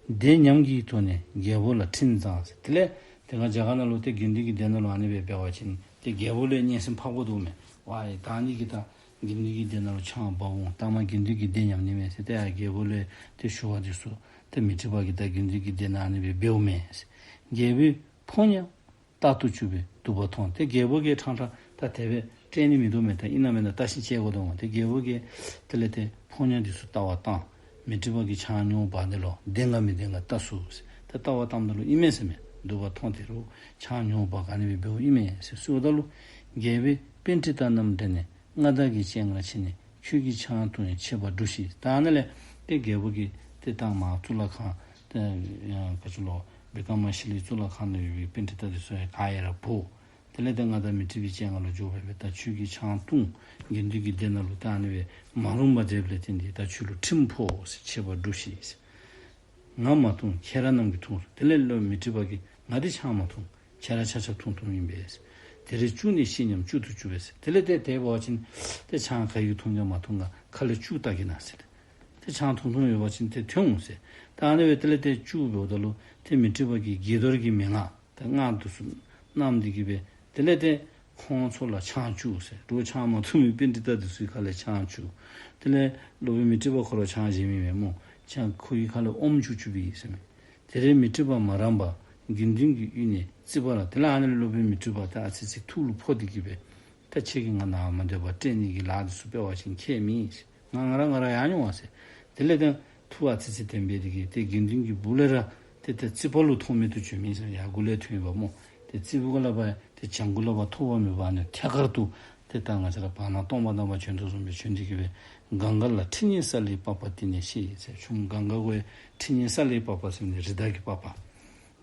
བདེ་ཉམས་ཀྱི་ཐོག་ནས་རྒྱལ་པོ་ལ་འཕྲིན་བཟང་ཟེར། དེ་ལས་དེ་སྒང་རྒྱ་གར་ནང་ལུ་ཏེ་དགེ་འདུན་གྱི་སྡེ་ནང་ལུ་ཨ་ནི་སྦེ་འབད་བ་ཅིན་ཏེ་རྒྱལ་པོ་ལུ་སྙན་སེང་ཕབ་དགོ་དོ་མས། ཝའི་ད་ཨ་ནི་གིས་ད་དགེ་འདུན་གྱི་སྡེ་ནང་ལུ་ཆང་འབག་འོང་། ད་མ་དགེ་འདུན་གྱི་སྡེ་ཉམས་ནི་མས་ཟེར་ཏེ་ཡར་རྒྱལ་པོ་ལུ་ཏེ་ཞུ་བ་འདི་ཚུ་ཏེ་མཻ་ཏྲི་པ་གིས་ད་དགེ་འདུན་གྱི་སྡེ་ནང་ཨ་ནི་སྦེ་འབདཝ་མས་ཟེར། རྒྱལ་པོའི་ཕོ་ཉ་རྟག་ཏུ་བཅུག་པས་འདུག་པ་མཐོང་། ཏེ་རྒྱལ་པོ་གིས་ཕྲང་ཕྲང་ད་དེ་སྦེ་སྤྲད་ནི་མིན་འདུག་མས། ད་ཨིན་ན་མེན་ན་བལྟ་ཞིན་ཅིག་དགོ་དོ་མས། ཏེ་རྒྱལ་པོ་གིས་དེ་ལས་ཏེ་ཕོ་ཉ་འདི་ཚུ་བལྟ་བར་བཏང་། མཻ་ཏྲི་པ་གིས་ཆང་ཉོ་འབག་ནི་ལུ་བདེན་ག་མི་བདེན་ག་བལྟ་ཚུགས་ཟེར། ཏེ་བལྟ་བར་བཏངམ་ད་ལུ་ཨིན་མས་ཟེར་མས། འདུག་པ་མཐོང་། དེ་རུ་ཆང་ཉོ་འབག་ག་ནི་སྦེ་འབདཝ་ཨིན་མས་ཟེར་གསུངམ་ད་ལུ་རྒྱལ་པོས་པཎྜི་ཏ་རྣམས་བསྒྲལ་ནས་མངའ་བདག་གི་སྤྱན་སྔར་ཕྱིན་ནས་ཁྱོད་ཀྱིས་ཆང་འཐུང་ཡང་ཆད་པར་བསྒྲུབས་ཤིག། ད་ཨ་ནཱ་ལས་ཏེ་རྒྱལ་པོ་གིས་ཏེ་ད་མར་གཙུག་ལག་ཁང་ཏེ་ཡང་ག་ཅི་ལོ་བི་ཀ་མ་ཤི་ལའི་གཙུག་ལག་ཁང་ནང་ཡོད་པའི་པཎྜི་ཏ་འདི་ཚུ་ཡང་ག་ར་འབོ། དེ་ལས་ཏེ་མངའ་བདག་མཻ་ཏྲི་པའི་སྤྱན་སྔར་ལུ་འགྱོ་སྦེ་སྦེ་ད་ཁྱོད་ཀྱིས་ཆང་འཐུང་དགེ་འདུན་གྱི་སྡེ་ནང་ལུ་ད་ཨ་ནི་སྦེ་མ་རུངས་པ་མཛདཔ་ལས་བརྟེན་ཏེ་ད་ཁྱོད་ལུ་ཁྲིམས་ཕོག་ཟེར། ཆད་པར་བསྒྲུབས་ཤིག་ཟེར། ང་མ་འཐུང་། ཁྱེད་རང་རྣམས་ཀྱིས་འཐུང་ཟེར། དེ་ལས་སློབ་དཔོན་མཻ་ཏྲི་པ་གིས་ང་འདི་ཆང་མ་འཐུང་། ཁྱེད་ར་ཆ་ཁྱབ་འཐུང་འཐུངམ་ཨིན་པས་ཟེར། དེ་རུ་བཅུག་ནས་ཤི་སྙམ་བཅུད་དུ་བཅུག་པས་ཟེར། དེ་ལས་ཏེ་དེ་འབད་བ་ཅིན་ཏེ་ཆང་ག་གིས་འཐུང་ཀྱང་མ་འཐུང་ག་ཁ་ལས་བཅུད་བཏགས་ཀྱི་ན་ཟེར། ཏེ་ཆང་འཐུང་འཐུང་ཡོད་པ་ཅིན་ཏེ་ཐོན་འོང་ཟེར། ད་ཨ་ནི་སྦེ་དེ་ལས་ཏེ་བཅུད་འབདཝ་ད་ལུ་ཏེ་མཻ་ཏྲི་པ་གིས་དགྱེས་རྡོར་གྱི་མན་ངག་ད་སྔགས་འདི་ཚུ་བསྣམས་ཏེ་གི་སྦེ་དེ་ལས་ཏེ་ཁོང་ཚུ་ལུ་ཆང་བཅུག་ཟེར། རོགས་ཆང་མ་འཐུང་མི་པཎྜི་ཏ་འདི་ཚུའི་ཁ་ལས་ཆང་བཅུག། དེ་ལས་སློབ་དཔོན་མཻ་ཏྲི་པ་ཁོ་ར་ཆང་བཞེས་མི་མས་སྨོ། ཆང་ཁོའི་ཁ་ལས་ཨོམ་བཅུག་བཅུགཔ་ཨིན་ཟེར་མས། དེ་རུ་མཻ་ཏྲི་པ་མ་རངས་པར་དགེ་འདུན་གྱི་དབུས་ནས་བརྩིགས་པ་ལ། དེ་ལས་ཨ་ནི་སློབ་དཔོན་མཻ་ཏྲི་པ་ད་ཨ་ཙི་ཙི་ཐུགས་ལུ་ཕོག་སྟེ་གི་སྦེ་ད་ཁྱེད་ཀྱིས་ང་ནཱ་མ་སྡོད་པར་སྤྲད་ནི་གི་ལཱ་འདི་ཚུ་འབད་བ་ཅིན་ཁྱད་མེད་ཟེར། ང་ང་ར་ང་ར་ཡར་འགྱོ་འོང་ཟེར། དེ་ལས་ཏེ་ཐུགས་ཨ་ཙི་ཙི་དེ་སྦེ་འདི་གིས་ཏེ་དགེ་འདུན་གྱི་སྦུག་ལས་ར་ཏེ་ཏེ་རྩིག་པ་ལུ་མཐོང་མེད་དུ་བྱོན་མི་ཟེར། ཡར་མགུ་ལས་ཐོན་ཡོདཔ་སྨོ། ཏེ་རྩིག་པ་ལས་ཕར་ཏེ་བྱང་མགུ་ལས་ཕར་ཐོག་པ་མེད་པར་ཨ་ནི་ཐད་ཀར་དུ་ཏེ་ད་ང་བཅས་ར་བར་སྣང་སྟོང་པ་ལྟ་བུར་བྱོན་དོ་བཟུམ་སྦེ་བྱོན་ཏེ་གི་སྦེ་གངྒཱ་ལ་ཁྲི་གཉན་ས་ལེར་བབས་པ་དེ་ནས་ཤེས་ཟེར། ཆུ་མོ་གངྒཱ་གུ་ཁྲི་གཉན་ས་ལེར་བབས་པ་ཟེར་ནི་རི་དྭགས་ཀྱིས་བབས་པ།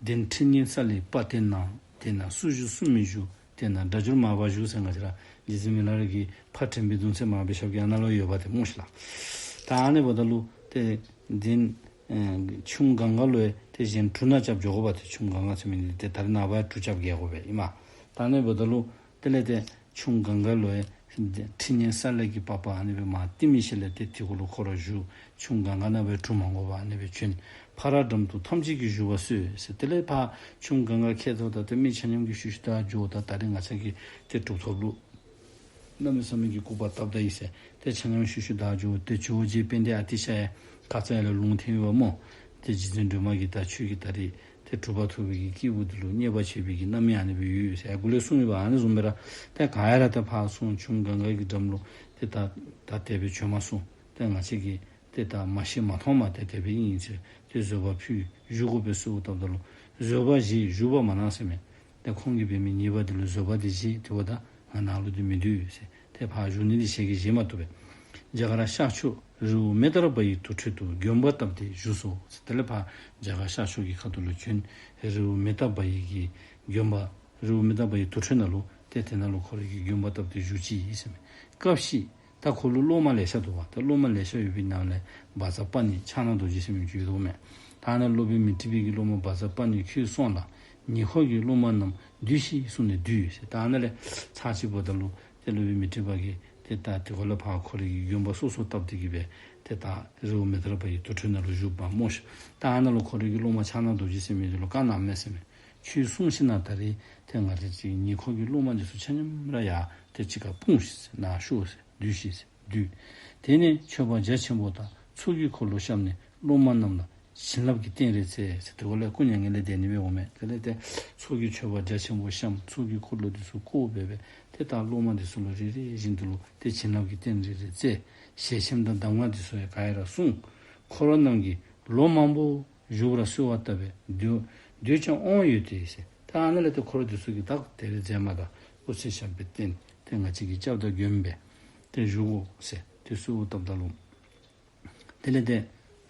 གདན་ཁྲི་གཉན་ས་ལེར་བབས་ཏེ་ན། དེ་ན་སུ་བཞུགས་སུ་མི་བཞུགས། དེ་ན་སྒྲ་སྒྱུར་མར་པ་བཞུགས་ཟེར་ང་བཅས་ར་རྗེ་བཙུན་མི་ལ་རས་ཀྱིས་ཕ་དྲན་པའི་གདུང་སྲས་མར་པའི་ཞབས་ཀྱི་ཨ་ནཱ་ལུ་ཡོད་པ་དེ་སྨོ་ཤིག་ལགས། ད་ཨ་ནི་འབདཝ་ད་ལུ་ཏེ་གདན་ ཨེ་ཆུ་གངྒཱ་ལུ་ཡང་ཏེ་གཞན་གྲུ་ནང་རྐྱབ་འགྱོ་དགོ་པས། ཏེ་ཆུ་གངྒཱ་ཟེར་མི་འདི་ཏེ་ད་རེས་ནངས་པ་གྲུ་རྐྱབ་རྐྱབ་དགོ་པས་ཨིན་མས། ད་ཨ་ནི་འབདཝ་ད་ལུ་དེ་ལས་ཏེ་ཆུ་གངྒཱ་ལུ་ཡང་ཁྲི་གཉན་ས་ལེ་གི་པགས་པ་ཨ་ནི་སྦེ་མར་བཏིང་མི་ཤུལ་ལས་ཏེ་དེ་གུ་ལུ་ཁོ་ར་བཞུགས། ཆུ་གངྒཱ་ནང་སྦེ་གྲུ་མ་དགོ་པར་ཨ་ནི་སྦེ་བྱོན། ཕ་ར་འགྲམ་དུ་ཐམས་ཅད་ཀྱིས་བཞུགས་པ་གསོལ་ཟེར། དེ་ལས་ཕར་ཆུ་གངྒཱ་ཁ་ཐུག་ད་ཏེ་མི་ཆ་མཉམ་གྱིས་ཤུལ་ཤུལ་བདའ་འགྱོ། ད་ད་རེས་ང་བཅས་ཀྱི་ཏེ་གྲུབ་ཐོབ་ལུ་གནམ་མེད་ས་མེད་ཀྱི་སྐུར་པ་བཏབ་ད་ཡི་ཟེར། ཏེ་ཆ་མཉམ་ཤུལ་ཤུལ་བདའ་འགྱོ། ཏེ་ཇོ་བོ་རྗེ་དཔལ་ལྡན་ཨ་ཏི་ཤ་ཡང་ཁ་ཙ་ཡར་ལས་ལུང་བསྟན་ཡོདཔ་སྨོ། ཏེ་རྗེ་བཙུན་སྒྲོལ་མ་གིས་ད་ཁྱོད་ཀྱིས་ད་རེས་ཏེ་གྲུབ་པ་ཐོབ་པའི་གི་སྐྱེས་བུ་འདི་ལུ་མཉེས་པར་བྱེད་པའི་གི་རྣམ་སྨིན་ཨ་ནི་སྦེ་ཡོད་ཟེར་ཡར་གུ་ལས་གསུངས་ཡོདཔ། ཨ་ནི་བཟུམ་སྦེ་ར་ཏེ་ག་ཡ་ར་ཏེ་ཕར་སོང་། ཆུ་གངྒཱ་གི་འགྲམ་ལུ་ཏེ་ད་ད་དེ་སྦེ་བྱོན་མ་སོང་། ཏེ་ང་བཅས་ཀྱིས་ཏེ་ད་མ་ཤེས་མ་མཐོང་མ་ཏེ་དེ་སྦེ་ཨིན་ཟེར་ཏེ་བཟོད་པ་ཕུལ། བཞུགས་དགོ་པས་གསོལཝ་བཏབ་ད་ལུ་བཟོད་པ་བཞེས་བཞུགས་པ་མ་གནང་ཟེར་མས། ཏེ་ཁོང་གིས་འབད་མི་ཉེས་པ་འདི་ལུ་བཟོད་པ་འདི་བཞེས། དེ་འབདཝ་ད་ང་ནཱ་ལུ་འདི་མི་སྡོད་ཟེར་ཏེ་ཕར་བཞུགས་ནི་འདི་ཞལ་གྱིས་བཞེས་མ་བཏུབ་པས། རྒྱ་གར་ཤར་ཕྱོགས་རི་བོ་མི་ཏྲ་བ་ཡི་དུར་ཁྲོད་དུ། དགོན་པ་བཏབ་སྟེ་བཞུགས་སོ་ཟེར། དེ་ལས་ཕར་རྒྱ་གར་ཤར་ཕྱོགས་ཀྱི་ཁ་ཐུག་ལུ་བྱོན། རི་བོ་མི་ཏྲ་བ་ཡི་གི་དགོན་པ་རི་བོ་མི་ཏྲ་བ་ཡི་དུར་ཁྲོད་ནང་ལུ་ཏེ་དེ་ནང་ལུ་ཁོ་རའི་གི་དགོན་པ་བཏབ་སྟེ་བཞུགས་ཅི་ཟེར་མས། སྐབས་ཤིག་ད་ཁོ་ལུ་སློབ་མ་ལེ་ཤ་འདུག་པ། ད་སློབ་མ་ལེ་ཤ་ཡོད་པའི་ནང་ལས་བཛྲ་པཱ་ཎི་ཕྱག་ན་རྡོ་རྗེ་ཟེར་མི་ཅིག་ཡོད་དོ་མས། ད་ཨ་ནཱ་སློབ་དཔོན་མཻ་ཏྲི་པའི་གི་སློབ་མ་བཛྲ་པཱ་ཎི་ཁྱོད་སོང་ལ་ཉེ་འཁོར་གྱི་སློབ་མ་རྣམས་འདུས་ཤིག་གསུངས་ནས་འདུས་ཟེར། ད་ཨ་ནཱ་ལས་ཚར་གཅིག་འབདཝ་ད་ལུ་ཏེ་སློབ་དཔོན་མཻ་ཏྲི་པ་གིས་ཏེ་ད་དེ་ཁར་ལས་ཕར་ཁོ་རའི་གི་དགོན་པ་སོ་སོ་བཏབ་སྟེ་གི་སྦེ་ཏེ་ད་རི་བོ་མི་ཏྲ་བ་ཡི་དུར་ཁྲོད་ནང་ལུ་བཞུགསཔ་སྨོ་ཤིག། ད་ཨ་ནཱ་ལུ་ཁོ་རའི་གི་སློབ་མ་ཕྱག་ན་རྡོ་རྗེ་ཟེར་མི་འདི་ལུ་བཀའ་གནངམ་མས་ཟེར་མས། ཁྱོད་སོང་ཞིནམ་ད་རེས་ཏེ་ང་རའི་གི་ཉེ་འཁོར་གྱི་སློབ་མ་འདི་ཚུ་ཆ་མཉམ་ར་ཡར་ཏེ་གཅིག་ཁར་སྤུངས་ཤིག་ཟེར། ནཱ་ཤོག་ཟེར། འདུས་ཤིག་ཟེར། འདུས། དེ་ནས་མཆོད་པ་རྒྱ་ཆེན་པོ་དང་ཚོགས་ཀྱི་འཁོར་ལོ་བཤམས་ནས་སློབ་མ་རྣམས་ལ་བྱིན་རླབས་ཀྱི་རྟེན་རེ་སྩལ་ཟེར། དེ་ཁར་ལས་སྐུ་མྱ་ངན་ལས་འདས་ནི་སྦེ་འོང་མས། དེ་ལས་ཏེ་ཚོགས་ཀྱི་མཆོད་པ་རྒྱ་ཆེན་པོ་བཤམས། ཚོགས་ཀྱི་འཁོར་ལོ་འདི་ཚུ་བསྐོར་སྦེ་སྦེ་ཏེ་ད་སློབ་མ་འདི་ཚུ་ལུ་རེ་རེ་བཞིན་དུ་ལུ་ཏེ་བྱིན་རླབས་ཀྱི་རྟེན་རེ་རེ་སྩལ། ཞལ་ཆེམས་དང་གདམས་ངག་འདི་ཚུ་ཡང་ག་ར་གསུངས། འཁོར་བ་རྣམས་ཀྱིས་ལོ་མང་པོ་བཞུགས་པར་གསོལ་བ་བཏབ་པས། འདོད་འདོད་ཀྱང་དབང་ཡོད་དེ་ཟེར། ད་ཨ་ནཱ་ལས་ཏེ་འཁོར་བ་འདི་ཚུ་གིས་ད་དེ་རེ་མཛད་མ་ད་སྐུ་ཚེ་ཞབས་པད་བརྟན་ཏེ་ང་བཅས་ཀྱི་སྐྱབས་དང་མགོན་སྦེ་ཏེ་བཞུགས་དགོ་ཟེར་ཏེ་གསོལཝ་བཏབ་ད་ལུ། དེ་ལས་ཏེ་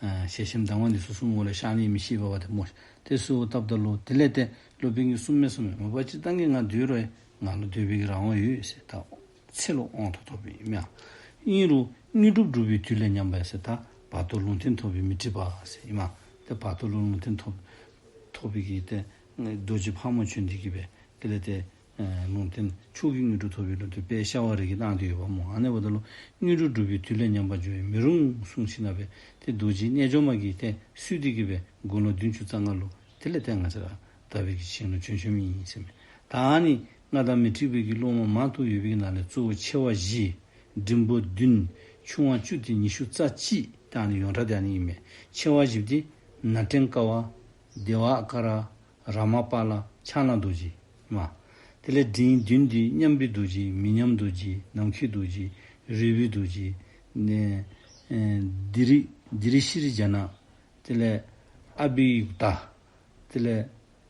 ཨ་ཞལ་ཆེམས་གདམས་ངག་འདི་ཚུ་གསུང་ངོ་ལས་ཤར་ནི་མི་ཤེས་པ་བ་ཏེ་སྨོ། ཏེ་གསོལཝ་བཏབ་ད་ལུ་དེ་ལས་ཏེ་སློབ་དཔོན་གྱིས་གསུངས་མས་གསུངས་མས། མ་པ་ཅིག་ད་གིན་ང་སྡོད་རུང་ང་ལུ་སྡོད་པའི་གི་རང་དབང་ཡོད་ཟེར། ད་ཚེ་ལོ་དབང་ཐོབ་ཐོབ་པའི་མི་ཨ། ཨིན་རུང་དངོས་གྲུབ་སྒྲུབ་པའི་དུས་ལས་ཉམས་པ་ཟེར། ད་བར་དོ་ལུང་བསྟན་ཐོབ་པའི་མཻ་ཏྲི་པ་ཟེར་ཨིན་མས། ཏེ་བར་དོ་ལུ་ལུང་བསྟན་ཐོབ་ཐོབ་པའི་གི་ཏེ་རྡོ་རྗེ་ཕག་མོ་བྱོན་ཏེ་གི་སྦེ་དེ་ལས་ཏེ་ཨེ་ལུང་བསྟན་མཆོག་གི་དངོས་གྲུབ་ཐོབ་པའི་ལུང་བསྟན་དཔལ་ཤ་བ་རི་གིས་གནང་སྟེ་ཡོདཔ་སྨོ། ཨ་ནི་འབདཝ་ད་ལུ་དངོས་གྲུབ་སྒྲུབ་པའི་དུས་ལས་ཉམས་པ་འགྱུར་བས་མི་རུང་གསུངས་ཞིནམ་ལས་ཏེ་རྡོ་རྗེ་རྣལ་འབྱོར་མ་གིས་ཏེ་བསུ་སྟེ་གི་སྦེ་དགུང་ལོ་བདུན་ཅུ་རྩ་ལྔ་ལུ་དེ་ལས་ཏེ་ང་བཅས་ར་དག་པའི་གི་ཞིང་ལུ་བྱོན་བྱོནམ་ཨིན་ཟེར་མས། ད་ཨ་ནི་མངའ་བདག་མཻ་ཏྲི་པའི་གི་སློབ་མ་མང་དུ་ཡོད་པའི་ནང་ལས་གཙོ་བོ་ཆེ་བ་བཞི་འབྲིང་པོ་བདུན་ཆུང་བ་བཅུ་སྟེ་ཉི་ཤུ་རྩ་གཅིག། ད་ཨ་ནི་ཡོངས་གྲགས་འདི་ཨ་ནི་ཨིན་མས། ཆེ་བ་བཞི་འདི་ནཱ་ཏྲེན་ཀ་བ་དེ་བ་ཀ་ར་རཱ་མ་པཱ་ལ་ཕྱག་ན་རྡོ་རྗེ་མས། དེ་ལས་འབྲིང་བདུན་འདི་མཉམ་པའི་རྡོ་རྗེ་མི་མཉམ་རྡོ་རྗེ་ནམ་མཁའི་རྡོ་རྗེ་རོལ་པའི་རྡོ་རྗེ་ནི་ཨེ་དྷི་རི་དྷི་རི་ཤྲཱི་ཛྙཱ་ན། དེ་ལས་ཨ་བྷི་ཡུག་ཏ། དེ་ལས་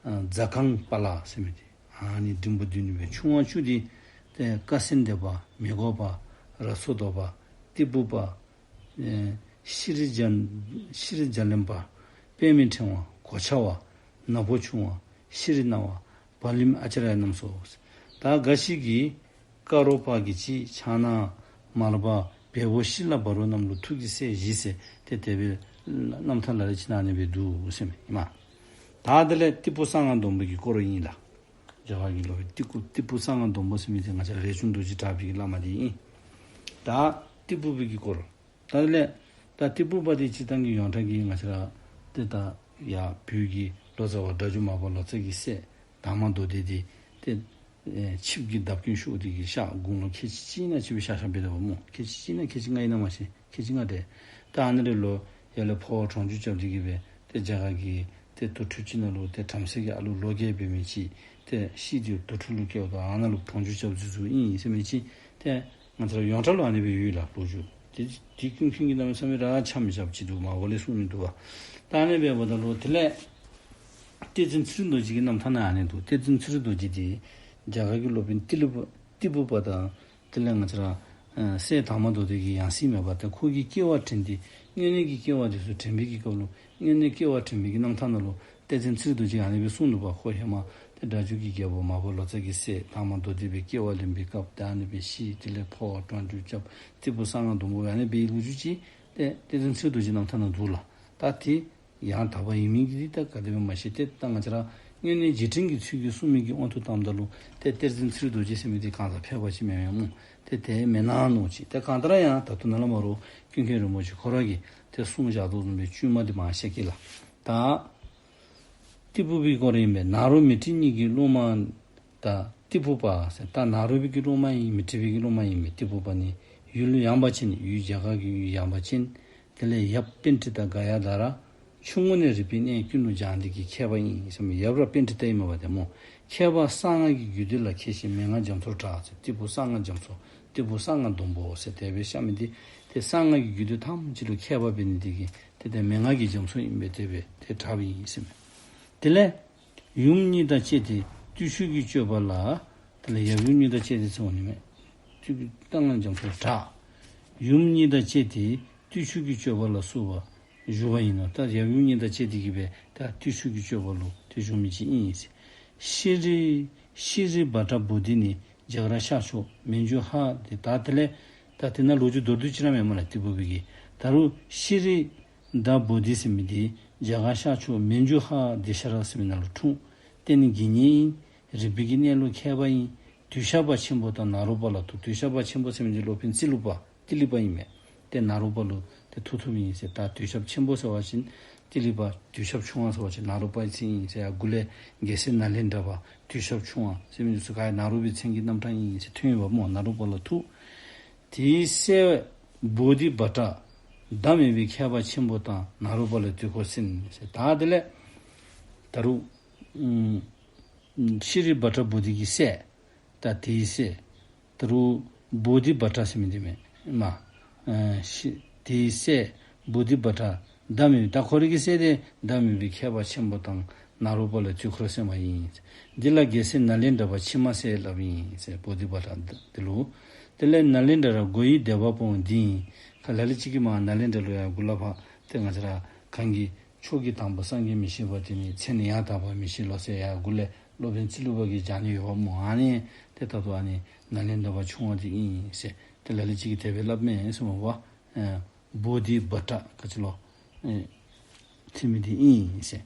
ཨ་ཛ་ཁང་པཱ་ལ་ཟེར་མི་འདི་ཨ་ནི་འབྲིང་པོ་བདུན་ཨིན་པས། ཆུང་བ་བཅུ་འདི་ཏེ་ཀ་སན་དྷེ་པ་མི་གོ་པ་ར་སོ་དོ་པ་ཏི་ཕུ་པ་ཨེ་ཤྲཱི་ཛྙཱ་ཤྲཱི་ཛྙཱ་ལེན་པ་པདྨའི་ཕྲེང་བ་གོ་ཆ་བ་ནག་པོ་ཆུང་བ་ཤྲཱི་ན་བ་བ་ལི་མ་ཨ་ཙརྱ་རྣམས་སོ། ད་འགའ་ཞིག་གིས་ཀ་རོ་པ་གིས་གཅིག་ཕྱག་ན་མར་པ་བལ་པོ་ཤི་ལ་བ་རོ་རྣམས་ལུ་ཐུགས་ཀྱི་སྲས་བཞི་ཟེར་ཏེ་དེ་སྦེ་རྣམ་ཐར་ལ་ལུ་ཅིག་ནང་ཨ་ནི་སྦེ་འདུག་ཟེར་མས་ཨིན་མས། ད་དེ་ལས་ཏི་ཕུ་གསང་སྔགས་སྡོང་པོ་གི་སྐོར་ཨིན་ལགས། རྒྱ་གར་གྱི་སློབ་དཔོན་ཏི་ཕུ་ཏི་ཕུ་གསང་སྔགས་སྡོང་པོ་ཟེར་མི་འདི་ང་བཅས་ར་རས་ཆུང་རྡོ་རྗེ་གྲགས་པའི་གི་བླ་མ་འདི་ཨིན། ད་ཏི་ཕུ་པའི་གི་སྐོར། ད་དེ་ལས་ད་ཏི་ཕུ་པ་འདི་སྤྱིར་བཏང་གི་ཡོངས་གྲགས་ཀྱི་ང་བཅས་ར་ཏེ་ད་ཡར་བོད་ཀྱི་ལོ་ཙཱ་བ་སྒྲ་སྒྱུར་མར་པ་ལོ་ཙཱ་གི་སྲས་དར་མ་མདོ་སྡེ་འདི་ཏེ་ཨེ་ཆིབས་ཀྱི་བརྡབ་སྐྱོན་ཤོར་ཏེ་གི་གཤགས། དགུང་ལོ་ཁལ་གཅིག་གཅིག་ཨིན་ན་ཅིག་སྦེ་གཤགས་གཤགསཔ་འབད་དོ་བ་སྨོ། ཁལ་གཅིག་གཅིག་ཨིན་ན་ཁལ་གཅིག་ལྔ་ཨིན་ན་མ་ཤེས། ཁལ་གཅིག་ལྔ་དེ། ད་ཨ་ནི་རེ་ལུ་ཡར་ལས་འཕོ་བ་གྲོང་འཇུག་རྐྱབ་སྟེ་གི་སྦེ་ཏེ་རྒྱ་གར་གྱི་ཏེ་དུར་ཁྲོད་ཅིག་ནང་ལུ་ཏེ་བྲམ་ཟེ་གི་ཨ་ལུ་ལོ་བརྒྱད་འབད་མི་ཅིག་ཏེ་ཤི་སྟེ་དུར་ཁྲོད་ལུ་སྐྱེཝ་ད་ཨ་ནཱ་ལུ་གྲོང་འཇུག་རྐྱབ་ཚུལ་ཚུ་ཨིན་ཟེར་མི་ཅིག་ཏེ་ང་བཅས་ར་ཡོངས་གྲགས་ལུ་ཨ་ནི་སྦེ་ཡོད་ལགས་ལོ་རྒྱུས། ཏེ་དེ་ཀུན་མཁྱེན་གྱིས་གནམ་མེད་ས་མེད་ར་ཆ་མི་བཞགཔ་ཅིག་འདུག། མ་འོག་ལས་གསུངས་མི་འདུག་པ། ད་ཨ་ནི་སྦེ་འབདཝ་ད་ལུ་དེ་ལས་བསྟན་འཛིན་ཚེ་རིང་རྡོ་རྗེ་གི་རྣམ་ཐར་ནང་ཨ་ནི་འདུག། བསྟན་འཛིན་ཚེ་རིང་རྡོ་རྗེ་འདི་རྒྱ་གར་གྱི་སློབ་དཔོན་ཏི་ལི་པ་ཏི་ཕུ་པ་དང་དེ་ལས་ང་བཅས་ར་ཨ་སྲས་དར་མ་མདོ་སྡེ་གི་ཡང་སྲིད་མས་པ། ཏེ་ཁོ་གིས་སྐྱེ་བ་དྲན་ཏེ་སྔོན་གནས་ཀྱི་སྐྱེ་བ་འདི་ཚུ་དྲན་པའི་གི་སྐབས་ལུ་སྔོན་གནས་སྐྱེ་བ་དྲན་པའི་གི་རྣམ་ཐར་ནང་ལུ་བསྟན་འཛིན་ཚེ་རིང་རྡོ་རྗེ་ཨ་ནི་སྦེ་གསུངས་འདུག་པ། ཁོ་ཧེ་མ་ཏེ་སྒྲ་སྒྱུར་གྱི་རྒྱལ་པོ་མར་པ་ལོ་ཙཱ་གི་སྲས་དར་མ་མདོ་སྡེ་སྦེ་སྐྱེ་བ་ལེན་པའི་སྐབས་ཏེ་ཨ་ནི་སྦེ་ཤི། དེ་ལས་འཕོ་བ་གྲོང་འཇུག་རྐྱབ། ཏི་ཕུ་གསང་སྔགས་སྡོང་པོ་སྦེ་ཨ་ནི་སྦེ་ལོ་རྒྱུས་ཅིག་ཏེ་བསྟན་འཛིན་ཚེ་རིང་རྡོ་རྗེ་རྣམ་ཐར་ནང་འདུག་ལགས། ད་དེ་ ཡང་དག་པ་ཨིན་མི་གི་འདི་ད་ག་དེ་སྦེ་མ་ཤེས། ཏེ་ད་ང་བཅས་ར་སྔོན་གནས་རྗེས་དྲན་གྱི་ཚུལ་གྱིས་གསུངས་མི་གི་དབང་དུ་བཏངམ་ད་ལུ་ཏེ་གཏེར་འཛིན་ཚེ་རིང་རྡོ་རྗེ་ཟེར་མི་འདི་གང་ཟག་ཕལ་པ་ཅིག་མེན་མས་སྨོ། ཏེ་དེ་མེན་ན་མནོ་ཅི། ཏེ་གང་ལྟར་ཡང་ད་ལྟོ་ནཱ་ལས་མར་ཀུན་མཁྱེན་རིན་པོ་ཆེ་ཁོ་ར་གིས་ཏེ་གསུངས་བཞག་དོ་བཟུམ་སྦེ་བཅོས་མ་འདི་མར་བཤད་གེ་ལགས། ད་ཏི་ཕུ་པའི་སྐོར་ཨིན་པས། ནཱ་རོ་མཻ་ཏྲི་གཉིས་ཀྱི་སློབ་མ་ད་ཏི་ཕུ་པ་ཟེར། ད་ནཱ་རོ་པའི་གི་སློབ་མ་ཨིན། མཻ་ཏྲི་པའི་གི་སློབ་མ་ཨིན་མས། ཏི་ཕུ་པ་ནི་ཡུལ་ཡངས་པ་ཅན། ཡུལ་རྒྱ་གར་གྱི་ཡུལ་ཡངས་པ་ཅན། དེ་ལས་ཡབ་པཎྜི་ཏ་ག་ཡ་དྷ་ར། ཆུང་ངུ་ནས་རིག་པའི་གནས་ཀུན་ལུ་སྦྱངས་ཏེ་གི་མཁས་པ་ཨིན་ཟེར་མི་ཡབ་ར་པཎྜི་ཏ་ཨིན་མས་པ་ཏེ་སྨོ། མཁས་པ་གསང་སྔགས་ཀྱི་རྒྱུད་སྡེ་ལ་མཁས་ཤིང་མན་ངག་རྒྱ་མཚོར་གྲགས་ཟེར། ཏི་ཕུ་གསང་སྔགས་རྒྱ་མཚོ། ཏི་ཕུ་གསང་སྔགས་སྡོང་པོ་ཟེར་དེ་སྦེ་གཤགས་མི་འདི་ཏེ་གསང་སྔགས་ཀྱི་རྒྱུད་སྡེ་ཐམས་ཅད་ལུ་མཁས་པ་འབད་ནི་འདི་གིས་ཏེ་ཏེ་མན་ངག་གི་རྒྱ་མཚོ་ཨིན་པས། དེ་སྦེ་ཏེ་གྲགས་པ་ཨིན་ཟེར་མས། དེ་ལས་ཡུམ་གཉིས་དང་བཅས་ཏེ་བརྟུལ་ཞུགས་ཀྱི་སྤྱོད་པ་ལ། དེ་ལས་ཡབ་ཡུམ་གཉིས་དང་བཅས་ཏེ་ཟེར་འོང་ནི་མས། ཏི་ཕུ་གསང་སྔགས་རྒྱ་མཚོར་གྲགས། ཡུམ་གཉིས་དང་བཅས་ཏེ་བརྟུལ་ཞུགས་ཀྱི་སྤྱོད་པ་ལ་བསུ་བ་ཞུ་བ་ཡིན་ནོ། ད་ཡབ་ཡུམ་གཉིས་དང་བཅས་ཏེ་གི་སྦེ་ད་བརྟུལ་ཞུགས་ཀྱི་སྤྱོད་པ་ལུ་ཏེ་ཞུགས་མི་ཅིག་ཨིན་ཟེར། ཤྲཱི་ཤྲཱི་བྷ་དྲ་བོ་དྷི་ནི་རྒྱ་གར་ཤར་ཕྱོགས་མན་ཇུ་ཧ་ཏེ། ད་དེ་ལས་ད་དེ་ནང་ལོ་རྒྱུས་མདོར་བསྡུས་ཅིག་ར་མེན་སྨོ་ལགས། ཏི་ཕུ་པའི་གི། ད་རུང་ཤྲཱི་དྷྲ་བོ་དྷི་ཟེར་མི་འདི་རྒྱ་གར་ཤར་ཕྱོགས་མན་ཇུ་ཧ་དེ་ཤ་ར་ཟེར་མི་ནང་ལུ་འཁྲུངས། ཏེ་ནི་དགེ་བསྙེན་ཨིན། རིག་པའི་གི་གནས་ལུ་མཁས་པ་ཨིན། དུས་ཞབས་པ་ཆེན་པོ་དང་ནཱ་རོ་པ་ལ་ཐུག། དུས་ཞབས་པ་ཆེན་པོ་ཟེར་མི་འདི་སློབ་དཔོན་ཙི་ལུ་པ་ཏི་ལི་པ་ཨིན་མས། ཏེ་ནཱ་རོ་པ་ལུ་ཏེ་ཐུག་ཐུགཔ་ཨིན་ཟེར། ད་དུས་ཞབས་ཆེན་པོ་ཟེར་བ་ཅིན་ཏི་ལི་པ། དུས་ཞབས་ཆུང་བ་ཟེར་བ་ཅིན་ནཱ་རོ་པའི་མཚན་ཨིན་ཟེར། ཡར་མགུ་ལས་རྒྱལ་སྲས་ནཱ་ལེནྡྲ་པ་དུས་ཞབས་ཆུང་བ་ཟེར་མི་འདི་ཚུ་ག་ཡང་ནཱ་རོ་པའི་མཚན་གྱི་རྣམ་གྲངས་ཨིན་ཟེར་ཐོན་ཡོདཔ་སྨོ། ནཱ་རོ་པ་ལ་ཐུག། དེའི་སྲས་བོ་དྷི་བྷ་དྲ་ཟླ་མེད་པའི་མཁས་པ་ཆེན་པོ་དང་ནཱ་རོ་པ་ལ་དུས་འཁོར་གསན་ཟེར། ད་དེ་ལས་ད་རུང་ཨམ་ཤྲཱི་བྷ་དྲ་བོ་དྷི་གི་སྲས། ད་དེའི་སྲས་ད་རུང་བོ་དྷི་བྷ་དྲ་ཟེར་མི་འདི་མས་མ། ཨ་ཤི་དེའི་སྲས་བོ་དྷི་བྷ་དྲ་ཟླ་མེད། ད་ཁོ་རའི་གི་སྲས་འདི་ཟླ་མེད་པའི་མཁས་པ་ཆེན་པོ་དང་ནཱ་རོ་པ་ལ་དུས་འཁོར་གསན་པ་ཨིན། འདི་ལ་རྒྱལ་སྲས་ནཱ་ལེནྡྲ་པ་ཕྱི་མ་ཟེར་སླབ་ཨིན་ཟེར། བོ་དྷི་བྷ་དྲ་འདི་ལུ། དེ་ལས་ནཱ་ལེནྡྲ་ར་སྒོ་ཡི་དད་པ་སྤོང་བ་འདི་ཡིན། ཁ་ལ་ལུ་ཅིག་གིས་མར་ནཱ་ལེནྡྲ་ལུ་ཡར་མགུ་ལས་ཕར་ཏེ་ང་བཅས་ར་གང་གི་ཕྱོགས་ཀྱི་དང་པོ་སངས་རྒྱས་མི་ཤེས་པ་དེ་ནི་མཚན་ཡང་དག་པ་མི་ཤེས་ལོ་ཟེར་ཡར་མགུ་ལས་སློབ་དཔོན་ཙི་ལུ་པ་གིས་སྦྱང་ནི་ཡོདཔ་སྨོ། ཨ་ནི་ཏེ་ད་ལྟོ་ཨ་ནི་ནཱ་ལེནྡྲ་པ་ཆུང་བ་འདི་ཨིན་ཟེར། ཏེ་ལ་ལུ་ཅིག་གིས་དེ་སྦེ་སླབ་མས་ཟེར་སྨོ་པ། ཨེ་བོ་དྷི་བྷ་དྲ་ག་ཅི་ལོ། ཨེ་ཐིམ་མི་འདི་ཨིན་ཟེར།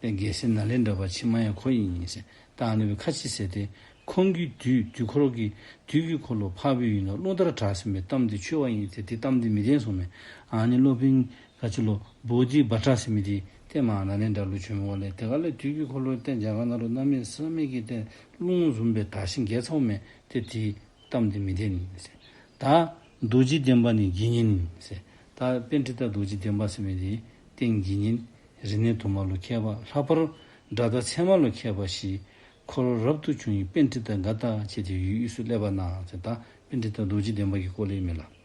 ཏེ་རྒྱལ་སྲས་ནཱ་ལེནྡྲ་པ་ཕྱི་མ་ཡང་ཁོ་ཨིན་ཟེར། ད་ཨ་ནི་སྦེ་ཁ་ཅིག་ཟེར་ཏེ་ཁོང་གི་དུས་དུས་འཁོར་གྱི་དུས་ཀྱི་འཁོར་ལོ་འཕགས་པའི་ཡུལ་ན་རླུང་ལྟར་གྲགས་ཟེར་མི་གཏམ་འདི་འཆོལ་བ་ཨིན་ཟེར། ཏེ་གཏམ་འདི་མི་བདེན་གསུངས་མས། ཨ་ནི་སློབ་དཔོན་ག་ཅི་ལོ་བོ་དྷི་བྷ་དྲ་ཟེར་མི་འདི་ཏེ་མར་ནཱ་ལེནྡྲ་ལུ་བྱོན་མི་འོང་ལས་དེ་ག་ལས་དུས་ཀྱི་འཁོར་ལོ་ཏེ་རྒྱ་གར་ནང་ལུ་གནམ་མེད་ས་མེད་ཀྱི་ཏེ་རླུང་བཟུམ་སྦེ་དར་ཞིང་རྒྱས་ཚརཝ་མས། ཏེ་དེའི་གཏམ་འདི་མི་བདེན་ཟེར། ད་རྡོ་རྗེ་གདན་པ་ནི་དགེ་བསྙེན་ཟེར། ད་པཎྜི་ཏ་རྡོ་རྗེ་གདན་པ་ཟེར་མི་འདི་རྟེན་དགེ་བསྙེན། རིག་གནས་དུ་མ་ལུ་མཁས་པ། ལྷག་པར་སྒྲ་དང་ཚད་མ་ལུ་མཁས་པ་ཞིག། འཁོར་རབ་ཏུ་བྱུང་བའི་པཎྜི་ཏ་འགའ་དང་བཅས་ཏེ་ཡུལ་དབུས་སུ་སླེབས་པ་ན་ཟེར། ད་པཎྜི་ཏ་རྡོ་རྗེ་གདན་པ་གི་སྐོར་ལས་ཨིན་མས་ལགས།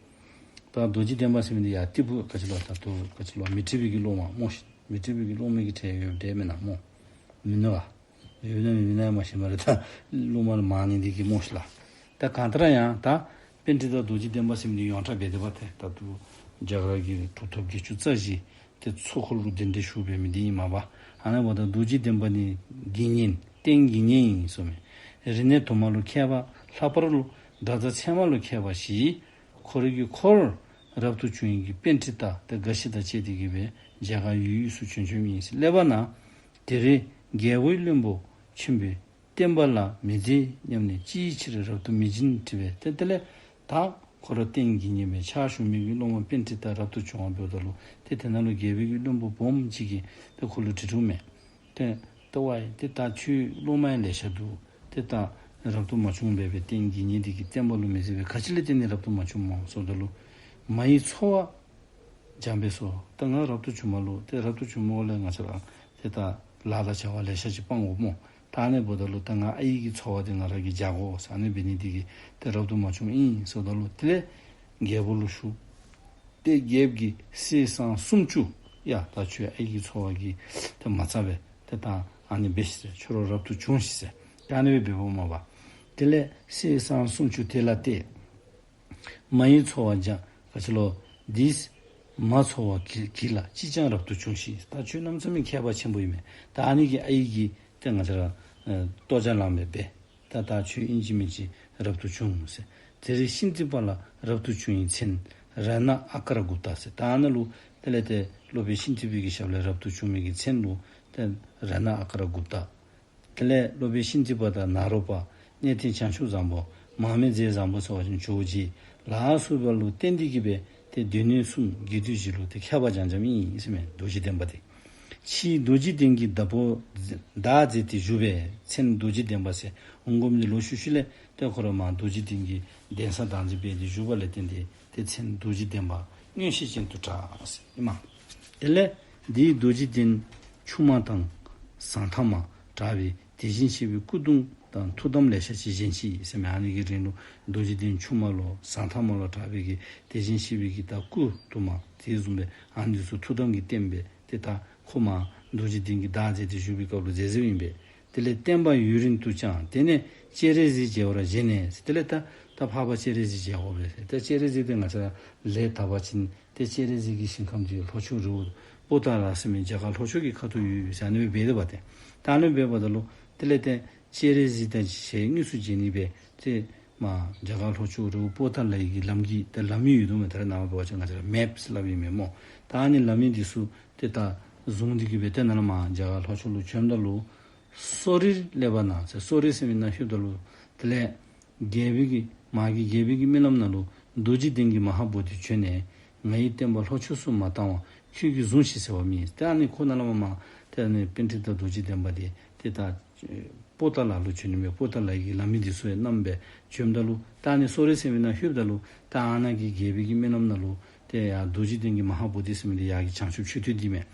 ད་རྡོ་རྗེ་གདན་པ་ཟེར་མི་འདི་ཡར་ཏི་ཕུ་ག་ཅི་ལོ་ད་ལྟོ་ག་ཅི་ལོ་མཻ་ཏྲི་པའི་གི་སློབ་མ་སྨོ་ཤིག། མཻ་ཏྲི་པའི་གི་སློབ་མའི་གི་གྲས་ཡོདཔ་འདྲས་མེན་ན་སྨོ། མིན་ནུག་ག། ཡོད་ན་མེད་ན་ཡང་མ་ཤེས་སྨ་རེ། ད་སློབ་མ་ལུ་མང་ནི་འདི་གིས་སྨོ་ཤིག་ལགས། ད་གང་ལྟར་ཡང་ད་པཎྜི་ཏ་རྡོ་རྗེ་གདན་པ་ཟེར་མི་འདི་ཡོངས་གྲགས་འབད་དེ་འབད་ཏེ་ད་ལྟོ་རྒྱ་གར་གྱི་གྲུབ་ཐོབ་བརྒྱད་ཅུ་རྩ་བཞི་ཏེ་ཚོགས་འཁོར་ལུ་གདན་འདྲེན་ཞུ་འབད་མི་འདི་ཨིན་མས་པ། ཨ་ནི་འབདཝ་ད་རྡོ་རྗེ་གདན་པ་ནི་དགེ་བསྙེན་རྟེན་དགེ་བསྙེན་ཨིན་གསུངས་མས། རིག་གནས་དུ་མ་ལུ་མཁས་པ། ལྷག་པར་ལུ་སྒྲ་དང་ཚད་མ་ལུ་མཁས་པ་ཞིག། ཁོ་རའི་གི་འཁོར་རབ་ཏུ་བྱུང་བའི་གི་པཎྜི་ཏ་ཏེ་འགའ་ཞིག་དང་བཅས་ཏེ་གི་སྦེ་རྒྱ་གར་ཡུལ་དབུས་སུ་བྱོན་བྱོནམ་ཨིན་ཟེར། སླེབས་པ་ན་དེར་རྒྱལ་པོའི་བློན་པོ་ཆེན་པོས་བསྟན་པ་ལ་མི་མཛེས་སྙམ་ནས་ཅིའི་ཕྱིར་རབ་ཏུ་མི་བྱིན་དྲིས་པས། ཏེ་དེ་ལས་ད་ཁོ་ར་རྟེན་དགེ་བསྙེན་སྦེ་ཕྱག་ཞུ་མི་གི་སློབ་མ་པཎྜི་ཏ་རབ་ཏུ་བྱུང་བ་འབདཝ་ད་ལུ་ཏེ་དེ་ནང་ལུ་རྒྱལ་པོའི་གི་བློན་པོ་སྦོམ་ཅིག་གིས་ཏེ་ཁོ་ལུ་དྲི་དྲིཝ་མས། ཏེ་ཏེ་ཝའི་ཏེ་ད་ཁྱོད་སློབ་མ་ཡང་ལེ་ཤ་འདུག། ཏེ་ད་རབ་ཏུ་མ་བྱུང་བར་སྦེ་རྟེན་དགེ་བསྙེན་འདི་གིས་བསྟན་པ་ལུ་མི་མཛེས་པས། ག་ཅི་ལས་བརྟེན་ནས་རབ་ཏུ་མ་བྱུངམ་སྨོ་ཟེརཝ་ད་ལུ་མ་ཡི་འཚོ་བ་སྦྱངས་པས་སོ། ད་ང་རབ་ཏུ་བྱུངམ་ལུ་ཏེ་རབ་ཏུ་བྱུངམ་ལས་ང་བཅས་ར་ཏེ་ད་ལཱ་དང་བྱ་བ་ལེ་ཤ་ཅིག་སྤང་དགོཔ་སྨོ། ད་ཨ་ནི་འབདཝ་ད་ལུ་ད་ང་ཨའི་གི་འཚོ་བ་འདི་ང་ར་གིས་སྦྱང་དགོ་ཟེར་ཨ་ནི་འབད་ནི་འདི་གིས་ཏེ་རབ་ཏུ་མ་བྱུངམ་ཨིན་ཟེརཝ་ད་ལུ་དེ་ལས་རྒྱལ་པོ་ལུ་ཞུ། ཏེ་རྒྱལཔོ་གིས་གསེར་སྲང་སུམ་ཅུ་ཡ་ད་ཁྱོད་ཨའི་གི་འཚོ་བ་གིས་ཏེ་མ་ཚར་བས། ཏེ་ད་ཨ་ནི་འབད་ཤིག་ཟེར། ཁྱོད་ར་རབ་ཏུ་བྱུང་ཤིག་ཟེར། ཏེ་ཨ་ནི་སྦེ་འབདཝ་མས་པ། དེ་ལས་གསེར་སྲང་སུམ་ཅུ་དེ་ལ་གཏད། མ་ཡི་འཚོ་བ་སྦྱངས། ག་ཅི་ལོ། འདིས་མ་འཚོ་བ་གྱིས་གྱིས་ལ་ཅིས་ཀྱང་རབ་ཏུ་བྱུང་ཞིག། ད་ཁྱོད་གནམ་མེད་ས་མེད་མཁས་པ་ཆེན་པོ་ཨིན་མས། ད་ཨ་ནི་གིས་ཨའི་གིས་ཏེ་ང་བཅས་ར་ཨེ་ལྟོ་ཆས་ལངམ་སྦེ་འབད། ད་ད་ཁྱོད་ཨིན་ཅི་མིན་ཅི་རབ་ཏུ་བྱུང་ཟེར། དེར་ཤིན་ཏི་པ་ལ་རབ་ཏུ་བྱུང་བའི་མཚན་རཏྣ་ཨ་ཀ་ར་གུཔྟ་ཟེར། ད་ཨ་ནཱ་ལུ་དེ་ལས་ཏེ་ སློབ་དཔོན་ཤཱནྟི་པའི་གི་ཞབས་ལས་རབ་ཏུ་བྱུང་མི་གི་མཚན་ལུ་ཏེ་རཏྣ་ཨ་ཀ་ར་གུཔྟ། དེ་ལས་སློབ་དཔོན་ཤཱནྟི་པ་དང་ནཱ་རོ་པ། གནས་བརྟན་བྱང་ཆུབ་བཟང་པོ། མར་མེ་མཛད་བཟང་པོ་ཟེར་བ་ཅིན་ཇོ་བོ་རྗེ་ལ་སོགས་པ་ལུ་བརྟེན་ཏེ་གི་སྦེ་ཏེ་སྡེ་སྣོད་གསུམ་དགེ་འདུན་བཞི་ལུ་ཏེ་ཁྱབ་པ་འབྱམས་འབྱམས་ཨིན་ཟེར་མས། རྡོ་རྗེ་གདན་པ་དེ། ཕྱིས་རྡོ་རྗེ་གདན་གྱི་བདག་པོ་བདག་མཛད་དེ་བཞུགས་པས་མཚན་རྡོ་རྗེ་གདན་པ་ཟེར་འོང་དགོ་མི་འདི་ལོག་ཤུལ་ཤུལ་ལས་ཏེ་ཁོ་ར་མར་རྡོ་རྗེ་གདན་གྱི་གདན་ས་བདག་འཛིན་འབད་དེ་བཞུགས་པ་ལས་བརྟེན་ཏེ་ཏེ་མཚན་རྡོ་རྗེ་གདན་པ་མངོན་ཤེས་ཅན་དུ་གྲགས་ཟེར་ཨིན་མས། དེ་ལས་འདིའི་རྡོ་རྗེ་གདན་ཆུང་མ་དང་ཟང་ཐལ་མར་གྲགས་པའི་དེ་བཞིན་གཤེགས་པའི་སྐུ་གདུང་དང་ཐུགས་དམ་ལེ་ཤ་ཅིག་བཞེངས་ཤིག་ཟེར་མས། ཨ་ནི་གི་རིང་ལུ་རྡོ་རྗེ་གདན་ཆུང་མ་ལུ་ཟང་ཐལ་མ་ལུ་གྲགས་པའི་གི་དེ་བཞིན་གཤེགས་པའི་གི་ད་སྐུ་དུ་མ་དེ་བཟུམ་སྦེ་ཨ་ནི་ཚུ་ཐུགས་དམ་གྱི་རྟེན་སྦེ་ཏེ་ད་ཁོ་མར་རྡོ་རྗེ་གདན་གྱི་བདག་མཛད་དེ་བཞུགས་པའི་སྐབས་ལུ་མཛད་མཛདཔ་ཨིན་པས། དེ་ལས་བསྟན་པ་ཡུན་རིང་དུ་བསྐྱངས། དེ་ནས་སྤྱན་རས་གཟིགས་མཇལ་བར་བཞེད་ནས། དེ་ལས་ད་ད་འཕགས་པ་སྤྱན་རས་གཟིགས་མཇལ་དགོ་པས་ཟེར། ད་སྤྱན་རས་གཟིགས་དེ་ང་བཅས་ར་ལས་ད་བ་ཅིན་ཏེ་སྤྱན་རས་གཟིགས་ཀྱི་ཞིང་ཁམས་འདི་ལྷོ་ཕྱོགས་རི་བོ་པོ་ཏ་ལ་ཟེར་མི་རྒྱ་གར་ལྷོ་ཕྱོགས་ཀྱི་ཁ་ཐུག་ཡོད་ཟེར་ཨ་ནི་སྦེ་འབད་དེ་འབད་དེ། ད་ཨ་ནི་སྦེ་འབདཝ་ད་ལུ་དེ་ལས་ཏེ་སྤྱན་རས་གཟིགས་དང་ཞལ་དངོས་སུ་མཇལ་ནི་སྦེ་ཏེ་མར་རྒྱ་གར་ལྷོ་ཕྱོགས་རི་བོ་པོ་ཏ་ལའི་གི་ལམ་གྱི་ཏེ་ལམ་ཡིག་ཡོད་དོ་མས། ད་རེས་ནངས་པ་འབད་བ་ཅིན་ང་བཅས་ར་མེཔ་ཟེར་སླབ་ཨིན་མས་སྨོ། ད་ཨ་ནི་ལམ་ཡིག་འདི་ཚུ་ཏེ་ད་བཟུང་སྟེ་གི་སྦེ་ཏེ་ནཱ་ལས་མར་རྒྱ་གར་ལྷོ་ཕྱོགས་ལུ་བྱོནམ་ད་ལུ་སོ་རི་ལེ་བ་ན་ཟེར་སོ་རི་ཟེར་མི་ནང་ལྷོདཔ་ད་ལུ་དེ་ལས་རྒྱལ་པོའི་གི་མ་གི་རྒྱལ་པོའི་གི་རྨི་ལམ་ནང་ལུ་རྡོ་རྗེ་གདན་གྱི་མ་ཧཱ་བོ་དྷི་བྱོན་ནས། ངའི་བསྟན་པ་ལྷོ་ཕྱོགས་སུ་མ་བཏང་བ་ཁྱོད་ཀྱིས་བཟུང་ཞིག་ཟེར་བ་མེད། ཏེ་ཨ་ནི་ཁོ་ནཱ་ལས་མར་མར་ཏེ་ཨ་ནི་པཎྜི་ཏ་རྡོ་རྗེ་གདན་པ་དེ་ཏེ་ད་པོ་ཏ་ལ་ལུ་བྱོན་ནི་མས། པོ་ཏ་ལའི་གི་ལམ་མི་འདི་ཚུ་ཡང་བསྣམས་སྦེ་བྱོནམ་ད་ལུ་ད་ཨ་ནི་སོ་རི་ཟེར་མི་ནང་ལྷོདཔ་ད་ལུ་ད་ཨ་ནཱ་གི་རྒྱལ་པོའི་གི་རྨི་ལམ་ནང་ལུ་ཏེ་ཡར་རྡོ་རྗེ་གདན་གྱི་མ་ཧཱ་བོ་དྷི་ཟེར་མི་འདི་ཡར་གྱི་བྱང་ཆུབ་མཆོད་རྟེན་འདི་མས།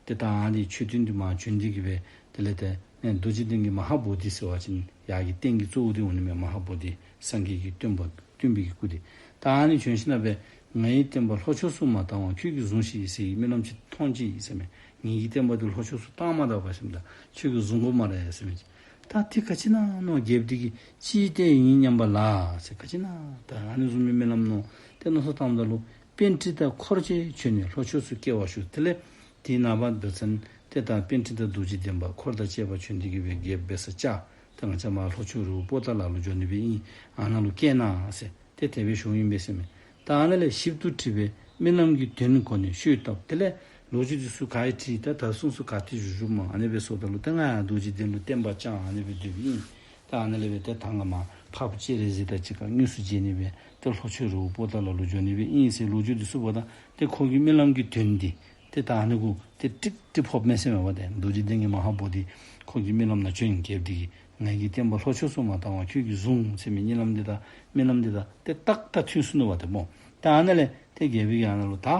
ཏེ་ད་ཨ་ནི་མཆོད་རྟེན་འདི་མར་བྱོན་ཏེ་གི་སྦེ་དེ་ལས་ཏེ་ཨེ་རྡོ་རྗེ་གདན་གྱི་མ་ཧཱ་བོ་དྷི་ཟེར་བ་ཅིན་ཡར་གྱི་རྟེན་གྱི་གཙོ་བོ་འདི་འོང་ནི་མས། མ་ཧཱ་བོ་དྷི་སངས་རྒྱས་ཀྱི་སྟོན་པ་སྟོན་པའི་གི་སྐུ་འདི། ད་ཨ་ནི་བྱོན་ཞིནམ་ལས་ངའི་བསྟན་པ་ལྷོ་ཕྱོགས་སུ་མ་བཏང་བ་ཁྱོད་ཀྱིས་བཟུང་ཞིག་ཟེར་རྨི་ལམ་ཅིག་མཐོང་ཅི་ཟེར་མས། ངེའི་གི་བསྟན་པ་འདི་ལྷོ་ཕྱོགས་སུ་བཏང་མ་ད་པ་ཟེར་མས། ད་ཁྱོད་ཀྱིས་བཟུང་དགོ་སྨ་རེ་ཟེར་མས། ད་དེ་ག་ཅི་ཨིན་ན་མནོ། རྒྱལཔོ་འདི་གིས་ཅི་སྟེ་ཨིན་སྙམ་པ་ལ་ཟེར། ག་ཅི་ཨིན་ན་ད་ཨ་ནི་བཟུམ་མའི་རྨི་ལམ་མནོ་སྟེ་མནོ་བསམ་བཏངམ་ད་ལུ་པཎྜི་ཏ་འཁོར་བཅས་བྱོན་ནས་ལྷོ་ཕྱོགས་སུ་སྐྱེ་བར་ཞུ། དེ་ལས་དེའི་ནངས་པ་འབད་བ་ཅིན་ཏེ་ད་པཎྜི་ཏ་རྡོ་རྗེ་གདན་པ་འཁོར་དང་བཅས་པ་བྱོན་ཏེ་གི་སྦེ་རྒྱལཔོ་འབད་ས་བཅར། ཏེ་ང་བཅས་མར་ལྷོ་ཕྱོགས་རི་བོ་པོ་ཏ་ལ་ལུ་འགྱོ་ནི་སྦེ་ཨིན། ཨ་ནཱ་ལུ་བསྐྱལ་གནང་ཟེར་ཏེ་དེ་སྦེ་ཞུཝ་ཨིན་པས་ཟེར་མས། ད་ཨ་ནཱ་ལས་ཞིབ་ཏུ་དྲིས་པས་རྨི་ལམ་གྱི་དོན་གོ་ནས་ཤོད་བཏབ། དེ་ལས་ལོ་རྒྱུས་འདི་ཚུ་ག་ཡི་དྲིས། ད་ད་གསུངས་སོ་ག་ཏེ་བཞུགས་བཞུགསཔ་སྨོ། ཨ་ནི་སྦེ་སོངམ་ད་ལུ་ད་ང་རྡོ་རྗེ་གདན་ལུ་བསྟན་པ་བསྐྱངས་ཨ་ནི་སྦེ་སྡོདཔ་ཨིན། ད་ཨ་ནཱ་ལས་སྦེ་ཏེ་ད་ང་མར་འཕགས་པ་སྤྱན་རས་གཟིགས་དང་གཅིག་ཁར་དངོས་སུ་མཇལ་ནི་སྦེ་ཏེ་ལྷོ་ཕྱོགས་རི་བོ་པོ་ཏ་ལ་ལུ་འགྱོ་ནི་སྦེ་ཨིན་ཟེར་ལོ་རྒྱུས་འདི་ཚུ་འབདཝ་ད་ཏེ་ཁོ་གི་རྨི་ལམ་གྱི་དོན་འདི་ཏེ་ད་ཨ་ནི་གུ་ཏེ་ཀྲིག་ཀྲི་ཕོགཔ་མས་ཟེར་མས་པ། ཏེ་རྡོ་རྗེ་གདན་གྱི་མ་ཧཱ་བོ་དྷི་ཁོ་གི་རྨི་ལམ་ནང་བྱོན་རྒྱལཔོ་འདི་གིས་ངེའི་གི་བསྟན་པ་ལྷོ་ཕྱོགས་སུ་མ་བཏང་བར་ཁྱོད་ཀྱིས་བཟུང་ཟེར་མི་རྨི་ལམ་འདི་དང་རྨི་ལམ་འདི་དང་ཏེ་ཏག་ཏག་མཐུན་སོ་ནུག་པ་ཏེ་སྨོ། ད་ཨ་ནཱ་ལས་ཏེ་རྒྱལཔོ་གིས་ཨ་ནཱ་ལུ་ད་ཨ་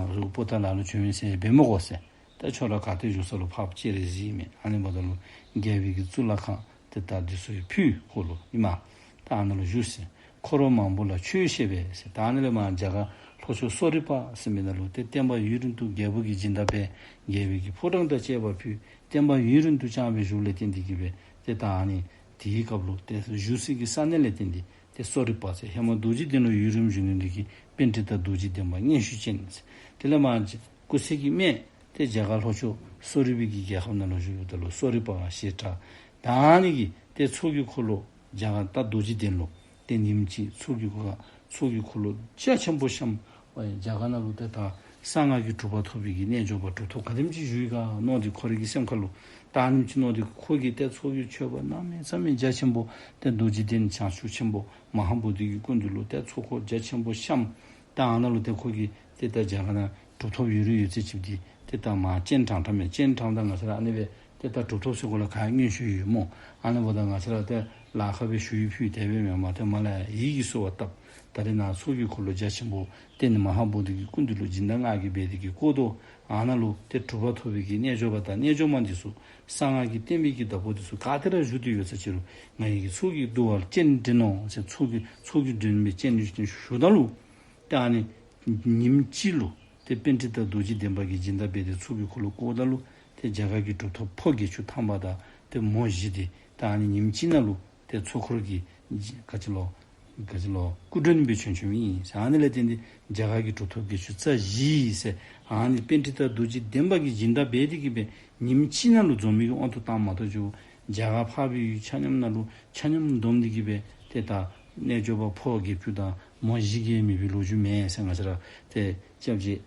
རི་བོ་པོ་ཏ་ལ་ལུ་བྱོན་ཟེར་འབད་མི་དགོ་ཟེར། ད་ཁྱོད་ར་ག་ཏེ་བཞུགས་ས་ལུ་འཕགས་པ་སྤྱན་རས་གཟིགས་མས། ཨ་ནི་འབདཝ་ད་ལུ་རྒྱལཔོ་གིས་གཙུག་ལག་ཁང་ཏེ་ད་འདི་ཚུ་ཡང་ཕུལ་ཁོ་ལུ་ཨིན་མས། ད་ཨ་ནཱ་ལུ་བཞུགས་ཟེར། འཁོར་བ་མང་པོ་ལ་ཆོས་བཤད་པས་ཟེར། ད་ཨ་ནཱ་ལས་མར་རྒྱ་གར་ལྷོ་ཕྱོགས་གསོ་རིག་པ་ཟེར་མི་ནང་ལུ་ཏེ་བསྟན་པ་ཡུན་རིང་དུ་རྒྱལ་པོ་གིས་སྦྱིན་བདག་འབད་རྒྱལ་པོ་གིས་ཕོ་བྲང་དང་བཅས་པ་ཕུལ། བསྟན་པ་ཡུན་རིང་དུ་བསྐྱངས་པའི་གཞུག་ལས་བརྟེན་ཏེ་གི་སྦེ་ཏེ་ད་ཨ་ནི་དེའི་སྐབས་ལུ་ཏེ་བཞུགས་སའི་གི་ས་གནས་ལས་བརྟེན་ཏེ་ཏེ་གསོ་རིག་པ་ཟེར། ཧེ་མ་རྡོ་རྗེ་གདན་ལུ་ཡུན་རིངམོ་བཞུགས་ནི་འདི་གིས་པཎྜི་ཏ་རྡོ་རྗེ་གདན་པ་མངོན་ཤེས་ཅན་ཟེར། དེ་ལས་མར་སྐུ་ཚེ་གི་སྨད་ཏེ་རྒྱ་གར་ལྷོ་ཕྱོགས་གསོ་རིག་པའི་གི་རྒྱལ་ཁབ་ནང་ལུ་བཞུགསཔ་ད་ལུ་གསོ་རིག་པ་ཞེས་གྲགས། ད་ཨ་ནི་གིས་ཏེ་ཚོགས་ཀྱི་འཁོར་ལོ་རྒྱ་གར་ད་རྡོ་རྗེ་གདན་ལུ་ཏེ་ཉིནམ་གཅིག་ཚོགས་ཀྱི་འཁོར་ཚོགས་ཀྱི་འཁོར་ལོ་རྒྱ་ཆེན་པོ་བཤམས། རྒྱ་གར་ནང་ལུ་ཏེ་ད་གསང་སྔགས་ཀྱི་གྲུབ་པ་ཐོབ་པའི་གི་རྣལ་འབྱོར་པ་གྲུབ་ཐོབ་ག་དེམ་ཅིག་བཞུགས་ཡི་ག་མནོ་སྟེ་ཁོ་རའི་གི་སེམས་ཁ་ལུ་ད་ཨ་ནེམ་ཅིག་མནོ་སྟེ་ཁོ་གིས་ཏེ་ཚོགས་ཀྱི་མཆོད་པ་གནམ་མེད་ས་མེད་རྒྱ་ཆེན་པོ་ཏེ་རྡོ་རྗེ་གདན་བྱང་ཆུབ་ཆེན་པོ་མ་ཧཱ་བོ་དྷི་གི་སྐུ་མདུན་ལུ་ཏེ་ཚོགས་འཁོར་རྒྱ་ཆེན་པོ་བཤམས། ད་ཨ་ནཱ་ལུ་ཏེ་ཁོ་གིས་ཏེ་ད་རྒྱ་གར་ནང་གྲུབ་ཐོབ་ཡོད་རིགས་ཡོད་ཚད་ཅིག་འདི་ཏེ་ད་མར་སྤྱན་དྲངས་དྲངས་མས། སྤྱན་དྲངསམ་ད་ང་བཅས་ར་ཨ་ནི་སྦེ་ཏེ་ད་གྲུབ་ཐོབ་ཟེར་གོ་ལ་ག་མངོན་ཤེས་ཡོད་སྨོ། ཨ་ནི་འབདཝ་ད་ང་བཅས་ར་ཏེ་ལཱ་ཁག་སྦེ་ཞུ་ཡིག་ཕུལ་དེ་སྦེ་མེན་མས། ཏེ་མར་ལས་ཡིད་ཀྱིས་གསོལ་བ་བཏབ། ད་རེས་ནངས་ཚོགས་ཀྱི་འཁོར་ལོ་རྒྱ་ཆེན་པོ་ཏེ་ནི་མ་ཧཱ་བོ་དྷི་གི་སྐུ་མདུན་ལུ་སྦྱིན་བདག་ང་གིས་འབད་དེ་གི་བསྐོར་དོ། ཨ་ནཱ་ལུ་ཏེ་གྲུབ་པ་ཐོབ་པའི་གི་རྣལ་འབྱོར་པ་དང་རྣལ་འབྱོར་མ་འདི་ཚུ་གསང་སྔགས་ཀྱི་བསྟན་པའི་གི་བདག་པོ་འདི་ཚུ་ག་ཏེ་ར་བཞུགས་ཏེ་ཡོད་ས་ཅི་རུང་ང་ཡི་གི་ཚོགས་ཀྱི་འདུ་བར་སྤྱན་འདྲེན་ནོ་ཟེར། ཚོགས་ཀྱི་ཚོགས་ཀྱི་མགྲོན་སྦེ་སྤྱན་འདྲེན་ཞུཝ་ད་ལུ་ཏེ་ཨ་ནི་ཉིནམ་གཅིག་ལུ་ཏེ་པཎྜི་ཏ་རྡོ་རྗེ་གདན་པ་གིས་སྦྱིན་བདག་འབད་དེ་ཚོགས་ཀྱི་འཁོར་ལོ་བསྐོརཝ་ད་ལུ་ཏེ་རྒྱ་གར་གྱི་གྲུབ་ཐོབ་ཕོ་བརྒྱད་ཅུ་ཐམ་པ་དང་ཏེ་མོ་བཞི་འདི་ཏེ་ཨ་ནི་ཉིནམ་གཅིག་ནང་ལུ་ཏེ་ཚོགས་འཁོར་གྱི་ག་ཅི་ལོ་ག་ཅི་ལོ་སྐུ་མགྲོན་སྦེ་བྱོན་བྱོནམ་ཨིན་ཟེར། ཨ་ནི་ལས་བརྟེན་ཏེ་རྒྱ་གར་གྱི་གྲུབ་ཐོབ་བརྒྱད་ཅུ་རྩ་བཞི་ཟེར་ཨ་ནི་པཎྜི་ཏ་རྡོ་རྗེ་གདན་པ་གིས་སྦྱིན་བདག་འབད་དེ་གི་སྦེ་ཉིནམ་གཅིག་ནང་ལུ་འཛོམས་མི་གི་དབང་དུ་བཏངམ་མ་གཏོགས་ཅིག་རྒྱ་གར་འཕགས་པའི་ཡུལ་ཆ་མཉམ་ནང་ལུ་ཆ་མཉམ་བསྡོམས་ཏེ་གི་སྦེ་ཏེ་ད་རྣལ་འབྱོར་པ་ཕོ་བརྒྱད་ཅུ་དང་མོ་བཞི་བརྒྱ་མེད་པའི་ལོ་རྒྱུས་མེད་ཟེར། ང་བཅས་ར་ཏེ་སྐྱབས་རྗེ་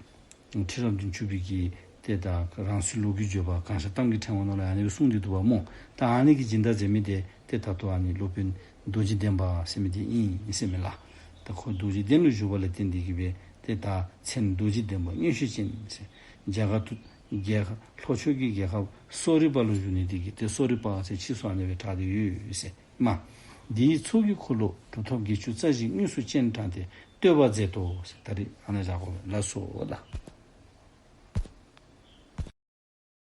ཁྲི་རབས་བདུན་ཅུ་པའི་གི་ཏེ་ད་རང་སྲིད་ལོ་རྒྱུས་བརྗོད་པ་གངས་ཤར་གཏམ་གྱི་ཕྲེང་བ་ནང་ལུ་ཨ་ནི་སྦེ་གསུངས་ཏེ་འདུག་པ་སྨོ། ད་ཨ་ནི་གི་སྦྱིན་བདག་མཛད་མི་དེ་ཏེ་ད་ལྟོ་ཨ་ནི་སློབ་དཔོན་རྡོ་རྗེ་གདན་པ་ཟེར་མི་དེ་ཨིན་ཟེར་མས་ལགས། ད་ཁོ་རྡོ་རྗེ་གདན་ལུ་བཞུགས་པ་ལས་བརྟེན་ཏེ་གིས་སྦེ་ཏེ་ད་མཚན་རྡོ་རྗེ་གདན་པ་མངོན་ཤེས་ཅན་ཟེར། རྒྱ་གར་དུ་རྒྱལ་ཁབ་ལྷོ་ཕྱོགས་ཀྱི་རྒྱལ་ཁབ་གསོ་རི་པ་ལུ་བཞུགས་ནི་དེ་གིས་ཏེ་གསོ་རི་པ་ཟེར་ཕྱིས་སུ་ཨ་ནི་སྦེ་གྲགས་ཏེ་ཡོད་ཟེར་མས། དེའི་ཚོགས་ཀྱི་འཁོར་ལོ་གྲུབ་ཐོབ་བརྒྱད་ཅུ་རྩ་བཞི་དངོས་སུ་སྤྱན་དྲངས་ཏེ་བསྟོད་པ་མཛད་དོ་ཟེར། ད་རིས་ཨ་ནཱ་བཞག་དགོ་པས། ལགས་སོ་ལགས།